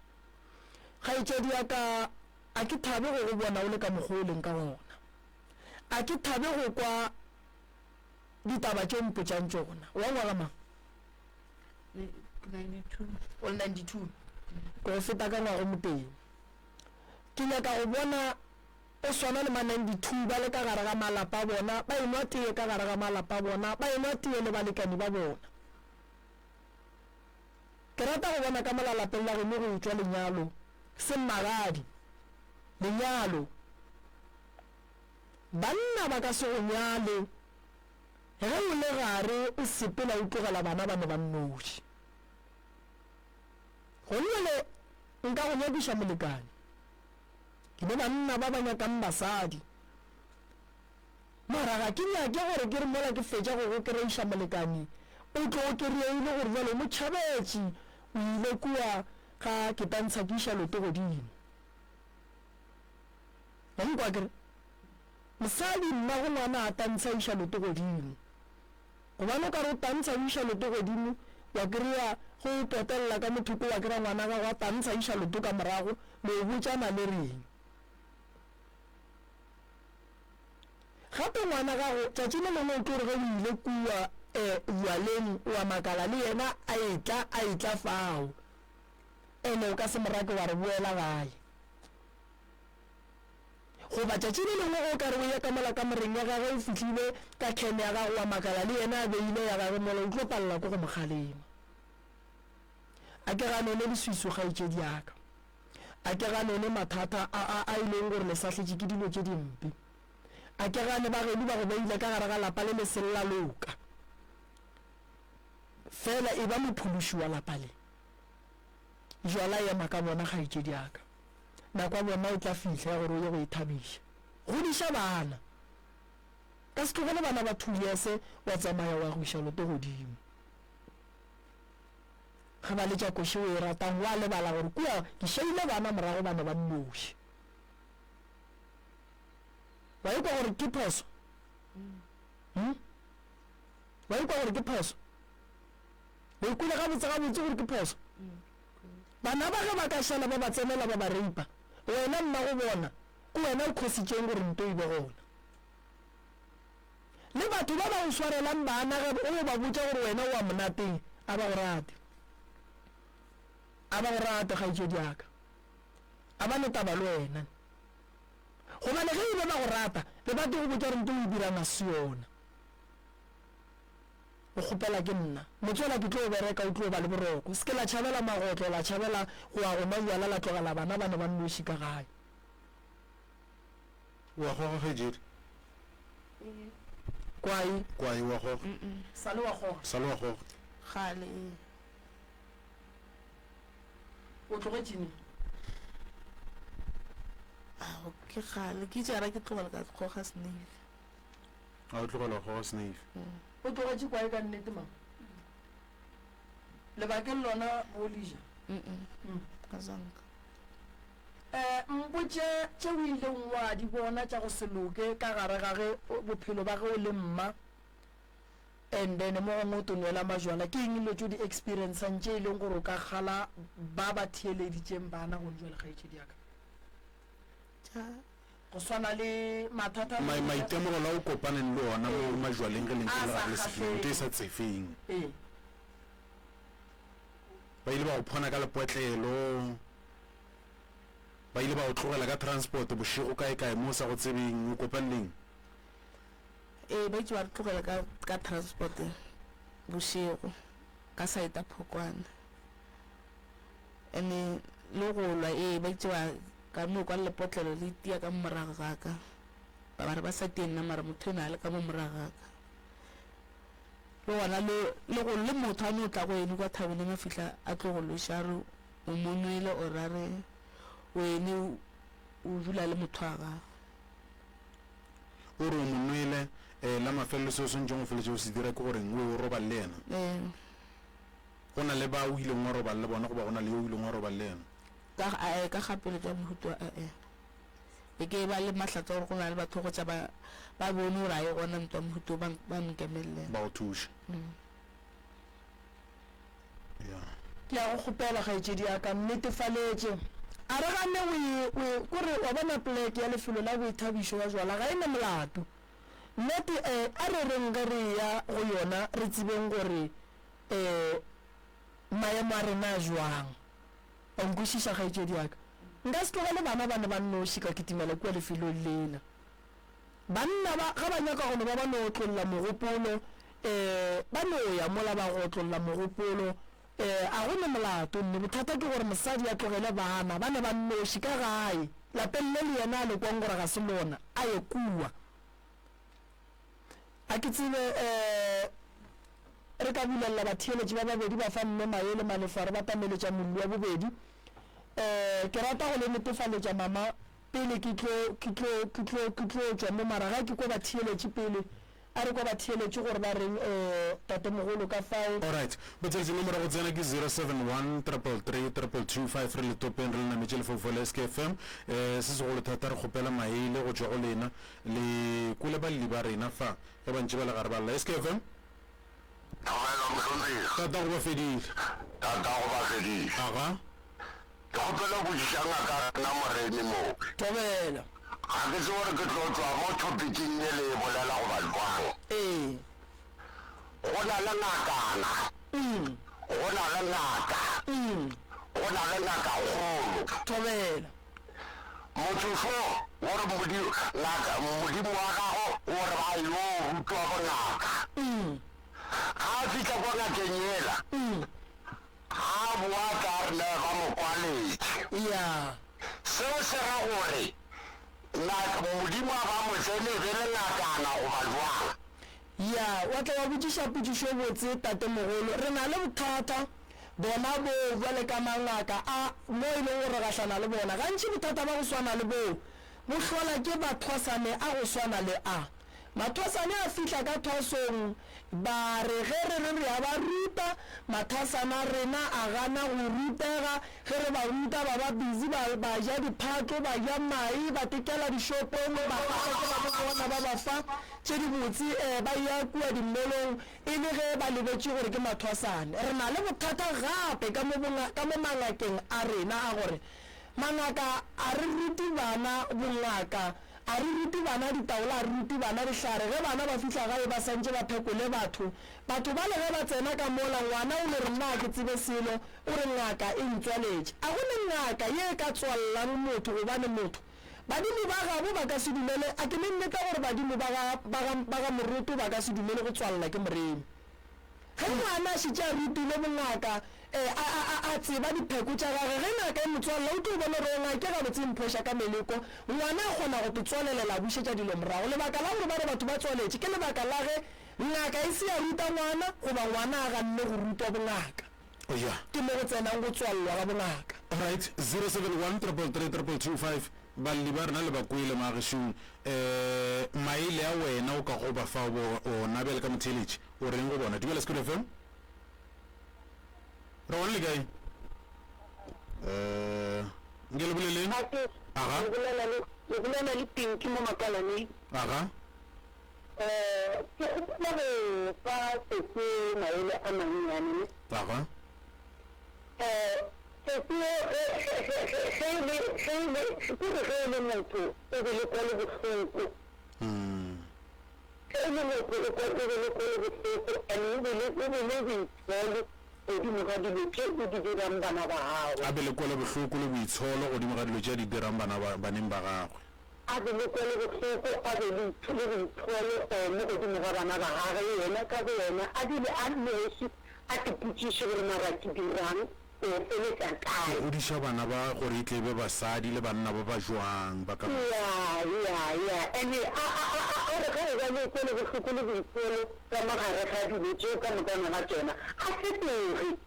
Kgaetšedi ya ka, a ke thabe go go bona o le ka mokgwa o leng ka gona. A ke thabe go kwa ditaba tše o mpotšang tšona. Wa ngwaga mang? Ke 92. O le 92? Ke go feta ka ngwaga o motee. Ke nyaka go bona o swana le ma 92 ba le ka gare ga malapa a bona, ba enwa teye ka gare ga malapa a bona, ba enwa teye le balekani ba bona. Ke rata go bona ka mola lapeng la geno go etšwa lenyalo, seng magadi. Lenyalo. Banna ba ka se go nyale ge o le gare o sepela o tlogela bana ba ne ba nnoši. Gonne nka go nyakiša molekane. Ke ne banna ba ba nyakang basadi. Mara ga ke nyake gore ke re mola ke fetša go go kereiša molekani, o tlo o kereile gore bjale o mo tšhabetše, o ile kua ga ke tantsha ke iša loto godimo. Wa nkwa ke re? Mosadi mmago ngwana a tantsha a iša loto godimo. Gobane o ka re o tantsha o iša loto godimo, wa kereya ge o potelela ka mothoko wa kereya ngwana gago a tantsha a iša loto ka morago, le botšana le reng? Gape ngwana gago tšatši le lengwe o tlo re ge o ile kua bjaleng wa makala le yena a etla a etla fao ene o ka se mo rake wa re boela gae. Goba tšatši le lengwe ge o ka re o ya ka mola kamoreng ya gagwe o fihlile ka can ya gago wa makala le yena a beile ya gagwe mola o tlo palela ke go mo kgalema. A ke ganone leswiswi kgaetšedi ya ka. A ke ganone mathata a a a e leng gore le sahletše ke dilo tše dimpe. A ke gane ba geno ba go beile ka gare ga lapa le le seng la loka. Fela e ba mophološi wa lapa le. Jwala ema ka bona kgaetšedi ya ka. Nako ya bona e tla fihla ya gore o ye go ithabiša. Godiša bana. Ka se tlogele bana ba 2 years wa tsamaya wa go iša loto godimo. Ge ba letša koši o e ratang wa lebala gore kua ke šaile bana morago ba ne ba nnoši. Wa ikwa gore ke phoso? Hmm? Wa ikwa gore ke phoso? O ikwele gabotse gabotse gore ke phoso? Bana ba ge ba ka šala ba ba tsenela ba ba reipa, wena mmago bona, ke wena o khositšeng gore nto e be gona. Le batho ba ba go swarelang bana ge o ba botša gore wena o a monateng, a ba go rate. A ba go rate, kgaetšedi ya ka. A ba ne taba le wena. Gobane ge e be ba go rata, be ba tlo go botša gore nto o e dirang ga se yona. O kgopela ke nna. Motswala ke tlo bereka o tlo ba le boroko. Se ke la tšhabela magotlo, la tšhabela go ya go nwa bjala la tlogela bana ba ne ba nnoši ka gae. O a goga kgaetšedi? Kwae. Kwae, o a goga? Sa le wa goga? Sa le wa goga. Kgale, ee. O tlogetše neng? Ao, ke kgale. Ke itše gare ke tlogela ka goga snake. A o tlogela go goga snake? O tlogetše kwae ka nnete, mama? Lebakeng lona bo le ja? Ga zanka. Mpotše tše o ileng wa di bona tša go se loke ka gare ga ge bophelo ba ge o le mma and then mo gongwe o to nwela majwala. Ke eng dilo tše o di experiencang tše e leng gore o ka kgala ba ba theeleditšeng bana gong jwale kgaetšedi ya ka? Tša. Go swana le mathata a Ma, maitemogelo a o kopaneng le ona mo majwaleng ge le ntse A le sa gare le sepela, ntho e sa kgahleng. tsefeng. Ee. Ba ile ba go phona ka lepotlelo. Ba ile ba go tlogela ka transport bošego kae-kae mo o sa go tsebeng, o kopane le eng? Ee, ba itše ba re tlogela ka, ka transport bošego ka side ya Phokwane. Ene le go lwa, ee, ba itše ba ka no kwa lepotlelo le tia ka mo morago ga ka. Ba ba re ba sa tie nna mara motho ena a le ka mo morago ga ka. Le gona le, le go le motho a no tla go ene kwa thabeneng a fihla a tlo go lweša a re o mo nwele or a re wene o dula le motho wa gago. O re o mo nwele, eh, la mafelelo se o swanetšeng go feletša o se dira ke goreng o ye o robale le yena? Ee. Go na le ba o ileng wa robala le bona goba go na le yo o ileng wa robala le yena? Ka, ae, ka kgapeletšo ya mohuta wa ae. E ke ba le mahlatse gore go na le batho go tša ba, ba bone gore a e gona ntwa mohuta o ba, ba nkemelela. Ba go thuša. Mm. Ya. Ke a go kgopela, kgaetšedi ya ka, nnetefaletše. A re gane o e, o e, ko re, wa bona poleke ya lefelo la boithabišo ya jwala ga e na molato. Nnete, eh, a re reng ge re eya go yona re tsebeng gore, eh, maemo a rena a jwang. Wa nkwešiša, kgaetšedi ya ka? Nka se tlogele bana ba ne ba nnoši ka kitimela kua lefelong lela. Banna ba, ga ba nyaka go no ba ba no otlolla mogopolo, eh, ba no ya mola ba go otlolla mogopolo, eh, a go ne molato. Nne bothata ke gore mosadi a tlogele bana ba ne ba nnoši ka gae, lapeng le le yena a le kwang gore ga se lona, a ye kua. A ke tsebe, eh, re ka bulelela batheeletši ba babedi ba fa mme Maele Malefa re batameletša molli wa bobedi. Eh, ke rata go le netefaletša mama pele ke tlo, ke tlo, ke tlo, ke tlo tšwa mo mara ga ke kwa batheeletši pele. A re kwa batheeletši gore ba reng, eh, tatemogolo ka fao. Alright, botsheletši nomoro go tsena ke 071 333 2225 re le topeng re le nametše lefaufau la SKFM. Eh, se segolo thata re kgopela maele go tšwa go lena. Le kwele balli ba rena fa ge ba ntše ba le gare ba lla. SKFM. Thobela mohlomphegi. Tatago ba fedile. Tatago ba fedile. Aga. Ke kgopela go botšiša ngaka rena Moremi mo. Thobela. Ga ke tsebe gore ke tlo tšwa mo thopicing ye le e bolela goba jwang. Ee. Go na le ngakana. Go na le ngaka. Go na le ngakakgolo. Thobela. Motho šo o re Modimo, ngaka, Modimo wa gago o re ba yo rutwa bongaka. Ga a fihla kwa ngakeng yela, ga a boa a tla a re ne ba mo kwaletše. Ya. Seo se ra gore ngaka, Modimo a ba mo tsene e be le ngakana goba jwang? Ya, wa tla wa botšiša potšišo e botse, tatemogolo. Re na le bothata bona boo bjale ka mangaka a mo e leng gore re gahlana le bona. Gantši bothata ba go swana le boo bo hlola ke mathwasane a go swana le a. Mathwasane a fihla ka thwasong ba re ge re re re a ba ruta, mathasana a rena a gana go rutega. Ge re ba ruta ba ba busy ba ba ja diphatlo, ba ja mae, ba tekela dishopong, ba gahlwa ke ba bo bona ba ba fa tše dibotse, eh, ba eya kua dimmolong e le ge ba lebetše gore ke mathwasane. Re na le bothata gape ka mo bonga, ka mo mangakeng a rena a gore mangaka a re rute bana bongaka, a re rute bana ditaola, a re rute bana dihlare. Ge bana ba fihla gae ba santše ba phekole batho. Batho bale ge ba tsena ka mola, ngwana o no re nna ga ke tsebe selo, o re ngaka e ntswaletše. A go ne ngaka ye e ka tswallang motho gobane motho. Badimo ba gabo ba ka se dumele, a ke ne nneta gore badimo ba ga, ba ga, ba ga Moroto ba ka se dumele go tswalela ke Moremi. Ge ngwana a šetše a rutilwe bongaka, eh, a, a, a, a tseba dipheko tša gagwe, ge ngaka e mo tswalela, o tlo bona gore o ngake gabotse e mphoša ka meleko. Ngwana a kgona go te tswalelela a bušetša dilo morago. Lebaka la gore ba re batho ba tswaletše ke lebaka la ge ngaka e se ya ruta ngwana goba ngwana a ganne go rutwa bongaka. Ya. Ke mo go tsenang go tswalelwa ga bongaka. Alright, 071 333 2225 Balli ba rena le ba kwele moagišung. Eh, maele a wena o ka go ba fa bo ona bjale ka motheeletši, o reng go bona? Dumela Sekolo FM. Re gona le kae? Eh, nke le boleleng. Aga. Le bolela le le bolela le Pinky mo Makalaneng. Aga. Eh, ke kgopela go fa sesi maele a mannyane ne. Aga. Eh, sesi yo ge ge ge ge ge e le ge e le ke re ge e le motho o be le kwelo bohloko. Ge e le motho o kwa o be le kwelo bohloko and o be le o be le boitsholo godimo ga dilo tše o di dirang bana ba gago. A be le kwelo bohloko le boitsholo godimo ga dilo tše a di dirang bana ba baneng ba gagwe. A be le kwelobohloko, a be le le boitsholo mo godimo ga bana ba gagwe, yena ka boyena a dule a nnoši, a se potšiše gore mara ke dirang, o feletša kae. Go godiša bana ba gore e tle e be basadi le banna ba ba jwang ba ka moso. Ya, ya, ya. And-e a, a, a, a, a re ge o ba le kwelobohloko le boitsholo ka mo gare ga dilo tšeo ka mokana ga tšona, a fetoge.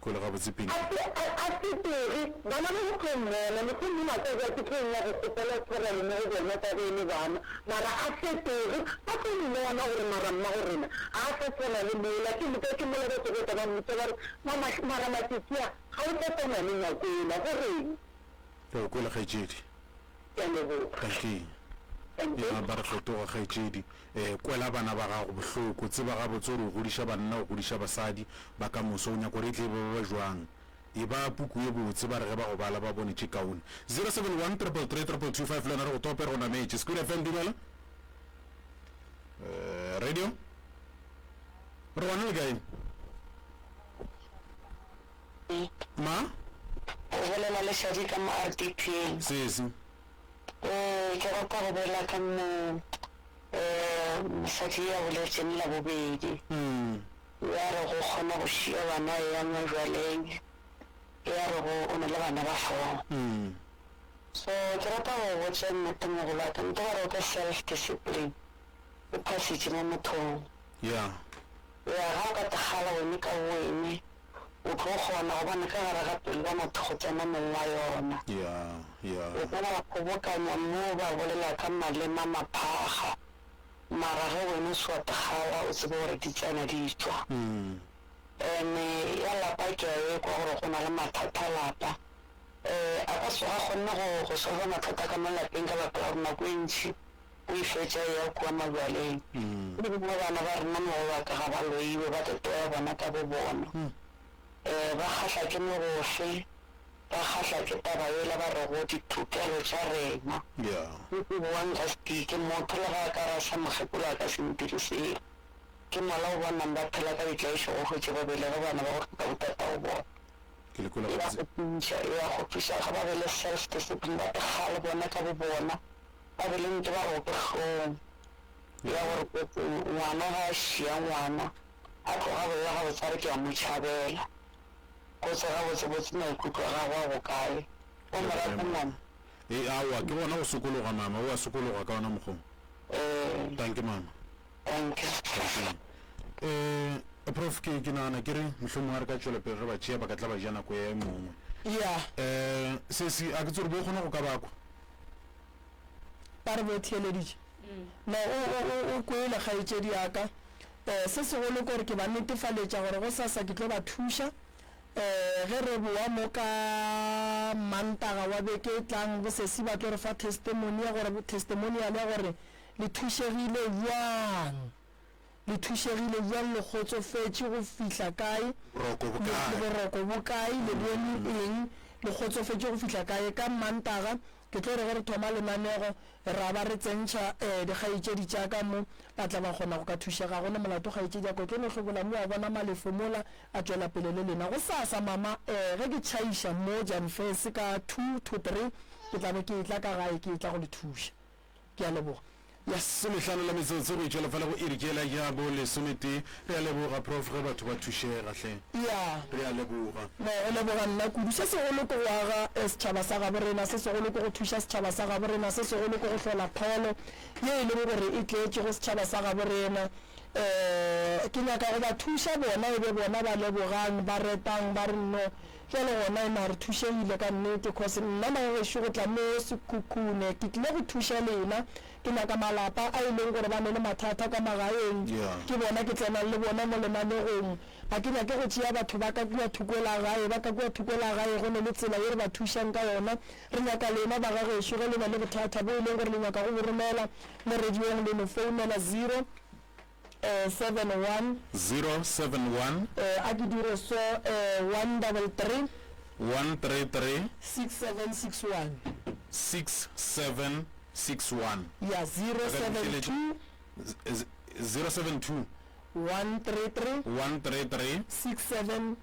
Kwele gabotse Pinky. A se, a, a fetoge. Bana ba go tlo mmona, mohlomongwe matšatši a ke tlo ya go kgopela tshwarelo mo go bona ka ge e le bana, mara a fetoge. Ba tlo mmona gore mara mmago rena ga a sa tshwana le mola. Ke moka ke mola ba tlo go tla ba mmotša ba re, Mama, mara matšatši a ga o sa tshwana le nako yela, go reng? Ke go kwele kgaetšedi. Ke a leboga. Dankie. Ya ba re fetoga kgaetšedi. Eh, kwela bana ba gago bohloko. Tseba gabotse gore o godiša banna, o godiša basadi ba ka moso. O nyaka gore e tle e be ba ba jwang? E ba puku ye botse, ba re ge ba go bala ba bone tše kaone. 071 333 2225 le wena re go tope, re go nametše. Squid FM, dumela. Eh, radio? Re gona le kae? Ma? O bolela le Shadi ka mo RDP. Sesi. Ee, ke rata go bolela ka mo eh mosadi yo a boletšeng Labobedi. Ya re go kgona go šia bana e ya mojwaleng, ya re go o na le bana ba four. So ke rata go botša nnete mogolwaka, nte ba re o ka self discipline e phasitše mo mothong. Ya. Ya, ga o ka tekgala wene ka bowene, o tlo kgona, gobane ka gare ga pelo ya motho go tsena mong wa yona. Ya, ya. O ka ba kgobokanya mo ba bolela ka maleme a maphakga, mara ge wene o se wa tekgala, o tsebe gore di tsena di tšwa. Ene ya lapa ke a ekwa gore go na le mathata lapa. Um a ka tsoga a kgonne go, go solva mathata ka mo lapeng ka baka la gore nako e ntši o e fetša e ya kua mabjaleng. Ebile bana ba rena mo go baka ga ba loiwe, ba tetoya bona ka bo bona. Um ba kgahla ke mogofe, ba kgahla ke taba yela ba rego ditokelo tša rena. Ke boa nka se ke motho le ge a ka rasa mokgekolo a ka se ntire selo. Ke mola o bonang ba phela ka ditlaišo go hwetše ba belege bana ba go hloka botatago bona. Ke le kwele E a gabotse. kgopiša, e a kgopiša ga ba be le self discipline, ba tekgale bona ka bo bona. Ba be le nte ba re ke hlong ya gore kotsing ngwana ga a šia ngwana a tloga bolela gabotse a re ke a mo tšhabela. Kotse gabotsebotse maikutlo a gagwe a go kae? O mo rata mama? Ee, aowa, ke gona go sokologa mama, o a sokologa ka ona mokgwa o. Ee. Dankie mama. Dankie. Dankie. Eh, Prof, ke, ke nagana ke re mohlomongwe a re ka tšwela pele re ba tšea ba ka tla ba ja nako ya e mongwe. Ya. Eh, sesi, a ke tsore bo kgona go ka bakwa? Ba re bo theeleditše. No, o, o, o, o kwele, kgaetšedi ya ka. Eh, se segolo ke gore ke ba netefaletša gore gosasa ke tlo ba thuša. Eh, ge re boa mo ka Mantaga wa beke e tlang, bosesi ba tlo re fa testimony ya gore, testimonial ya gore le thušegile bjang. Le thušegile bjang, le kgotsofetše go fihla kae, Boroko bo le, kae? le boroko bo kae, le bone eng. le kgotsofetše go fihla kae. Ka Mmantaga ke tlo re ge re thoma lenanego ra ba re tsentšha dikgaetšedi tša ka mo, ba tla ba kgona go ka thušega. Ga go na molato kgaetšedi ya ka, o tlo no hlobola mo wa bona Malefo mola a tšwela pele le lena. Gosasa mama, ge ke tšhaiša mo Janfes ka two to three ke tla be ke etla ka gae ke etla go le thuša. Ke a leboga. Lesomehlano la metsotso go itšwela fela go iri tšela ya bo lesometee. Re a leboga Prof ge batho ba thušega hle. Ya. Re a leboga. No, go leboga nna kudu. Se segolo ke go aga setšhaba sa gabo rena, se segolo ke go thuša setšhaba sa gabo rena, se segolo ke go hlola pholo ye e lego gore e tletše go setšhaba sa gabo rena. Um ke nyaka go ba thuša bona e be bona ba lebogang, ba retang, ba re nno bjale gona e na re thušegile ka nnete cause nna magagešo go tla mo Sekhukhune ke tlile go thuša lena. Ke nyaka malapa a e leng gore ba ne le mathata ka magaeng, ke bona ke tsenang le bona mo lenanegong. Ga ke nyake go tšea batho ba ka kua thoko la gae, ba ka kua thoko la gae go ne le tsela ye re ba thušang ka yona. Re nyaka lena bagagešo ge le na le bothata bo e leng gore le nyaka go bo romela mo radiong le no founela 0 7 1 071. A ke dire so 1 double 3. 133. 6 7 6 1. 6 7 6 1. Ya 0 7 2. 072. 133. 133. 6 7.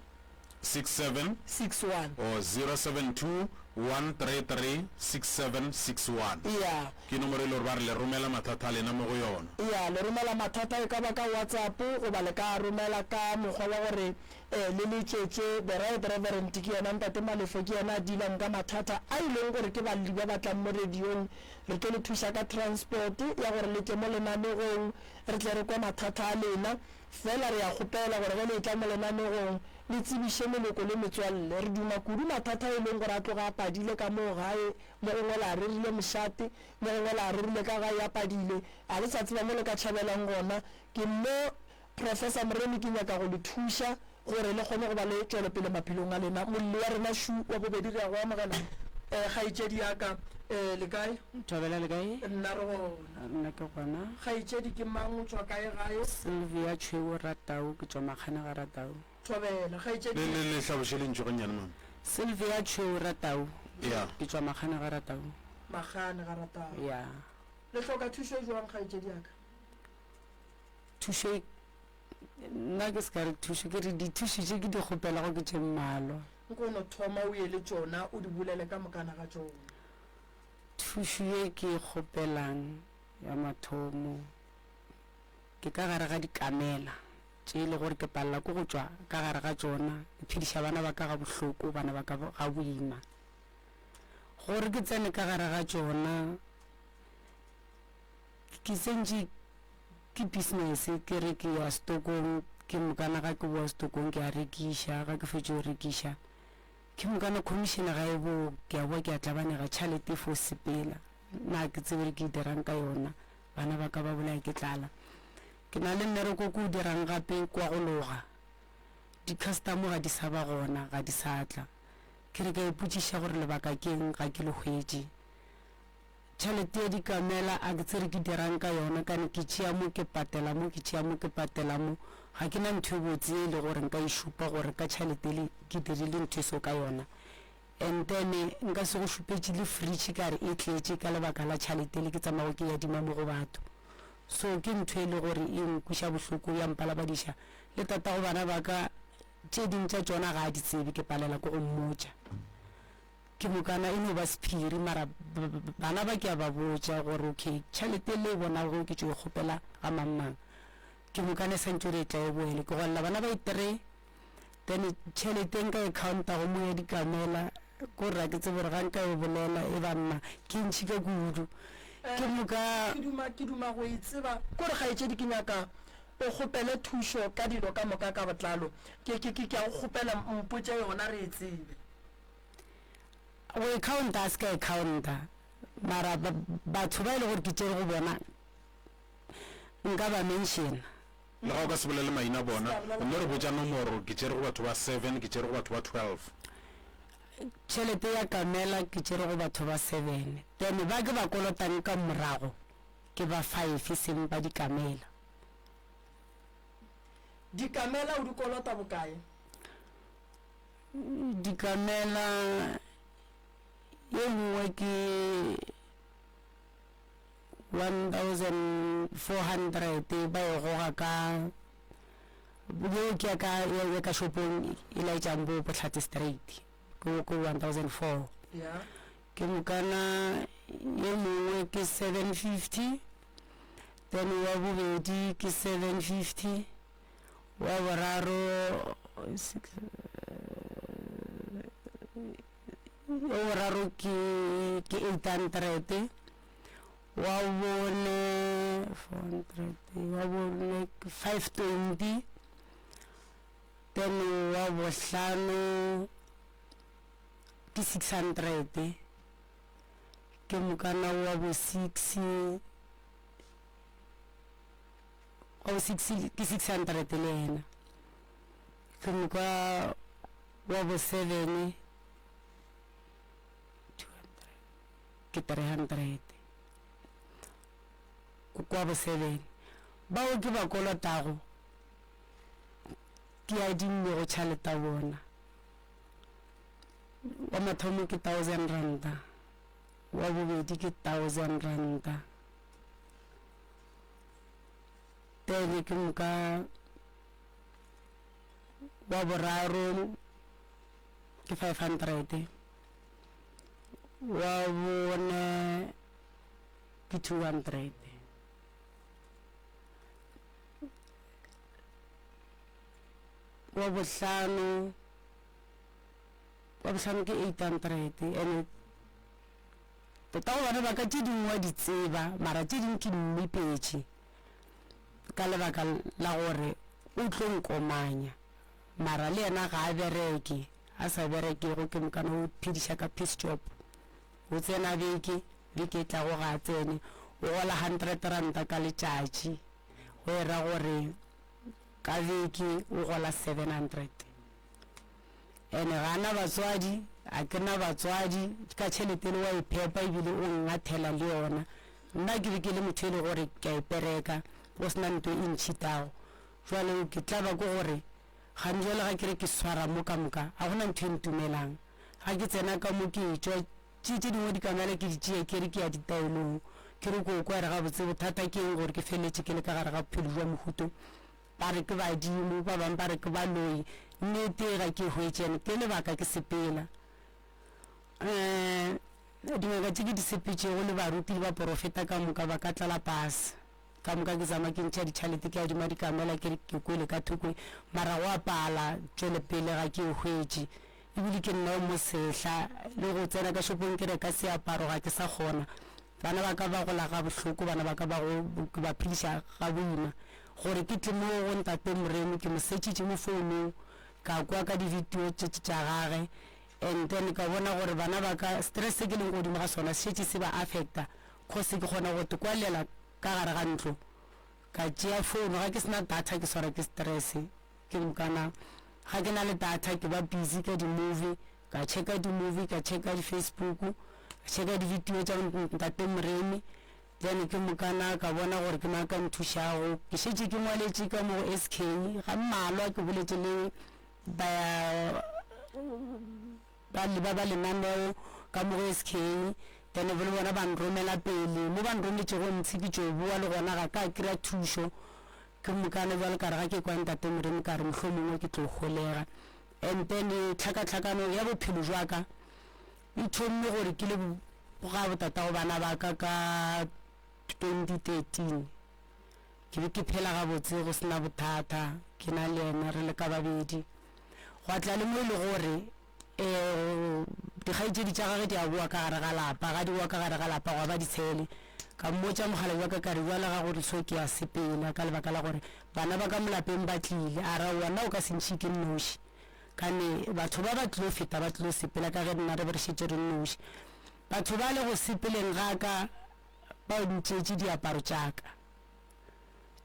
6 7. 6 1. Or 072 133 6761. Ya. Ke nomoro e le gore ba re le romela mathata a lena mo go yona. Ya, le romela mathata e ka ba ka WhatsApp goba le ka a romela ka mokgwa wa gore le letšetše The Right Reverend ke yena Ntate Malefo ke yena a dealang ka mathata a e leng gore ke balli ba ba tlang mo radiong. Re tlo le thuša ka transport ya gore le tle mo lenanegong re tle re kwe mathata a lena. Fela re a kgopela gore ge le etla mo lenanegong le tsebiše meloko le metswalle. Re duma kudu mathata a e leng gore a tloga a padile ka moo gae, mo gongwe la rerile mošate, mo gongwe la rerile ka gae a padile, a le sa tseba mo le ka tšhabelang gona. Ke mo Professor Moremi ke nyaka go le thuša gore le kgone go ba le tšwelopele maphelong a lena. Molli wa rena šu wa bobedi re a go amogela kgaetšedi ya ka. Le kae? Thobela le kae? Nna re gona. Nna ke gona. Kgaetšedi ke mang o tšwa kae gae? Sylvia Tšhweu Ratau ke tšwa Makgane ga Ratau. Thobela, kgaetšedi. Le, le, le hlaboše lentšu gannyane mama. Sylvia Tšhweu Ratau. Ya. Ke tšwa Makgane ga Ratau. Makgane ga Ratau. Ya. Le hloka thušo jwang kgaetšedi ya ka? Thušo e, nna ke se ka re thušo, ke re dithušo tše ke di kgopelago ke tše mmalwa. Nko no thoma o ye le tšona o di bolele ka mokana ga tšona. Thušo ye ke e kgopelang ya mathomo ke ka gare ga dikamela tše e le gore ke palela ke go tšwa ka gare ga tšona, ke phediša bana ba ka gabohloko, bana ba ka gaboima. Gore ke tsene ka gare ga tšona Ke sentše ke business ke re ke ya setokong ke mokana ga ke boa setokong ke a rekiša ga ke fetše go rekiša ke mokana commission ga e bo ke a boa ke a tlabanega tšhalete e fo sepela nna ke tsebe re ke e dirang ka yona bana ba ka ba bolaya ke tlala ke na le mmereko ke o dirang gape kwa go loga di-customer ga di sa ba gona ga di sa tla ke re ka ipotšiša gore lebaka keng ga ke le hwetše Tšhelete ya dikamela a ke tsere ke dirang ka yona kane ke tšea mo ke patela mo ke tšea mo ke patela mo ga ke na ntho e botse e le gore nka e šupa gore ka tšhelete le ke dirile ntho e so ka yona and then nka se go šupetše le fridge ka re e tletše ka lebaka la tšhalete le ke tsamago ke e adima mo go batho so ke ntho e le gore e nkweša bohloko ya mpalabadiša le tatago bana ba ka tše ding tša tšona ga a di tsebe ke palela ke go mmotša. Ke mokana e no ba sephiri mara bana ba ke a ba botša gore okay tšhelete le e bonago ke tšo e kgopela ga mang mang ke mokana e santše gore e tla e boele ke golela bana ba e three then tšhelete nka e countago mo ya dikamela ko re ga ke tsebe gore ga nka e bolela e ba nna ke ntšhi ka kudu ke moka Ke duma ke duma go e tseba kore kgaetšedi ke nyaka o kgopele thušo ka dilo ka moka ka botlalo ke ke ke a go kgopela mpotše yona re e tsebe. Go e counta a se ka e counta mara batho ba e le gore ke tšere go bona nka ba mentiona. Le ga o ka se bolele maina a bona, o no re botša nomoro, ke tšere go batho ba seven, ke tšere go batho ba twelve. Tšhelete ya kamela ke tšere go batho ba seven, then ba ke ba kolotang ka morago ke ba five seng ba dikamela. Dikamela o di kolota bokae? Dikamela. Ye nngwe ke 1400 ba e goga ka yeo ke ya ka ya ka shopong e laetšang bo Bohlatse straight ke ke 1004 Yeah. ke mokana ye mongwe ke 750 then wa bobedi ke 750 wa boraro wa boraro ke ke 800 wa bone 400 wa bone ke 520 then wa bohlano ke 600 ke mokana wa bo 6 wa bo 6 ke 600 le yena ke moka wa bo 7 200 ke 300 kwa bo 7 bao ke ba kolotago ke adimme go tšhaleta bona Wa mathomo ke thousand ranta, wa bobedi ke thousand ranta. Then ke moka wa boraro ke 500, wa bone ke 200. Wa bohlano Wa bohlano ke 800 ene tota go bana ba ka tše dingwe wa di tseba mara tše dingwe ke mmipetše ka lebaka la gore o tlo nkomanya mara le yena ga a bereke a sa berekego ke mokana o phediša ka piece job o tsena beke beke e tlago ga a tsene o gola hundred ranta ka letšatši go e ra gore ka beke o gola 700. Ene ga a na batswadi, a ke na batswadi, ka tšhelete ele wa e phepa ebile o nngathela le yona. Nna ke be ke le motho e le gore ke a e pereka, go se na nto e ntšhitago. Jwale ke tlaba ke gore gane jwale ga ke re ke swara mo ka moka, ga go na ntho e ntumelang. Ga ke tsena ka mo ke etšwa, tše tše dingwe dikamela ke di tšea ke re ke ya ditaelong, ke re ko kwa re gabotse bothata ke eng gore ke feleletše ke le ka gare ga bophelo bja mohuto. Ba re ke badimo, ba bangwe ba re ke baloi. Nnete ga ke e hwetše and ke lebaka ke sepela. Um dingaka tše ke di sepetšego le baruti le baporofeta ka moka ba ka tlala pase. Ka moka ke zama ke ntšha ditšhalete ke adima dikamela ke re ke kwele ka thoko mara go a pala tšwelepele ga ke e hwetše. Ebile ke nna o mosehla le go tsena ka shopong ke reka seaparo ga ke sa kgona. Bana ba ka ba gola gabohloko, bana ba ka ba go, ke ba phediša gaboima. Gore ke tle mo go Ntate Moremi, ke mo setšitše mo founong, ka kwa ka di-video tše tša gage, and then ka bona gore bana ba ka, stress se ke leng godimo ga sona se šetše se ba affecta, cause ke kgona go te kwalela ka gare ga ntlo, ka tšea founu, ga ke se na data ke swarwa ke stress, ke mokana ga ke na le data ke ba busy ka di-movie, Ka checka di-movie, ka checka di-Facebook, ka checka di-video tša Ntate Moremi, then ke mokana ka bona gore ke mang a ka nthušago. Ke šetše ke ngwaletše ka mo go SK ga mmalwa, ke boletše le ba ba ba ba lenaneo ka mo go SK, then le bona ba nromela pele. Mo ba nrometšego ntshe ke tšo boa le gona ga ka kry-a thušo. Ke mokana bjale ka re ga ke kwa Ntate Moremi ka re mohlomongwe ke tlo holega. And then tlhakatlhakano ya bophelo jwa ka e thomme gore ke le ga botatago bana ba ka ka 2013. Ke be ke phela gabotse go sena bothata, ke na le yena re le ka babedi. Gwa tla le mo e le gore um dikgaetšedi tša gage di a boa ka gare ga lapa, ga di boa ka gare ga lapa gwa ba ditshele. Ka mmotša mogala wa ka ka re bjale ga go re so ke a sepela ka lebaka la gore Bana ba ka mo lapeng ba tlile. A re, Aowa, nna o ka se ntšhie ke nnoši. Ka ne batho ba ba tlilo feta ba tlilo sepela ka ge nna re be re šetše re nnoši. Batho bale go sepeleng ga ka ba ntšeetše diaparo tša ka.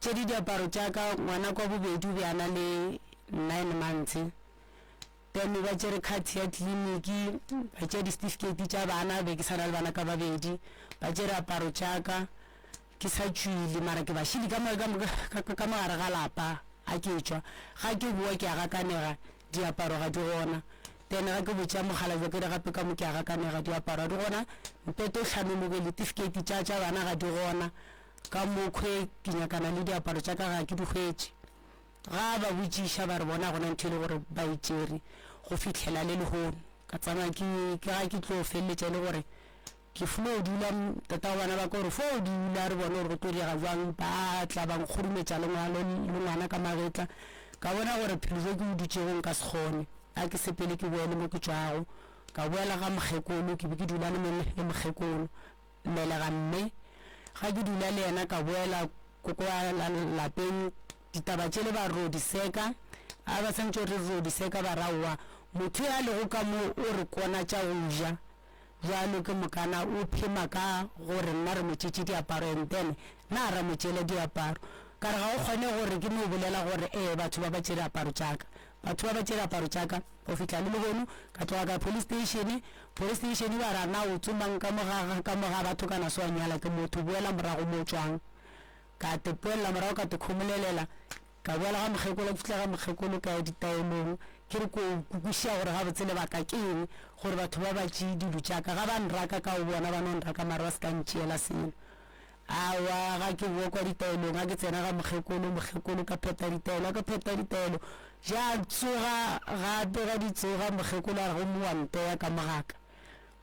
Tšere diaparo tša ka, ngwana kwa bobedi o be a na le nine months. Then ba tšere card ya tleliniki, ba tšea di-certificate tša bana, be ke sa na le bana ka babedi. Ba tšere aparo tša ka. Ke sa tšwile mara ke ba šile ka mo, ka mo, ka, ka mo gare ga lapa ga ke tšwa. Ga ke boa ke a gakanega, diaparo ga di gona. Then ga ke botša mokgalabje ke re gape ka mo ke a gakanega, diaparo ga di gona, mpete o hlanologile, ditifikeiti tša tša bana ga di gona, ka mokhwe ke nyakana le diaparo tša ka ga ke di hwetše. Ga ba botšiša ba re bona ga gona ntho e le gore ba e tšere go fihlela le lehono. Ka tsamaya ke ke ga ke tlo feleletša e le gore Ke f'lo dula, tatago bana ba ka o re, Fo dula re bone gore go tlo direga bjang. Ba tla ba nkgurumetša le ngwalo le ngwana ka magetla. Ka bona gore phelo bjo ke bo dutšego nka se kgone. A ke sepele ke boele mo ke tšwago. Ka boela ga mokgekolo, ke be ke dula le le mokgekolo, mmelega mme. Ga ke dula le yena ka boela ko kwa lapeng, ditaba tšele ba re ro di seka. A ba santše re ro di seka ba re aowa, motho e a lego ka mo o re kona tša go ja. Bjalo ke mokana o phema ka gore nna re mo tšetše diaparo and then na ra mo tšeela diaparo. Ka re ga o kgone gore ke no bolela gore ee batho ba ba tšere aparo tša ka. Batho ba ba tšere aparo tša ka go fihla le lehono. Ka tloga ka ya police station, police station ba re a na o tsomang ka mo ga ka mo ga batho kana se wa nyala ke motho boela morago mo o tšwang. Ka te poella morago ka te khomolelela. Ka boela ga mokgekolo, ke fihla ga mokgekolo ka ya ditaelong, ke re ko kwešiša gore gabotse lebaka ke eng gore batho ba ba tšee dilo tša ka. Ga ba nraka ka go bona ba no nraka mara ba se ka ntšeela selo. Aowa, ga ke bowa kwa ditaelong, ga ke tsena ga mokgekolo, mokgekolo ka phetha ditaelo, ga ke phetha ditaelo ja tsoga gape, ga di tsoga mokgekolo a re gomme wa nteya ka mo ga ka.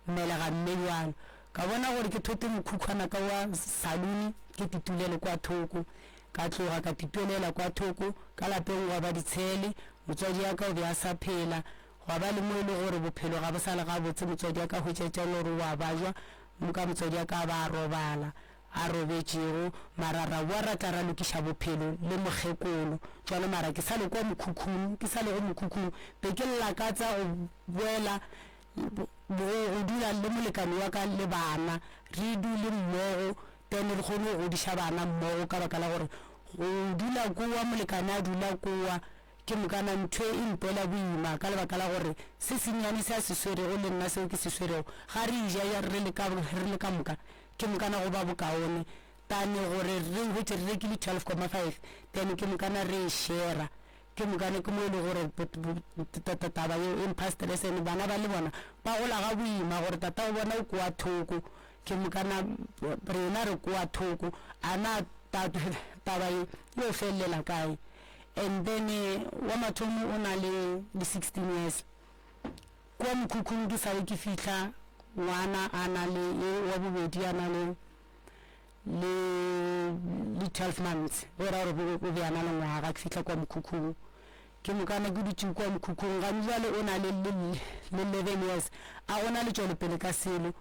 Mmelega mme bjalo. Ka bona gore ke thote mokhukhwana ka wa saluni ke titulele kwa thoko. Ka tloga ka titulela kwa thoko. Ka lapeng gwa ba ditshele. Motswadi ya ka o be a sa phela. Gwa ba le mo e le gore bophelo ga bo sa le gabotse motswadi ya ka hwetša tša gore o a bajwa. Moka motswadi ya ka a ba a robala. A robetšego. Mara ra boa ra tla ra lokiša bophelo le mokgekolo. Jwale mara ke sa le kwa mokhukhung, ke sa le go mokhukhung. Be ke lakatsa go boela Go, go dula le molekane wa ka le bana, re dule mmogo, then re kgone go godiša bana mmogo, ka baka la gore go dula kowa, molekane a dula kowa, ke mokana ntho e mpela boima, ka lebaka la gore se sennyane se a se swerego le nna seo ke se swerego, ga re eja re le ka, re le ka moka, ke mokana go ba bokaone than gore re hwetše re rekile 12,5 then ke mokana re e shera. Ke mokane ke mo e le gore taba yeo e mpha stress and bana ba le bona ba gola ga boima gore tatago bona o kowa thoko ke mokana rena re kowa thoko a na taba ye yo felelela kae and then wa mathomo o na le le 16 years kwa mokhukhung ke sale ke fihla ngwana a na le wa bobedi a na le le, le 12 months, go ra gore o be a na le ngwaga ke fihla kua mokhukhung. Ke mokana ke dutše kua mokhukhung, gane bjale o na le, le, le 11 years, a go na le tšwelopele ka selo.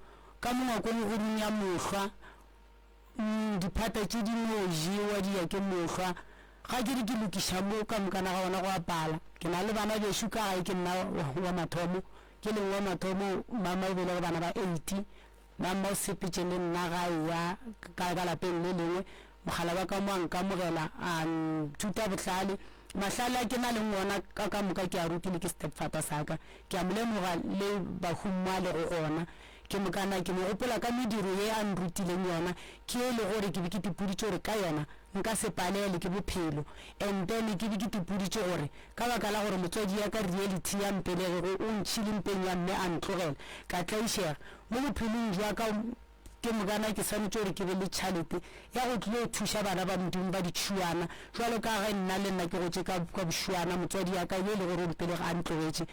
Ka mo ngwakong go runya mohlwa, mm, diphata tše di no jewa di ya ke mohlwa. Ga ke re ke lokiša mo ka mokana ga gona go a pala. Ke na le bana bešo ka gae, ke nna wa mathomo, ke leng wa mathomo, mama o belege bana ba eight. Mama o sepetše le nna gae ya ka ka lapeng le lengwe. Mogala wa ka mo a nkamogela, a nthuta bohlale. Mahlale a ke na leng ona ka ka moka ke a rutile ke stepfather sa ka. Ke a mo lemoga le bahung mo a lego gona. Ke mokana ke mo gopola ka mediro ye a nrutileng yona, ke ye e lego gore ke be ke tipoditše gore ka yona nka se palele ke bophelo. And then ke be ke tipoditše gore ka baka la gore motswadi ya ka reality ya mpelegego o ntšhile mpeng ya mme a ntlogela, ka tlaišega. Mo bophelong bja ka ke mokana ke swanetše gore ke be le tšhalete ya go tlilo thuša bana ba Modimo ba ditšhuana, bjalo ka ge nna le nna ke gotše ka, ka bošuana, motswadi ya ka yo e le gore o mpelege a ntlogetše.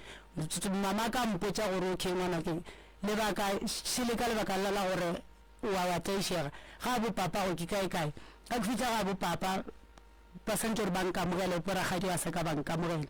Mama ka mpotša gore okay ngwanake, lebaka šele ka lebaka la, la gore wa, wa tlaišega. Ga bo papago ke kae kae. Ga ke fihla ga bo papa, ba swanetše gore ba nkamogele, bo rakgadi ba sa ka ba nkamogela.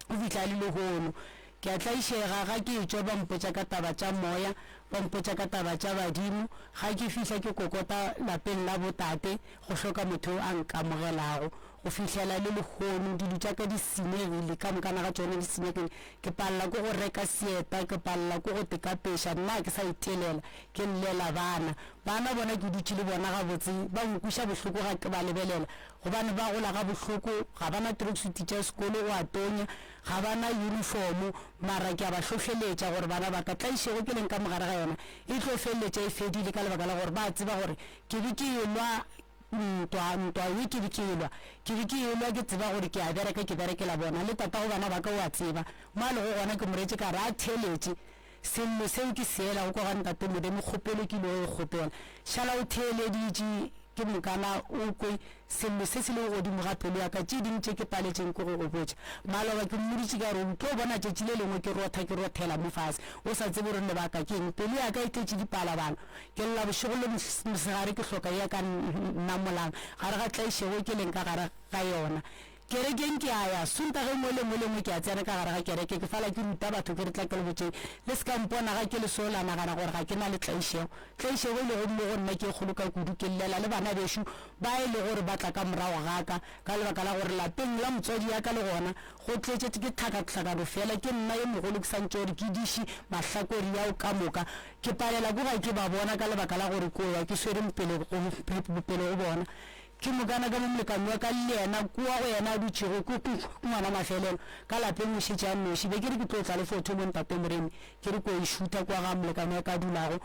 Go fihla le lehono ke a tlaišega ga ke etšwa ba mpotša ka taba tša moya, ba mpotša ka taba tša badimo. Ga ke fihla ke kokota lapeng la botate go hloka motho yo a nkamogelago. Go fihlela le lehono dilo tša ka di senyegile, ka mokana ga tšona di senyegile. Ke palela ke go reka seeta, ke palela ke go tekapeša, nna ga ke sa itelela, ke llela bana. Bana bona ke dutše le bona gabotse, ba nkweša bohloko ga ke ba lebelela. Gobane ba gola gabohloko, ga ba na tracksuit tša sekolo, go a tonya, ga ba na uniform, mara ke a ba hlohleletša gore bana ba ka, tlaišego ke leng ka mo gare ga yona e tlo feleletša e fedile ka lebaka la gore ba a tseba gore ke be ke elwa. Ntwa, ntwa ye ke be ke e lwa, ke be ke e lwa ke tseba gore ke a bereka, ke berekela bona. Le tatago bana ba ka o a tseba. Mo a lego gona ke mo reetše ka re a theeletše sello seo ke se elago kwa ga Ntate Modimo, kgopelo ke ilego e kgopela. Šala o theeleditše ke mokana o kwe sello se se lego godimo ga pelo ya ka, tše ding tše ke paletšeng ke go go botša. Maloba ke mmoditše ka re, O tlo bona tšatši le lengwe ke rotha ke rothela mo fase, o sa tsebe gore lebaka ke eng. Pelo ya ka e tletše dipalabalo. Ke lla bošego le mosegare ke hloka ya ka nnamolang gare ga tlaišego ke leng ka gare ga yona. Kerekeng ke a ya, Sontaga e nngwe le nngwe le nngwe ke a tsena ka gare ga kereke, ke fala ke ruta batho ke re tla ke le botšeng, le se ka mpona ga ke le so la nagana gore ga ke na le tlaišego. Tlaišego e lego mo go nna ke e kgolo ka kudu, ke llela le bana bešo ba e le gore ba tla ka morago ga ka, ka lebaka la gore lapeng la motswadi ya ka le gona go tletše ke tlhakatlhakano fela, ke nna yo mogolo ke santše gore ke diše mahlakori ao ka moka. Ke palela ko ga ke ba bona ka lebaka la gore ko ya ke swere pele go pele go bona. Ke mokana ka mo molekani wa ka le yena kua go yena a dutšego ke ke ngwana mafelelo ka lapeng o šetše a nnoši. Be ke re ke tlo tla le photo mo ntate Moremi ke re ko e šutha kua ga molekani wa ka a dulago.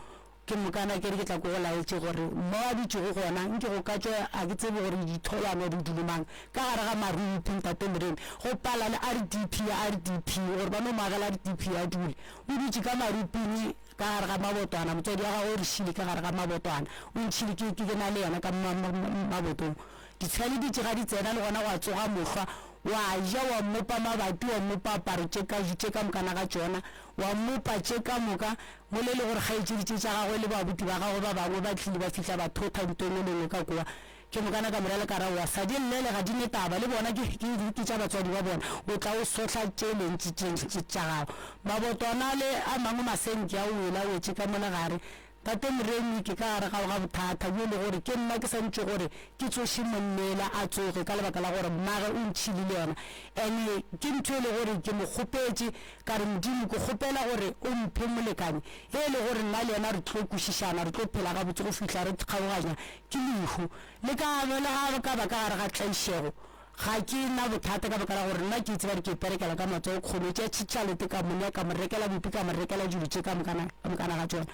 Ke mokana ke re ke tla ko go laetše gore mo a dutšego gona nke go ka tšwa a ke tsebe gore ditholwana di dule mang ka gare ga marupi ntate Moremi. Go pala le RDP ya RDP gore ba no mo agela RDP a dule. O dutše ka maruping ka gare ga mabotwana, motswadi wa gagwe o re šile ka gare ga mabotwana, o ntšhile ke, ke, ke na le yena ka ma, ma, mabotong. Ditshwale di tše ga di tsena le gona gwa tsoga mohlwa, wa ja wa mmopa mabati, wa mmopa aparo tše ka, tše ka mokana ga tšona, wa mmopa tše ka moka, mola e le gore kgaetšedi tše tša gagwe le babuti ba gagwe ba bangwe ba tlile ba fihla ba thotha ntho e nngwe le e nngwe ka kowa. Ke mokana ka morela ka ra oa sa di llele ga di ne taba le bona ke ke ke tša batswadi ba bona o tla o sohla tše leng tše tše tša gago. Mabotwana ale a mangwe masenke a o wele a wetše ka mo legare. Tate Moremi ke ka gare ga ga bothata bjo le gore ke nna ke sa ntše gore ke tsoše monnela a tsoge ka lebaka la gore mmage o ntšhilile yona ene ke ntho e le gore ke mo kgopetše ka re Modimo ke kgopela gore o mphe molekane e le gore nna le yena re tlo kwešišana re tlo phela gabotse go fihla re kgaoganya Ke lehu. Le ka, le ga ka ba ka gare ga tlaišego, ga ke na bothata ka baka la gore nna ke itseba gore ke iperekela ka matsogo, ke kgone go tšea tšhelete ka mo nea, ka mo rekela bupi, ka mo rekela dilo tše ka mokana, ka mokana ga tšona.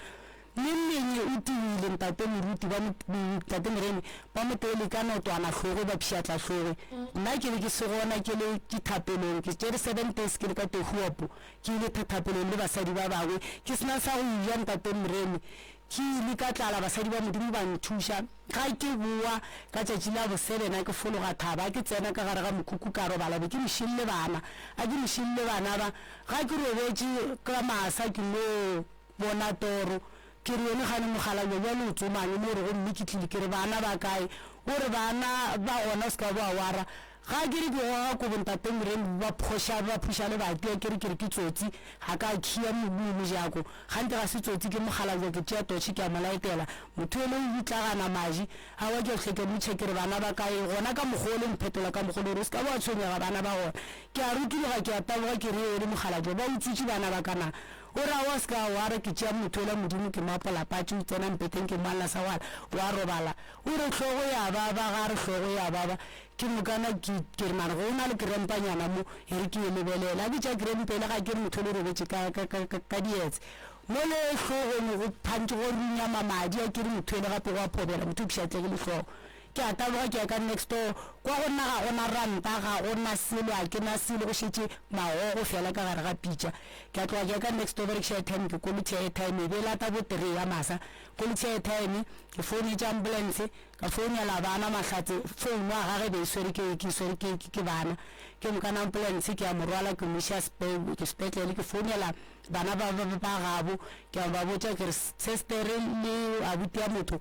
Neng neng o tiwile, ntate moruti ba mo, ntate Moremi, ba mo teele ka notwana hlogo, ba pšhatla hlogo. Nna ke be ke se gona, ke le dithapelong, ke tšere seven days ke le ka Tohuopo, ke ile thapelong le basadi ba bangwe, ke se na sa go ja, ntate Moremi. Ke ile ka tlala, basadi ba Modimo ba nthuša. Ga ke boa ka tšatši la bosebena ke fologa thaba, ke tsena ka gare ga mokhukhu ka robala, be ke mošille bana. A ke mošille bana ba, ga ke robetše ka masa ke no bona toro. Ke re yone gane mokgalabje bjale o tsomang mo o re gomme ke tlile ke re bana ba kae? O re bana ba gona o se ka ba wa wara. Ga ke re ke goga kobo ntate Moremi ba phoša ba phuša lebati a ke re ke re ke tsotsi ga ka khiya mojako gante ga se tsotsi ke mokgalabje ke tšea totšhe ke a mo laetela motho ele o rutlagana maji aowa ke hle ke motšhe ke re bana ba kae gona ka mokgwa ole mphetola ka mokgwa ole o re o se ka ba wa tshwenyega bana ba gona ke a rutuluga ke a taboga ke re ele mokgalabje ba utswitše bana ba ka na o re aowa se ka wa re ke tšea motho ola modimo ke mo apola patše o tsena mpeteng ke mo alla sa go wa robala o re hlogo ya baba ga re hlogo ya baba Ke mokana ke, ke re, Mara go na le krempanyana mo, e re ke e lebelele. A ke tša krempe ele ga ke re motho o le robetše ka, ka, ka, ka, ka dietse. Mo le hlogong go phantše go runya ma madi, a ke re motho ele gape go a phobela, motho o pšhatlege le hlogo. Ke a taboga ke ya ka next door, kwa go nna ga go na ranta, ga go na selo, a ke na selo, go šetše magogo fela ka gare ga pitša. Ke a tloga ke ya ka next door, ba rekiša airtime, ke kolotšha airtime, e be e lata bo three ya masa. Kolotšha airtime, ke founetše ambulance, Ka founela bana Mahlatse, founo a gage e be e swere ke, ke swere ke, ke, ke bana. Ke moka ambulanse ke a mo rwala ke mo iša spe, ke sepetlele, ke founela bana ba, ba, ba gabo, ke a ba botša ke re sestere le abuti ya motho,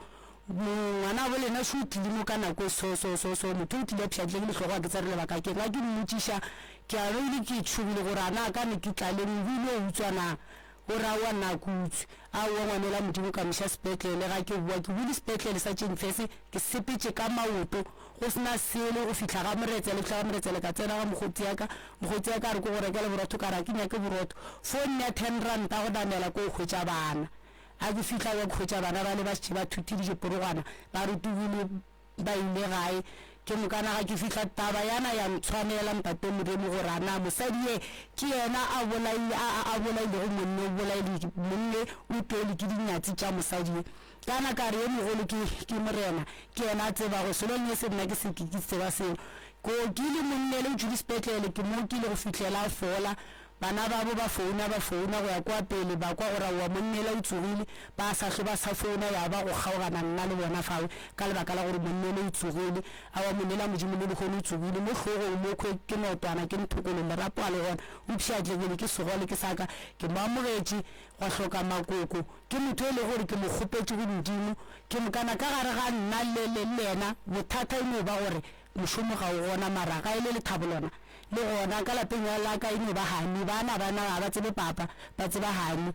ngwanabo lena šo o tlile mo ka nako e so, so, so, so, motho o tlile a pšhatlile ke lehlogo a ke tsere lebaka keng, ga ke mmotšiša ke a be ke tšhogile gore a na ka ne ke tlaleng o ile o utswa na. O re, Aowa nna a ke utswe. Aowa ngwanela Modimo ka moša sepetlele ga ke boa ke bule sepetlele sa Tšengfese ke sepetše ka maoto go se na selo go fihla ga Moretsele fihla ga Moretsele ka tsena ga mokgotsi ya ka mokgotsi ya ka a re ko go rekele borotho ka re a ke nyake borotho fo nna ten ranta go namela ko hwetša bana a ke fihla wa ke hwetša bana bale ba šetše ba thuthiditše porogwana ba rutugile ba ile gae. Ke mokana ga ke fihla taba yana ya ntshwanela Ntate Modimo gore a na mosadi ye ke yena a bolai, a, a, a bolailego monne, o bolaile monne o tee ke dinyatsi tša mosadi ye. Kana ka re yo mogolo ke, ke Morena, ke yena a tsebago selong ye se nna ke se ke, ke tseba selo. Ko ke ile monnele o tšwile sepetlele, ke mo ke ile go fihlela a fola. Bana babo ba founa, ba founa go ya kwa pele, ba kwa gore aowa monnela o tsogile, ba sa hlwe ba sa founa, ya ba go kgaogana nna le bona fawe ka lebaka la gore monnele o tsogile. Aowa monnela Modimo le lehono o tsogile, mo hlogong mokhwe ke notwana, ke nthokolo, lerapo a le gona, o pšhatlegile, ke segole ke sa ka, ke mo amogetše, gwa hloka makoko, ke motho e lego gore ke mo kgopetše go Modimo, ke mokana ka gare ga nna le, le, le yena, bothata e no ba gore Mošomo ga o gona mara ga e le lethabo lona le gona. Ka lapeng la ka e no ba Hani. Bana bana ga ba tsebe papa, ba tseba Hani.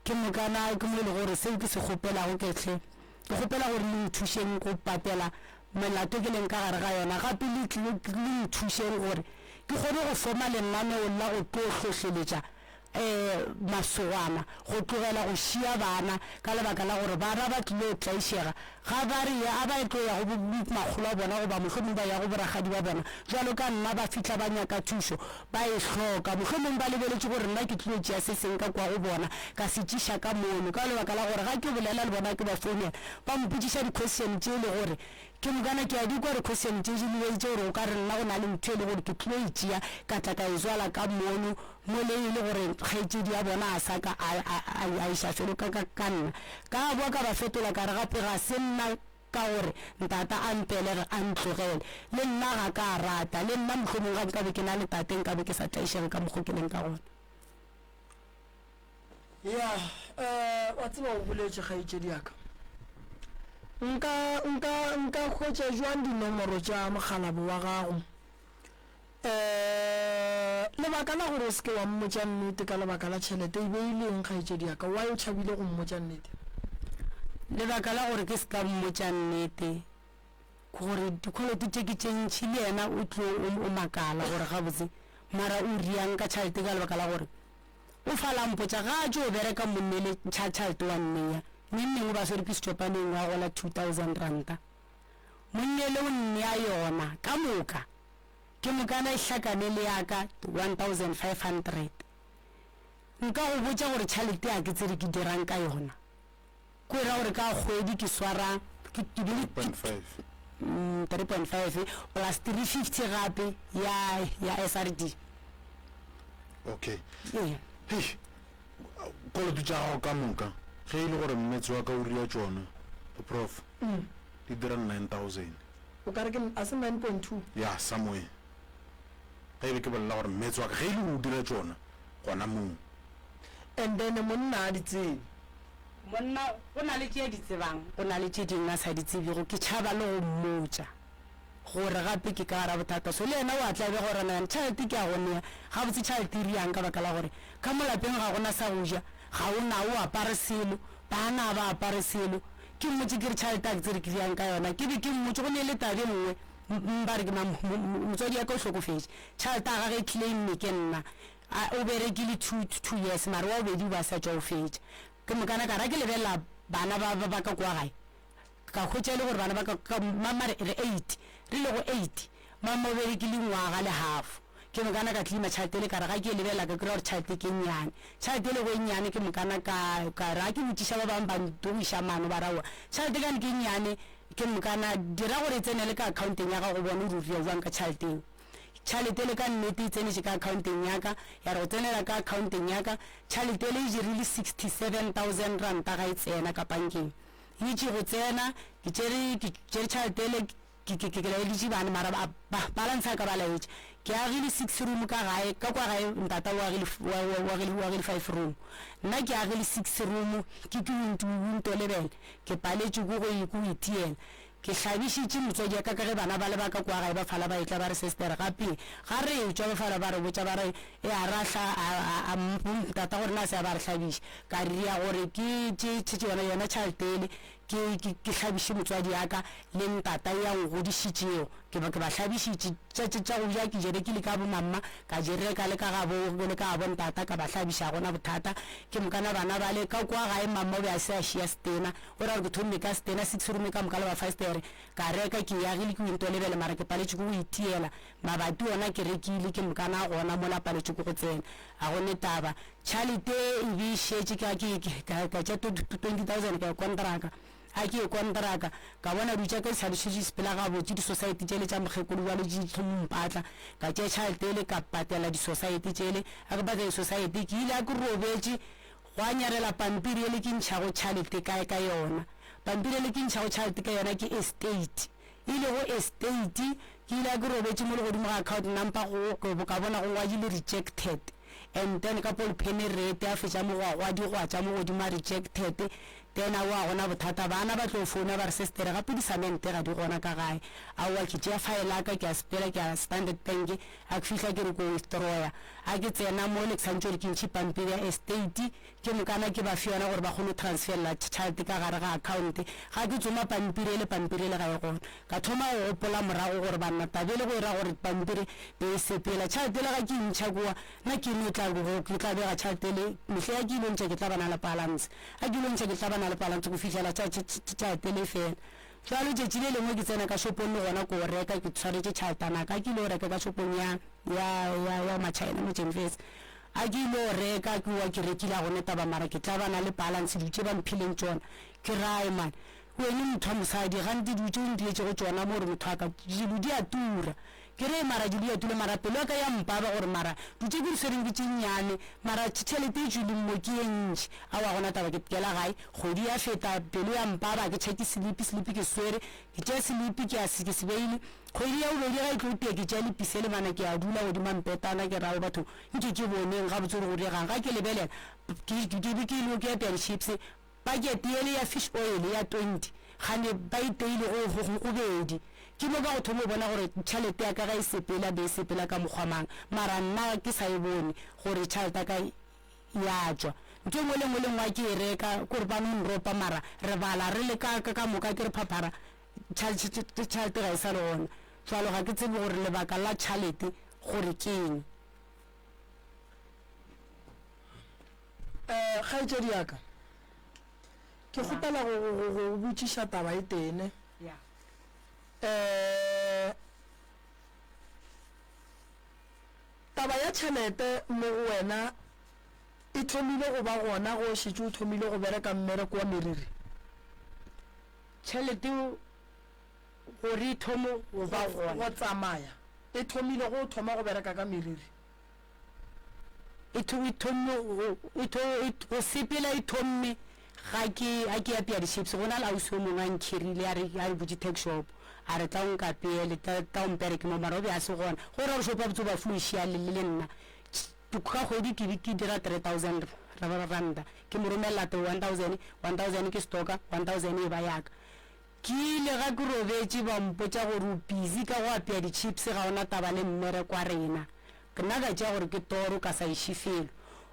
Ke moka na ke mo e lego gore seo ke se kgopelago ke hle ke kgopela gore le nthušeng go patela melato ke leng ka gare ga yona gape le le nthušeng gore ke kgone go foma lenaneo la go tlo hlohleletša um masogana go tlogela go šia bana ka lebaka la gore bana ba tlilo tlaišega ga ba re a ba tlo ya go makgolo a bona goba mohlomong ba ya go borakgadi ba bona bjalo ka nna ba fihla ba nyaka thušo ba e hloka mohlomong ba lebeletše gore nna ke tlilo tšea se seng ka kwa go bona ka se tšiša ka mono ka lebaka la gore ga ke bolela le bona ke ba founela ba mpotšiša di-question tše e le gore Ke mokana ke a di kwa di-question tše di lebeditše gore o ka re nna go na le ntho e le gore ke tlilo e tšea ka tla ka e zwala ka mono mole e le gore kgaetšedi ya bona a sa ka a, a, a, a iša felo ka, ka, ka nna. Ka boa ka ba fetola ka re gape ga se nna ka gore ntata a mpelege a ntlogele. Le nna ga ka rata. Le nna mohlomong ga nkabe ke na le tate nkabe ke sa tlaišege ka mokgo ke leng ka gona. Ya, eh, wa tseba o boletše, kgaetšedi ya ka. Nka, nka, nka hwetša bjang dinomoro tša mokgalabo wa gago? Eh, lebaka la gore o se ke wa mmotša nnete ka lebaka la tšhelete e be e le eng, kgaetšedi ya ka? Why o tšhabile go mmotša nnete? Lebaka la gore ke se ka mmotša nnete ke gore dikoloto tše ke tše ntši, le yena o tlo o, o makala gore gabotse mara o riang ka tšhelete ka lebaka la gore O fala a mpotša ga a tšo bereka monnele ntšha tšhalte wa nneya. Neng neng o ba swere ke setšopaneng wa gola 2000 ranta. Monnele o nnea yona ka moka. Ke mokana e hlakane le ya ka 1500. Nka go botša gore tšhalete a ke tsebe ke dirang ka yona. Ko era gore ka kgwedi ke swara ke ke be 3.5. Mm, 3.5 plus 350 gape ya ya SRD. Okay. Ee. Hei, koloto tša gago ka moka ge e le gore mmetse wa ka o ria tšona, prof, di dira 9000. O ka re ke a se 9.2? Ya, somewhere. Ge e be ke bolela gore mmetse wa ka ge e le gore o dira tšona, gona moo. And then monna a di tsebe. Monna, go na le tše a di tsebang, go na le tše dingwe a sa di tsebego. Ke tšhaba le go mmotša gore gape ke ka gara bothata. So le yena o a tla be gore nagana tšhelete ke a go nea. Gabotse tšhelete e riang ka baka la gore ka mo lapeng ga gona sa go ja, ga o na o apare selo, bana ga ba apare selo. Ke mmotše ke re tšhelete ga ke tsebe ke riang ka yona. Ke be ke mmotše go ne le taba e nngwe ba re ke mang, motswadi ya ka o hlokofetše, tšhelete ya gage e claimme ke nna. A o berekile two years mara wa bobedi o be a sa tšwa o fetša. Ke mokana ka ra ke lebelela bana ba ba ba ka kwa gae, ka hwetša e le gore bana ba ka ka ma mare re eight, re le go eight, mama o berekile ngwaga le half. Ke mokana ka claima tšhelete ele ka re ga ke e lebelela ka kry-a gore tšhelete ke e nnyane. Tšhelete ele go e nnyane ke mokana ka ka re ga ke botšiša ba bangwe ba ntogiša mano ba re aowa tšhelete kane ke e nnyane, ke mokana dira gore e tsene le ka account-eng ya gago o bone gore o dira bjang ka tšhelete eo. Tšhalete ele ka nnete e tsenetše ka akhaonteng ya ka, ya re go tsenela ka akhaonteng ya ka, tšhalete ele e dirile R67,000 ga e tsena ka pankeng. E itše go tsena, ke tšere, ke tšere tšhalete ele, ke, ke, ke laeditše bana, mara ba, ba, balance ya ka ba laetša. Ke agile six room ka gae, ka kwa gae ntata o agile, o, o, o agile, o agile five room. Nna ke agile six room, ke, ke untolebele, ke paletšwe ke go e, ke go itiela. Ke hlabišitše motswadi wa ka ka ge bana ba le ba ka kua gae ba fala ba etla ba re sestere gape ga re etšwa ba fala ba re botša ba re e a ra hla a a a tata gore na se a ba re hlabiša ka ria gore ke tše tše yona yona tšhalete ele. Ke, ke, ke hlabiše motswadi ya ka le ntata ya ngodišitšego. Ke ba, ke ba hlabišitše. Tša, tša, tša go ja ke je rekile ka bomamma, ka je reka le ka gabo, le ka gabo ntata, ka ba hlabiša, ga go na bothata. Ke mokana bana bale, ka kua gae mamma o be a se a šia setena. O ra gore ke thomme ka setena, six room ka moka le bafastere. Ka reka, ke e agile, ke wintolebele, mara ke paletšwe ke go e tiela. Mabati ona ke rekile, ke mokana a gona mola a paletšwe ke go tsena. A go ne taba. Tšhalete e be e šetše, ka ke, ke, ka, ka tšea 20,000 ka e kontraka. A ke e kontraka, ka bona dilo tša ka di sa di šetše di sepela gabotse, disosaete tšele tša mokgekolo bjalo di thoma mpatla. Ka tšea tšhalete ele ka patela disosaete tšele. A ke patela disosaete, ke ile a ke robetše, gwa nyarela pampiri ele ke ntšhago tšhalete kae ka yona. Pampiri ele ke ntšhago tšhalete ka yona ke estate. E lego estate, ke ile a ke robetše mo le godimo ga account number go, ka bona go ngwadilwe rejected. And then ka polphene rete a fetša mogwagwa di gwa tša mo godimo a rejected then aowa ga gona bothata bana ba tlo founa ba re sestere gape di samente ga di gona ka gae aowa ke tšea file ya ka ke a sepela ke ya Standard Bank a ke fihla ke re ko withdrawer a ke tsena mole ke santše gore ke ntšhe pampiri ya estate Ke mokana ke ba fe yona gore ba kgone go transferela tšhalete ka gare ga account. Ga ke tsoma pampiri ele, pampiri ele ga e gona. Ka thoma go gopola morago gore banna taba ele go e ra gore pampiri be e sepela. Tšhalete ele ga ke e ntšha kua, nna ke no tla go ke tla bega tšhalete ele, mehla ya ke ilo ntšha ke tla ba na le balance. Ga ke ilo ntšha ke tla ba na le balance go fihlela tšhalete ele e fela. Bjalo tšatši le lengwe ke tsena ka shopong le gona ko reka, ke tshwaretše tšhaletana ka, ke ilo reka ka shopong ya, ya, ya, ya Machina mo Jemfese. A ke ilo reka ke wa ke rekile a gone taba mara ke tla ba na le balance dilo tše ba mphileng tšona ke rae man wene motho wa mosadi gante dilo tše o ntietšego tšona mo gore motho wa ka dilo di a tura ke re mara dilo di a tura mara pelo ya ka ya mpaba gore mara dilo tše ke di swereng ke tše nnyane mara tšhelete e tšwileng mo ke ye ntši aowa gona taba ke kela gae kgwedi ya feta pelo ya mpaba ke checke selipi selipi ke swere ke tšea selipi ke a ke se beile Kgwedi ya bobedi ga e tlo tia ke tšea lepise le bana ke a dula godimo ga mpetana ke ra go batho nke ke boneng gabotse gore go diregang ga ke lebelela ke ke be ke ile ke apea di-chips pakete yele ya fish oil ya 20 gane ba e teile go go go gobedi ke mo ka go thoma go bona gore tšhelete ya ka ga e sepela be e sepela ka mokgwa mang mara nna ke sa e bone gore tšhelete ya ka ya tšwa ntho e nngwe le nngwe le nngwe a ke e reka kore ba no nropa mara re bala re le ka ka moka ke re phaphara Tšhalete ga e sa le gona. Jwalo ga ke tsebe gore lebaka la tšhalete gore ke eng. Eh, kgaetšedi ya ka, ke kgopela go go go go botšiša taba e tee ne. Eh, taba ya tšhelete mo go wena e thomile go ba gona ge o šetše o thomile go bereka mmereko wa meriri? Tšhelete gore e thome go ba gona. Go tsamaya. E thomile ge o thoma go bereka ka meriri. E tho, e thomme go, e tho, e, go sepela e thomme ga ke, ga ke apea di-chips. Go na le ausi o mongwe a nkhirile a re, a re butše tuck shop. A re tla o nkapeele, tla, tla o mpereke mo, mara o be a se gona. Go ra gore shop ya botse o ba fo e šia le, le nna. Ka kgwedi ke be ke dira 3000 ranta, ke mo romelela 1000, 1000 ke stocka, 1000 e ba ya ka. Ke ile ga ke robetše ba mpotša gore o busy ka go apea di-chips ga o na taba le mmereko wa rena. Nna ka tšea gore ke toro ka sa iše felo.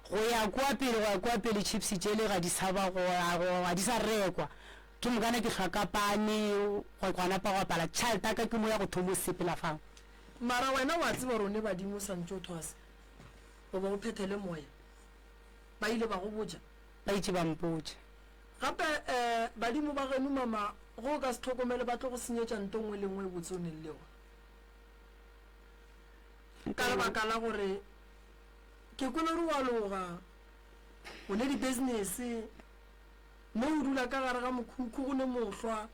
Go ya kua pele go ya kua pele chips tšele ga di sa ba ga di sa rekwa. Ke mokana ke hlwa ka pane gwa napa gwa pala tšhalete ya ka ke mo ya go thoma go sepela fao. Mara wena wa tseba gore o ne badimo o sa ntše o thwasa goba o phethele moya? Ba ile ba go botša? Ba itše ba mpotša. Gape um badimo ba geno mama ge o ka se hlokomele ba tlo go senyetša nto nngwe le nngwe e botse o neng le yona. Ka lebaka la gore ke kwele gore wa loga, o ne di-business, mo o dula ka gare ga mokhukhu go ne mohlwa,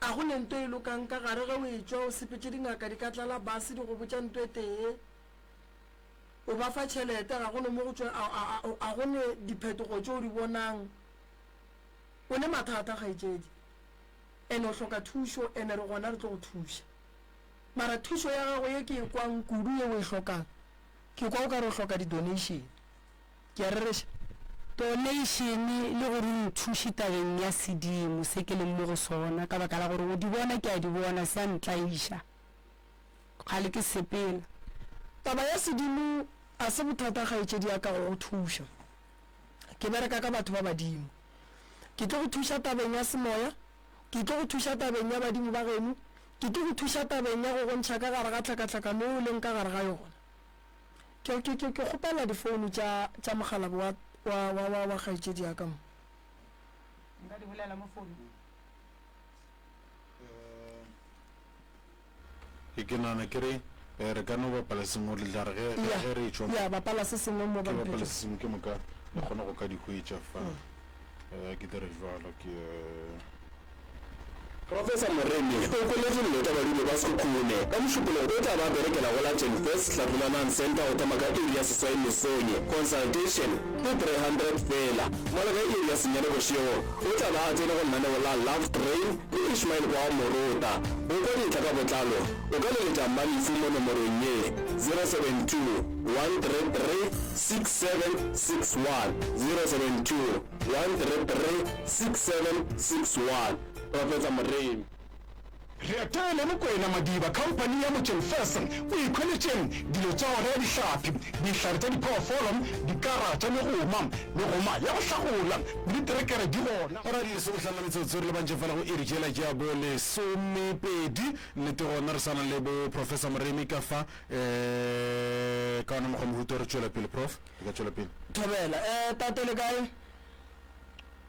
a go ne nto e lokang ka gare ge o etšwa o sepetše dingaka di ka tlala bus di go botša nto e tee. O ba fa tšhelete, ga go ne mo go tšwa, a, a, a, a go ne diphetogo tše o di bonang. O ne mathata, kgaetšedi, ene o hloka thušo, ene re gona re tlo go thuša. Mara thušo ya gago ye ke e kwang kudu ye o e hlokang, ke kwa o ka re o hloka di-donation. Ke a rereša? Donation le gore o nthuše tabeng ya sedimo se ke leng mo go sona, ka baka la gore go di bona ke a di bona, se a ntlaiša. Kgale ke sepela. Taba ya sedimo a se bothata kgaetšedi ya ka go go thuša. Ke bereka ka batho ba badimo. Ke tlo go thuša tabeng ya semoya, ke tlo go thuša tabeng ya badimo ba geno, ke tlo go thuša tabeng ya go go ntšha ka gare ga tlhakatlhakano ye o leng ka gare ga yona. Ke, ke, ke, ke kgopela difounu tša, tša mokgalabje wa, wa, wa, wa, wa kgaetšedi ya ka mo. Nka di bolela mo founung. Ke, ke nagana ke re, eh, re ka no bapala se sengwe, le tla re ge, ge, Ya, ge re etšwa mo, ya, bapala se sengwe mo ke bapale bamphetšong. se sengwe ke moka le kgone go ka di hwetša fa. Eh, ke dire bjalo, ke, eh. Professor Moremi o kweletše dillo tša badudi ba Sekhukhune. Ka Mošupologo o tla ba a berekela go la Genfest Hlatolanang Centre go thoma ka iri ya seswai mesong. Consultation ke 300 fela. Mola ka iri ya senyane bošego o tla ba a tsene go lenaneo la Love Train le Ishmael Kwao Morota. Go kwa dintlha ka botlalo o ka leletša Mmalefu mo nomorong ye, 072 133 6761, 072 133 6761. Professor Moremi. Reatile Mokoena Madiba, Khamphani ya Motšeng First o ikhweletše dilo tša go rea dihlapi, dihlare tša diphoofolo, dikara tša megoma, megoma ya go hlagola le diterekere di gona. Ora di lesomehlano la metsotso re lebantše fela go iri tšela tša bo lesomepedi. Nnete gona re swana le bo Professor Moremi ka fa eh ka ona mokgwa mohuta re tšwela pele Prof. Re ka tšwela pele. Thobela, eh tate le kae?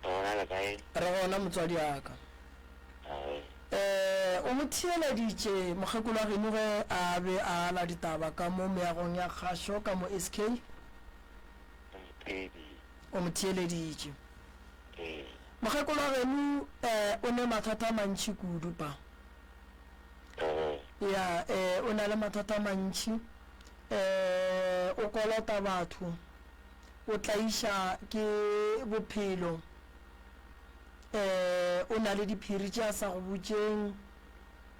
Re gona le kae? Re gona motswadi wa ka. Eh, o mo theeleditše mokgekolo wa geno ge a be a ala ditaba ka mo meagong ya kgašo ka mo SK? O mo theeleditše. Mokgekolo wa geno eh, o ne mathata a mantši kudu pa. Ya, eh, o na le mathata a mantši. Eh, o kolota batho. O tlaiša ke bophelo. Eh, o na le diphiri tše a sa go botšeng,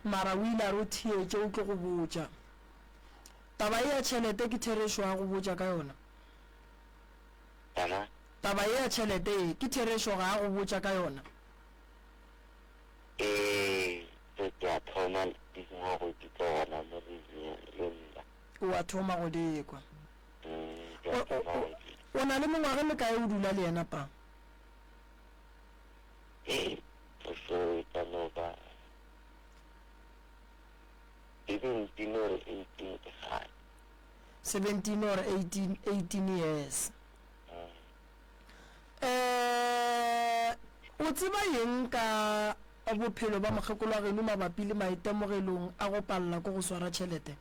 mara o ile a re o theetše o tlo go botša. Taba ye ya tšhelete ke therešo a go botša ka yona? Taba? Taba ye ya tšhelete ye ke therešo ga a go botša ka yona? Ee, se ke a thoma di sengwa go di kwa gona mo re le nna. O a thoma go di kwa. Mm, ke a thoma go di. O na le mengwaga e mekae o dula le yena pa? Ee, so e ka no ba 17 or 18 ke kgale. 17 or 18, 18 years. Eh, o tseba eng ka bophelo ba mokgekolo wa geno mabapi le maitemogelong a go palela ko go swara tšhelete?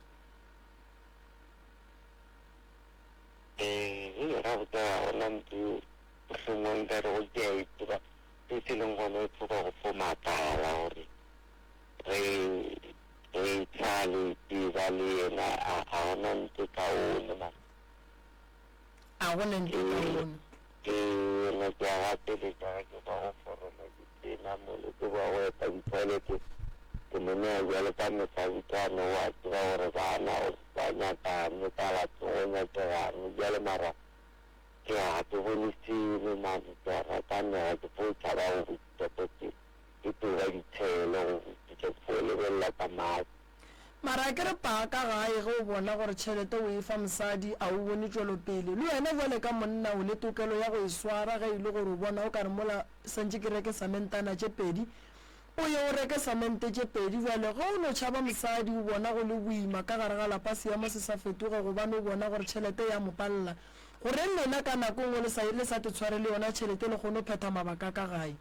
Ee, ge e gabotse ga gona ntho mohlomongwe nka rego ke a e tseba, se se leng gona e tloga go fo makala gore ge ge tshale ke ba le yena a ga gona ntho kaone man. A go ne ntho kaone. Ee, nna ke a gapeletša ge ke kwa go foroma ke tsena mole ke kwa go epa di-toilet ke mo nea bjalo ka mosadi kwane o a tseba gore bana ba nyakang ka lapeng go nyakegang bjale mara Ke ga ke bone selo man, ke a rakanega, ke fo tšhaba go botšiša cause ke tlo ba ditshelo go botšiša, ke fo lebelela ka mahlo. Mara akere pa ka gae ge o bona gore tšhelete o e fa mosadi a o bone tšwelopele, le wena bjale ka monna o le tokelo ya go e swara ge e le gore o bona o ka re mola santše ke reke samentana tše pedi O ye o reke samente tše pedi. Bjale ge o no tšhaba mosadi, o bona go le boima ka gare ga lapa, seemo se sa fetoge gobane o bona gore tšhelete e a mo palela. Goreng lena ka nako nngwe le sa le sa te tshware le yona tšhelete le kgone go phetha mabaka a ka gae?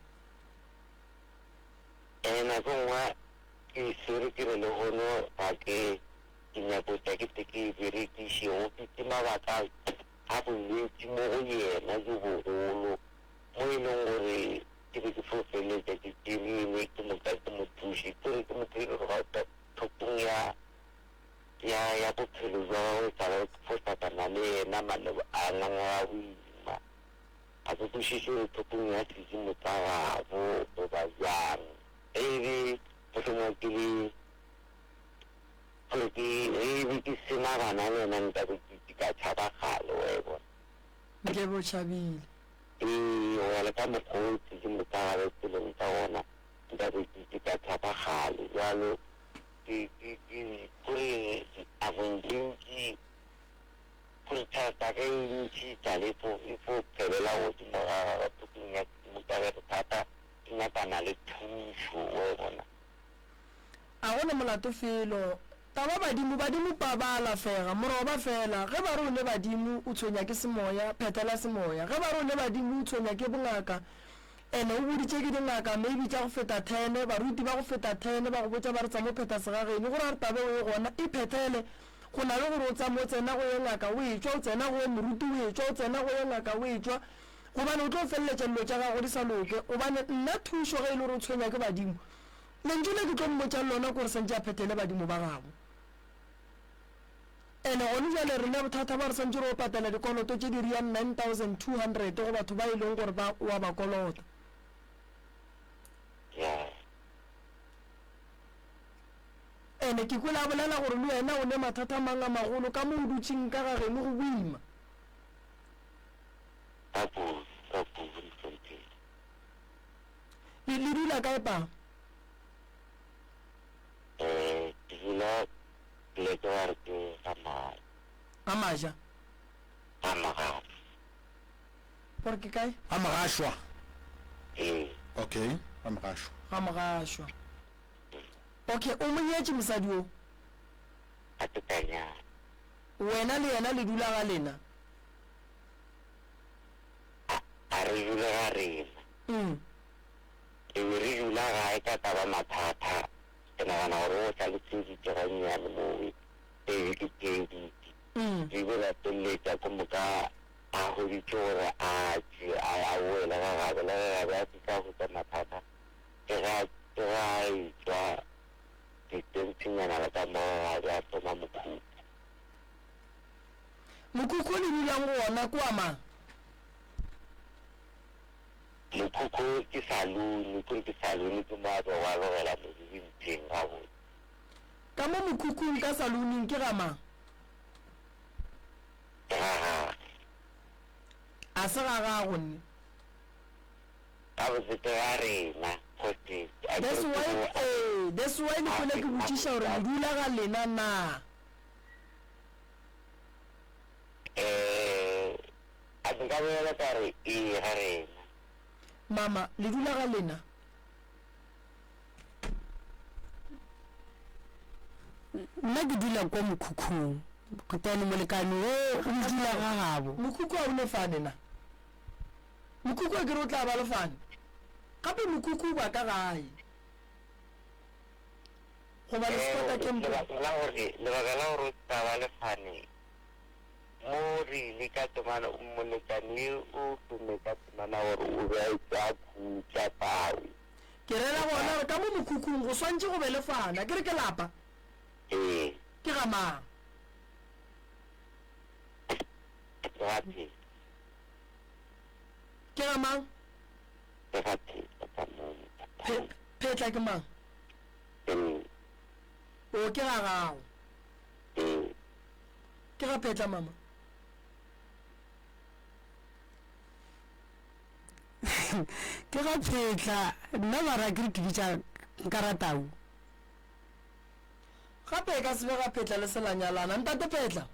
Ee, nako nngwe ke e swere ke re lehono ga ke ke nyako tla ke tle ke e berekiše, go fihli mabaka a bolwetši mo go yena jo bogolo mo e leng gore Ke be ke fo feleletša ke tšerile ke moka ke mo thuše. Ke re ke motho e le gore ga o tla thokong ya, ya, ya bophelo bja gagwe e sa ba ke fo hlakana le yena malebo a ngangega boima. Ga ke kwešiše gore thokong ya sedimo sa gabo goba bjang. Ge e be mohlomongwe ke le, gore ke, ge e be ke se na bana le yena nka be ke, ke ka tšhaba kgale, wa e bona. Nke be o tšhabile. Ee, go ya le ka mokgwa o sedimo sa gagwe se leng ka gona, nka be ke ke ka tšhaba kgale. Bjalo ke, ke, ke, kore nakong tše ntši, kore tšhelete ya ka e ntši e tla le e fo, e fo phelela godimo ga gagwe thokong ya sedimo. ka ge bothata ke nyakana le thušo o e bona. A go ne molato felo. Taba badimo, badimo pa ba alafega, moroba fela. Ge ba re o ne badimo o tshwenya ke semoya, phethela semoya. Ge ba re o ne badimo o tshwenya ke bongaka, ene o boditše ke dingaka maybe tša go feta thene, baruti ba go feta thene ba go botša ba re tsamo phetha segageno, go ra gore taba eo e gona, iphethele. Go na le gore o tsamo o tsena go ye ngaka o etšwa, o tsena go ye moruti o etšwa, o tsena go ye ngaka o etšwa, gobane o tlo feleletša dilo tša gago di sa loke. Gobane nna thušo ge e le gore o tshwenya ke badimo, Lentšu le ke tlo mmotšang lona ke gore santše a phethele badimo ba gabo. Ene gone bjale re ne bothata ba re santše re o patela dikoloto tše di riang 9200 go batho ba e leng gore ba o a ba kolota. Ene ke kwele a bolela gore le wena o ne mathata a mang a magolo ka mo o dutšeng ka ga geno go boima. Ka kudu, ka kudu, Mohlomphegi. Le, le dula kae, pa? Eh, ke dula poleke ba re ke ga Maja. Ga Maja? Ga Magašwa. Gore ke kae? Ga Mogašwa. Ee. Okay, ga Mogašwa. Ga Mogašwa. Okay, o mo nyetše mosadi wo? Ga ke ka nyala. Wena le yena le dula ga lena? A, a re dule ga rena. Re be re dula gae ka taba mathata. Ke nagana gore o hlaloseditše gannyane mowe pele ke theeditše. Re ile ra feleletša ke moka a hweditše gore a tšwe a, a boele ga gabo. Le ge gabe a fihla a hwetša mathata, ke ge a, ke ge a etšwa distentshenyana le ka mo ga gabe a thoma mokhukhu. Mokhukhu o le dulang go wona ke wa mang? Mokhukhu ke saluni, kore ke saluni ke mo a bego a logela moriri mpeng gabotse. Ka mo mokhukhung ka saluning ke ga mang? Ke ga gagwe. A se ga gago nne? Gabotse ke ga rena, kgoši. That's why, ee, that's why le kwele ke botšiša gore le dula ga lena na? Eh, a nka bolela ka re ee ga rena. Mama, le dula ga lena? Nna ke dula kwa mokhukhung. Then molekane wo o dula ga gabo. Mokhukhu a o ne fane na? Mokhukhu a ke re o tla ba le fane. Gape mokhukhu o ba ka gae. Goba le squatter camp. Lebaka la gore, lebaka la gore o tla ba le fane, mo re ile ka temana, molekane o šome ka temana gore o be a etšwa khutša tau. Ke rera gona gore ka mo mokhukhung go swantše go be le fane, akere ke lapa? Ee. Ke ga mang? Ke ga Phetla. Ke ga mang? Ke ga Phetla ka mo Mothathane. Phetla ke mang? Ke nna. O, ke ga gago. Ee. Ke ga Phetla, mama. Ke ga Phetla. Nna mara ke re ke bitša Nkaratau. Gape e ka se be ga Phetla le se la nyalana. Ntate Phetla.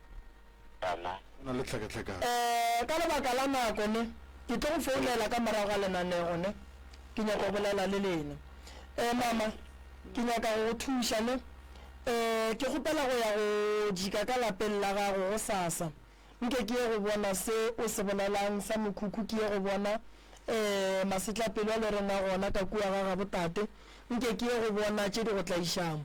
Bana. Go na le tlhakatlhakano. Eh, ka lebaka la nako ne, ke tlo go founela ka morago ga lenanego ne. Ke nyaka go bolela le lena. Eh, mama, ke nyaka go go thuša ne. Eh, ke kgopela go ya go jika ka lapeng la gago gosasa. Nke ke ye go bona se o se bolelang sa mokhukhu, ke ye go bona eh masetlapelo a le reng a gona ka kua ga gabo tate. Nke ke ye go bona tše di go tlaišang.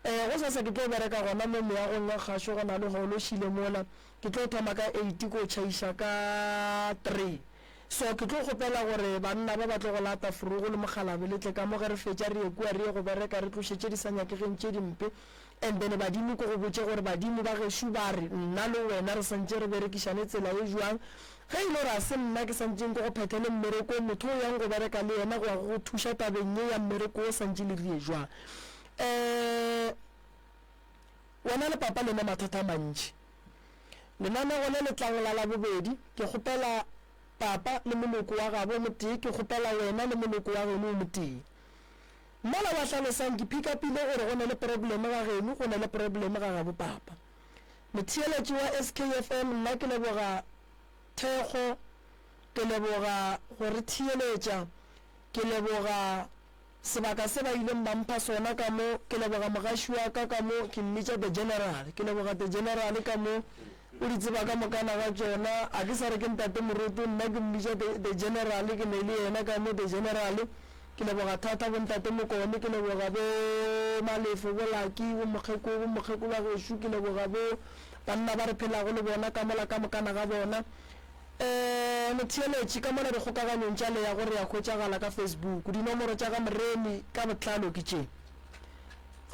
Eh, gosasa ke tlo bereka gona mo meagong ya kgašo, go na le holo šile mola. Ke tlo thoma ka eight ko tšhaiša ka three. So ke tlo kgopela gore banna ba ba tlo go lata forogo le mokgalabe le tle ka mo ge re fetša re ye kua re ye go bereka re tloše tše di sa nyakegeng tše dimpe and then badimo ke go botše gore badimo ba gešo ba re nna le wena re santše re berekišane tsela e jwang ge e le gore a se nna ke santšeng ke go phethele mmereko motho o yang go bereka le yena go ya go go thuša tabeng ye ya mmereko o santše le rie jwang um wena le papa le ne mathata a mantši. Lenanego le le tlang la Labobedi, ke kgopela papa le moloko wa gabo o motee, ke kgopela wena le moloko wa geno o motee. Mola wa hlalosang, ke phikapile gore go ne le probleme ga geno, go ne le probleme ga gabo papa. Motheeletši wa SKFM, nna ke leboga thekgo, ke leboga go re theeletša. Ke leboga sebaka se ba ileng ba mpha sona ka mo, ke leboga mogaši wa ka ka mo, ke mmitša The General, ke leboga The General ka mo, o di tseba ka mokana ga tšona, a ke sa re ke Ntate Moruti, nna ke mmitša The, The General, ke ne le yena ka mo, The General, ke leboga thata bo Ntate Mokone, ke leboga bo Malefo, bo Lucky, bo Mokgekolo, bo mokgekolo wa gešo, ke leboga bo banna ba re phelago le bona ka mola ka mokana ga bona. Ee, motheeletši, ka mola dikgokaganyong tša leago re a hwetšagala ka Facebook. Dinomoro tša ga Moremi ka botlalo ke tše.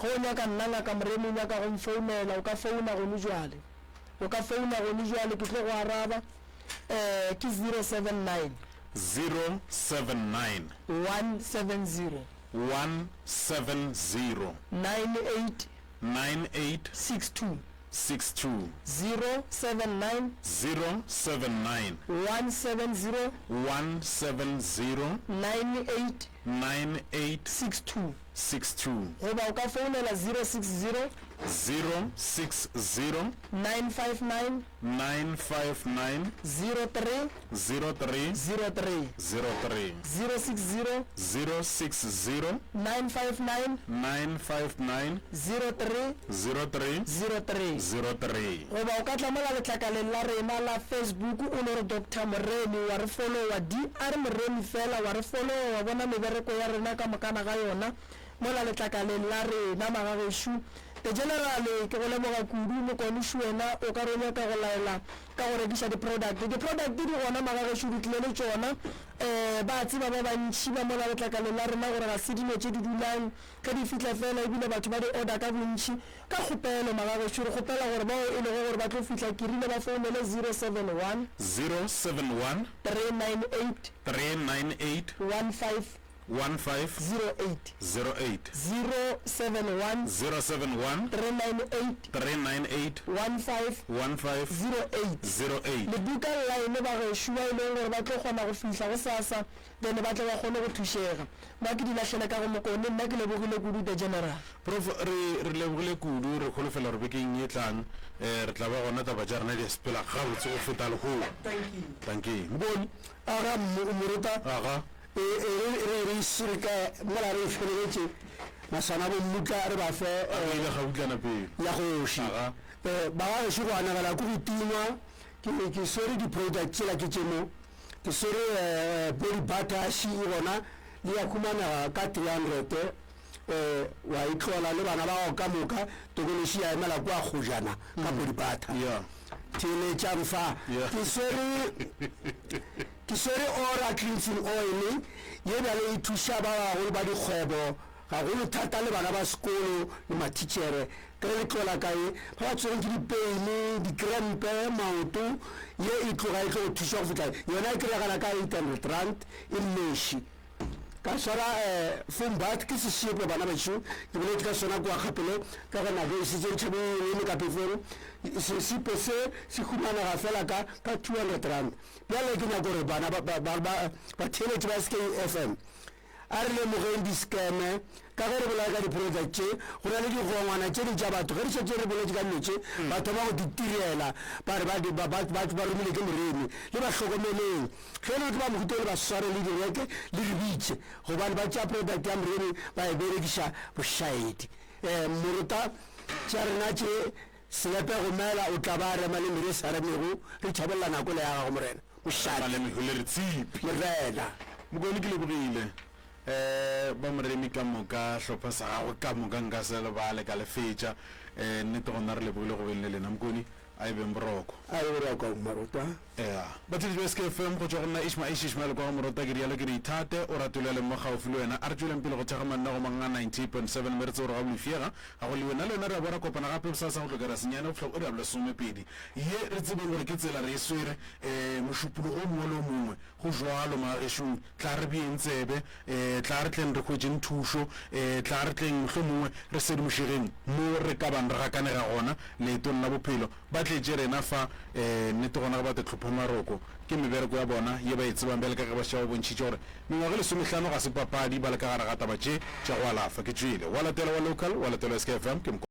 Ge o nyaka nna Ngaka Moremi o nyaka go mfounela, o ka founa gone jwale. O ka founa gone jwale, ke tlo go araba. Ee, ke 079. 079. 170. 170. 98. 98. 62. 62. 079. 079. 170. 170. 98. 98. 62. 62. Goba o ka founela 060. 060. 959. 959. 03. 03. 03. 03. 060. 060. 959. 959. 03. 03. 03. 03. Goba o ka tla mola letlakaleng la rena la Facebook o no re Doctor Moremi wa re followa, DR Moremi fela wa re followa wa bona mebereko ya rena ka mokana ga yona mola letlakaleng la rena magagešo. The General ke go leboga kudu Mokoniši wena o ka re o nyaka go laela ka go rekiša di product. Di product di gona magagešo re tlile le tšona um ba tseba ba bantši ba mola letlakaleng la rena gore ga se dilo tše di dulang Ge di fihla feela ebile batho ba di order ka bontši, ka kgopelo magagešo re kgopela gore bao e lego gore ba tlo fihla ke rile ba founele 071. 071. 398. 398. 15. 15. 08. 08. 071. 071. 398. 398. 15. 15. 08. 08. Le buka line bagešo ba e leng gore ba tlo kgona go fihla gosasa. Then ba tle ba kgone go thušega. Nna ke di lahlele ka go Mokone. Nna ke lebogile kudu The General. Prof, re, re lebogile kudu. Re holofela gore bekeng ye tlang eh, re tla ba gona taba tša rena di a sepela gabotse go feta lehono. Dankie. Mokone. Aga, Morota. Aga. E, e, re, re, re, re ka, mola re e felegetše, maswana a bommutla re ba fe, A eh, ile gautlana pele. ya kgoši. Aga. Eh, ba ga gešo go anegela ko go tingwa, ke, ke swere di-product tšela ke tše mo. Ke swere body butter še e gona le ya humanega ka 300 eh wa e tlola le bana ba gago ka moka tokološi ya emela kua kgojana ka body butter Yeah. theeletšang fa Yeah. ke swere ke swere ora cleansing oil ye bjale e thuša ba bagolo ba dikgwebo Gagolo thata le bana ba sekolo le mathitšhere ge le tlola kae ba ba tshwereng ke dipeine, dikrempe, maoto, ye e tloga e tlo go thuša go fihla yona e kry-agala ka R800 e nnoši. Ka swara foam bath ke sešepe bana bešo, ke boletše ka sona kua kgapele ka ge nako e šetše e tšhabile e eme ka phefong. Sesepe se se humanega fela ka ka R200. Bjale ke nyaka gore bana ba ba ba batheeletši ba SKFM A re lemogeng di-scam. Ka ge re bolela ka di-project tše, go na le digongwana tše ding tša batho. Ge re šetše re boletše ka dilo tše, ba thoma go di tirela, ba re ba, ba, ba, ba, ba romile ke Moremi. Le ba hlokomeleng. Ge e le gore ke ba mohuta o, le ba sware, le di reke, le di bitše, gobane ba tšea product ya Moremi ba e berekiša bošaedi. Um Morota, tša rena tše, selepe gomela, o tla ba a rema le mere e sa remego. Re tšhabelela nako le ya gago, Morena. Rema le mehole re tshipi. Morena. Mokone ke lebogile. Eh ba Moremi ka moka hlopha sa gagwe ka moka nka se lebale ka le fetša. Eh nnete gona re lebogile go beng le lena Mokone. A e beng boroko. A e boroko Morota. Ea. Batheletši ba SKFM go tšwa go nna Ishma Ish Ishmael kwa ga Morota ke rialo ke re ithate o rate le a leng mo gaufi le wena. A re tšweleng pele go thekga manna go mang a 98.7 mme re tsebe gore ga o lefiega ga go lewe. Nna le wena re a boa ra kopana gape bosasa go tloga senyane go fihla go iri ya bolesomepedi. Ye re tsebeng gore ke tsela re e swere, e, Mošupologo o mongwe le o mongwe. Go bjalo, magagešong. Tla re beeng tsebe. E, tla re tleng re hwetšeng thušo. E, tla re tleng mohlomongwe re sedimošegeng mo re ka bang re gakanega gona leetong la bophelo. Ba tletše rena fa. E, nnete gona ge ba te hlopha maroko, ke mebereko ya bona ye ba e tsebang bjale ka ge ba šetše ba bontšhitše gore mengwaga e lesomehlano ga se papadi ba le ka gare ga taba tše tša go alafa. Ke tšwele. Wa latela wa local, wa latela wa SKFM. Ke Mko.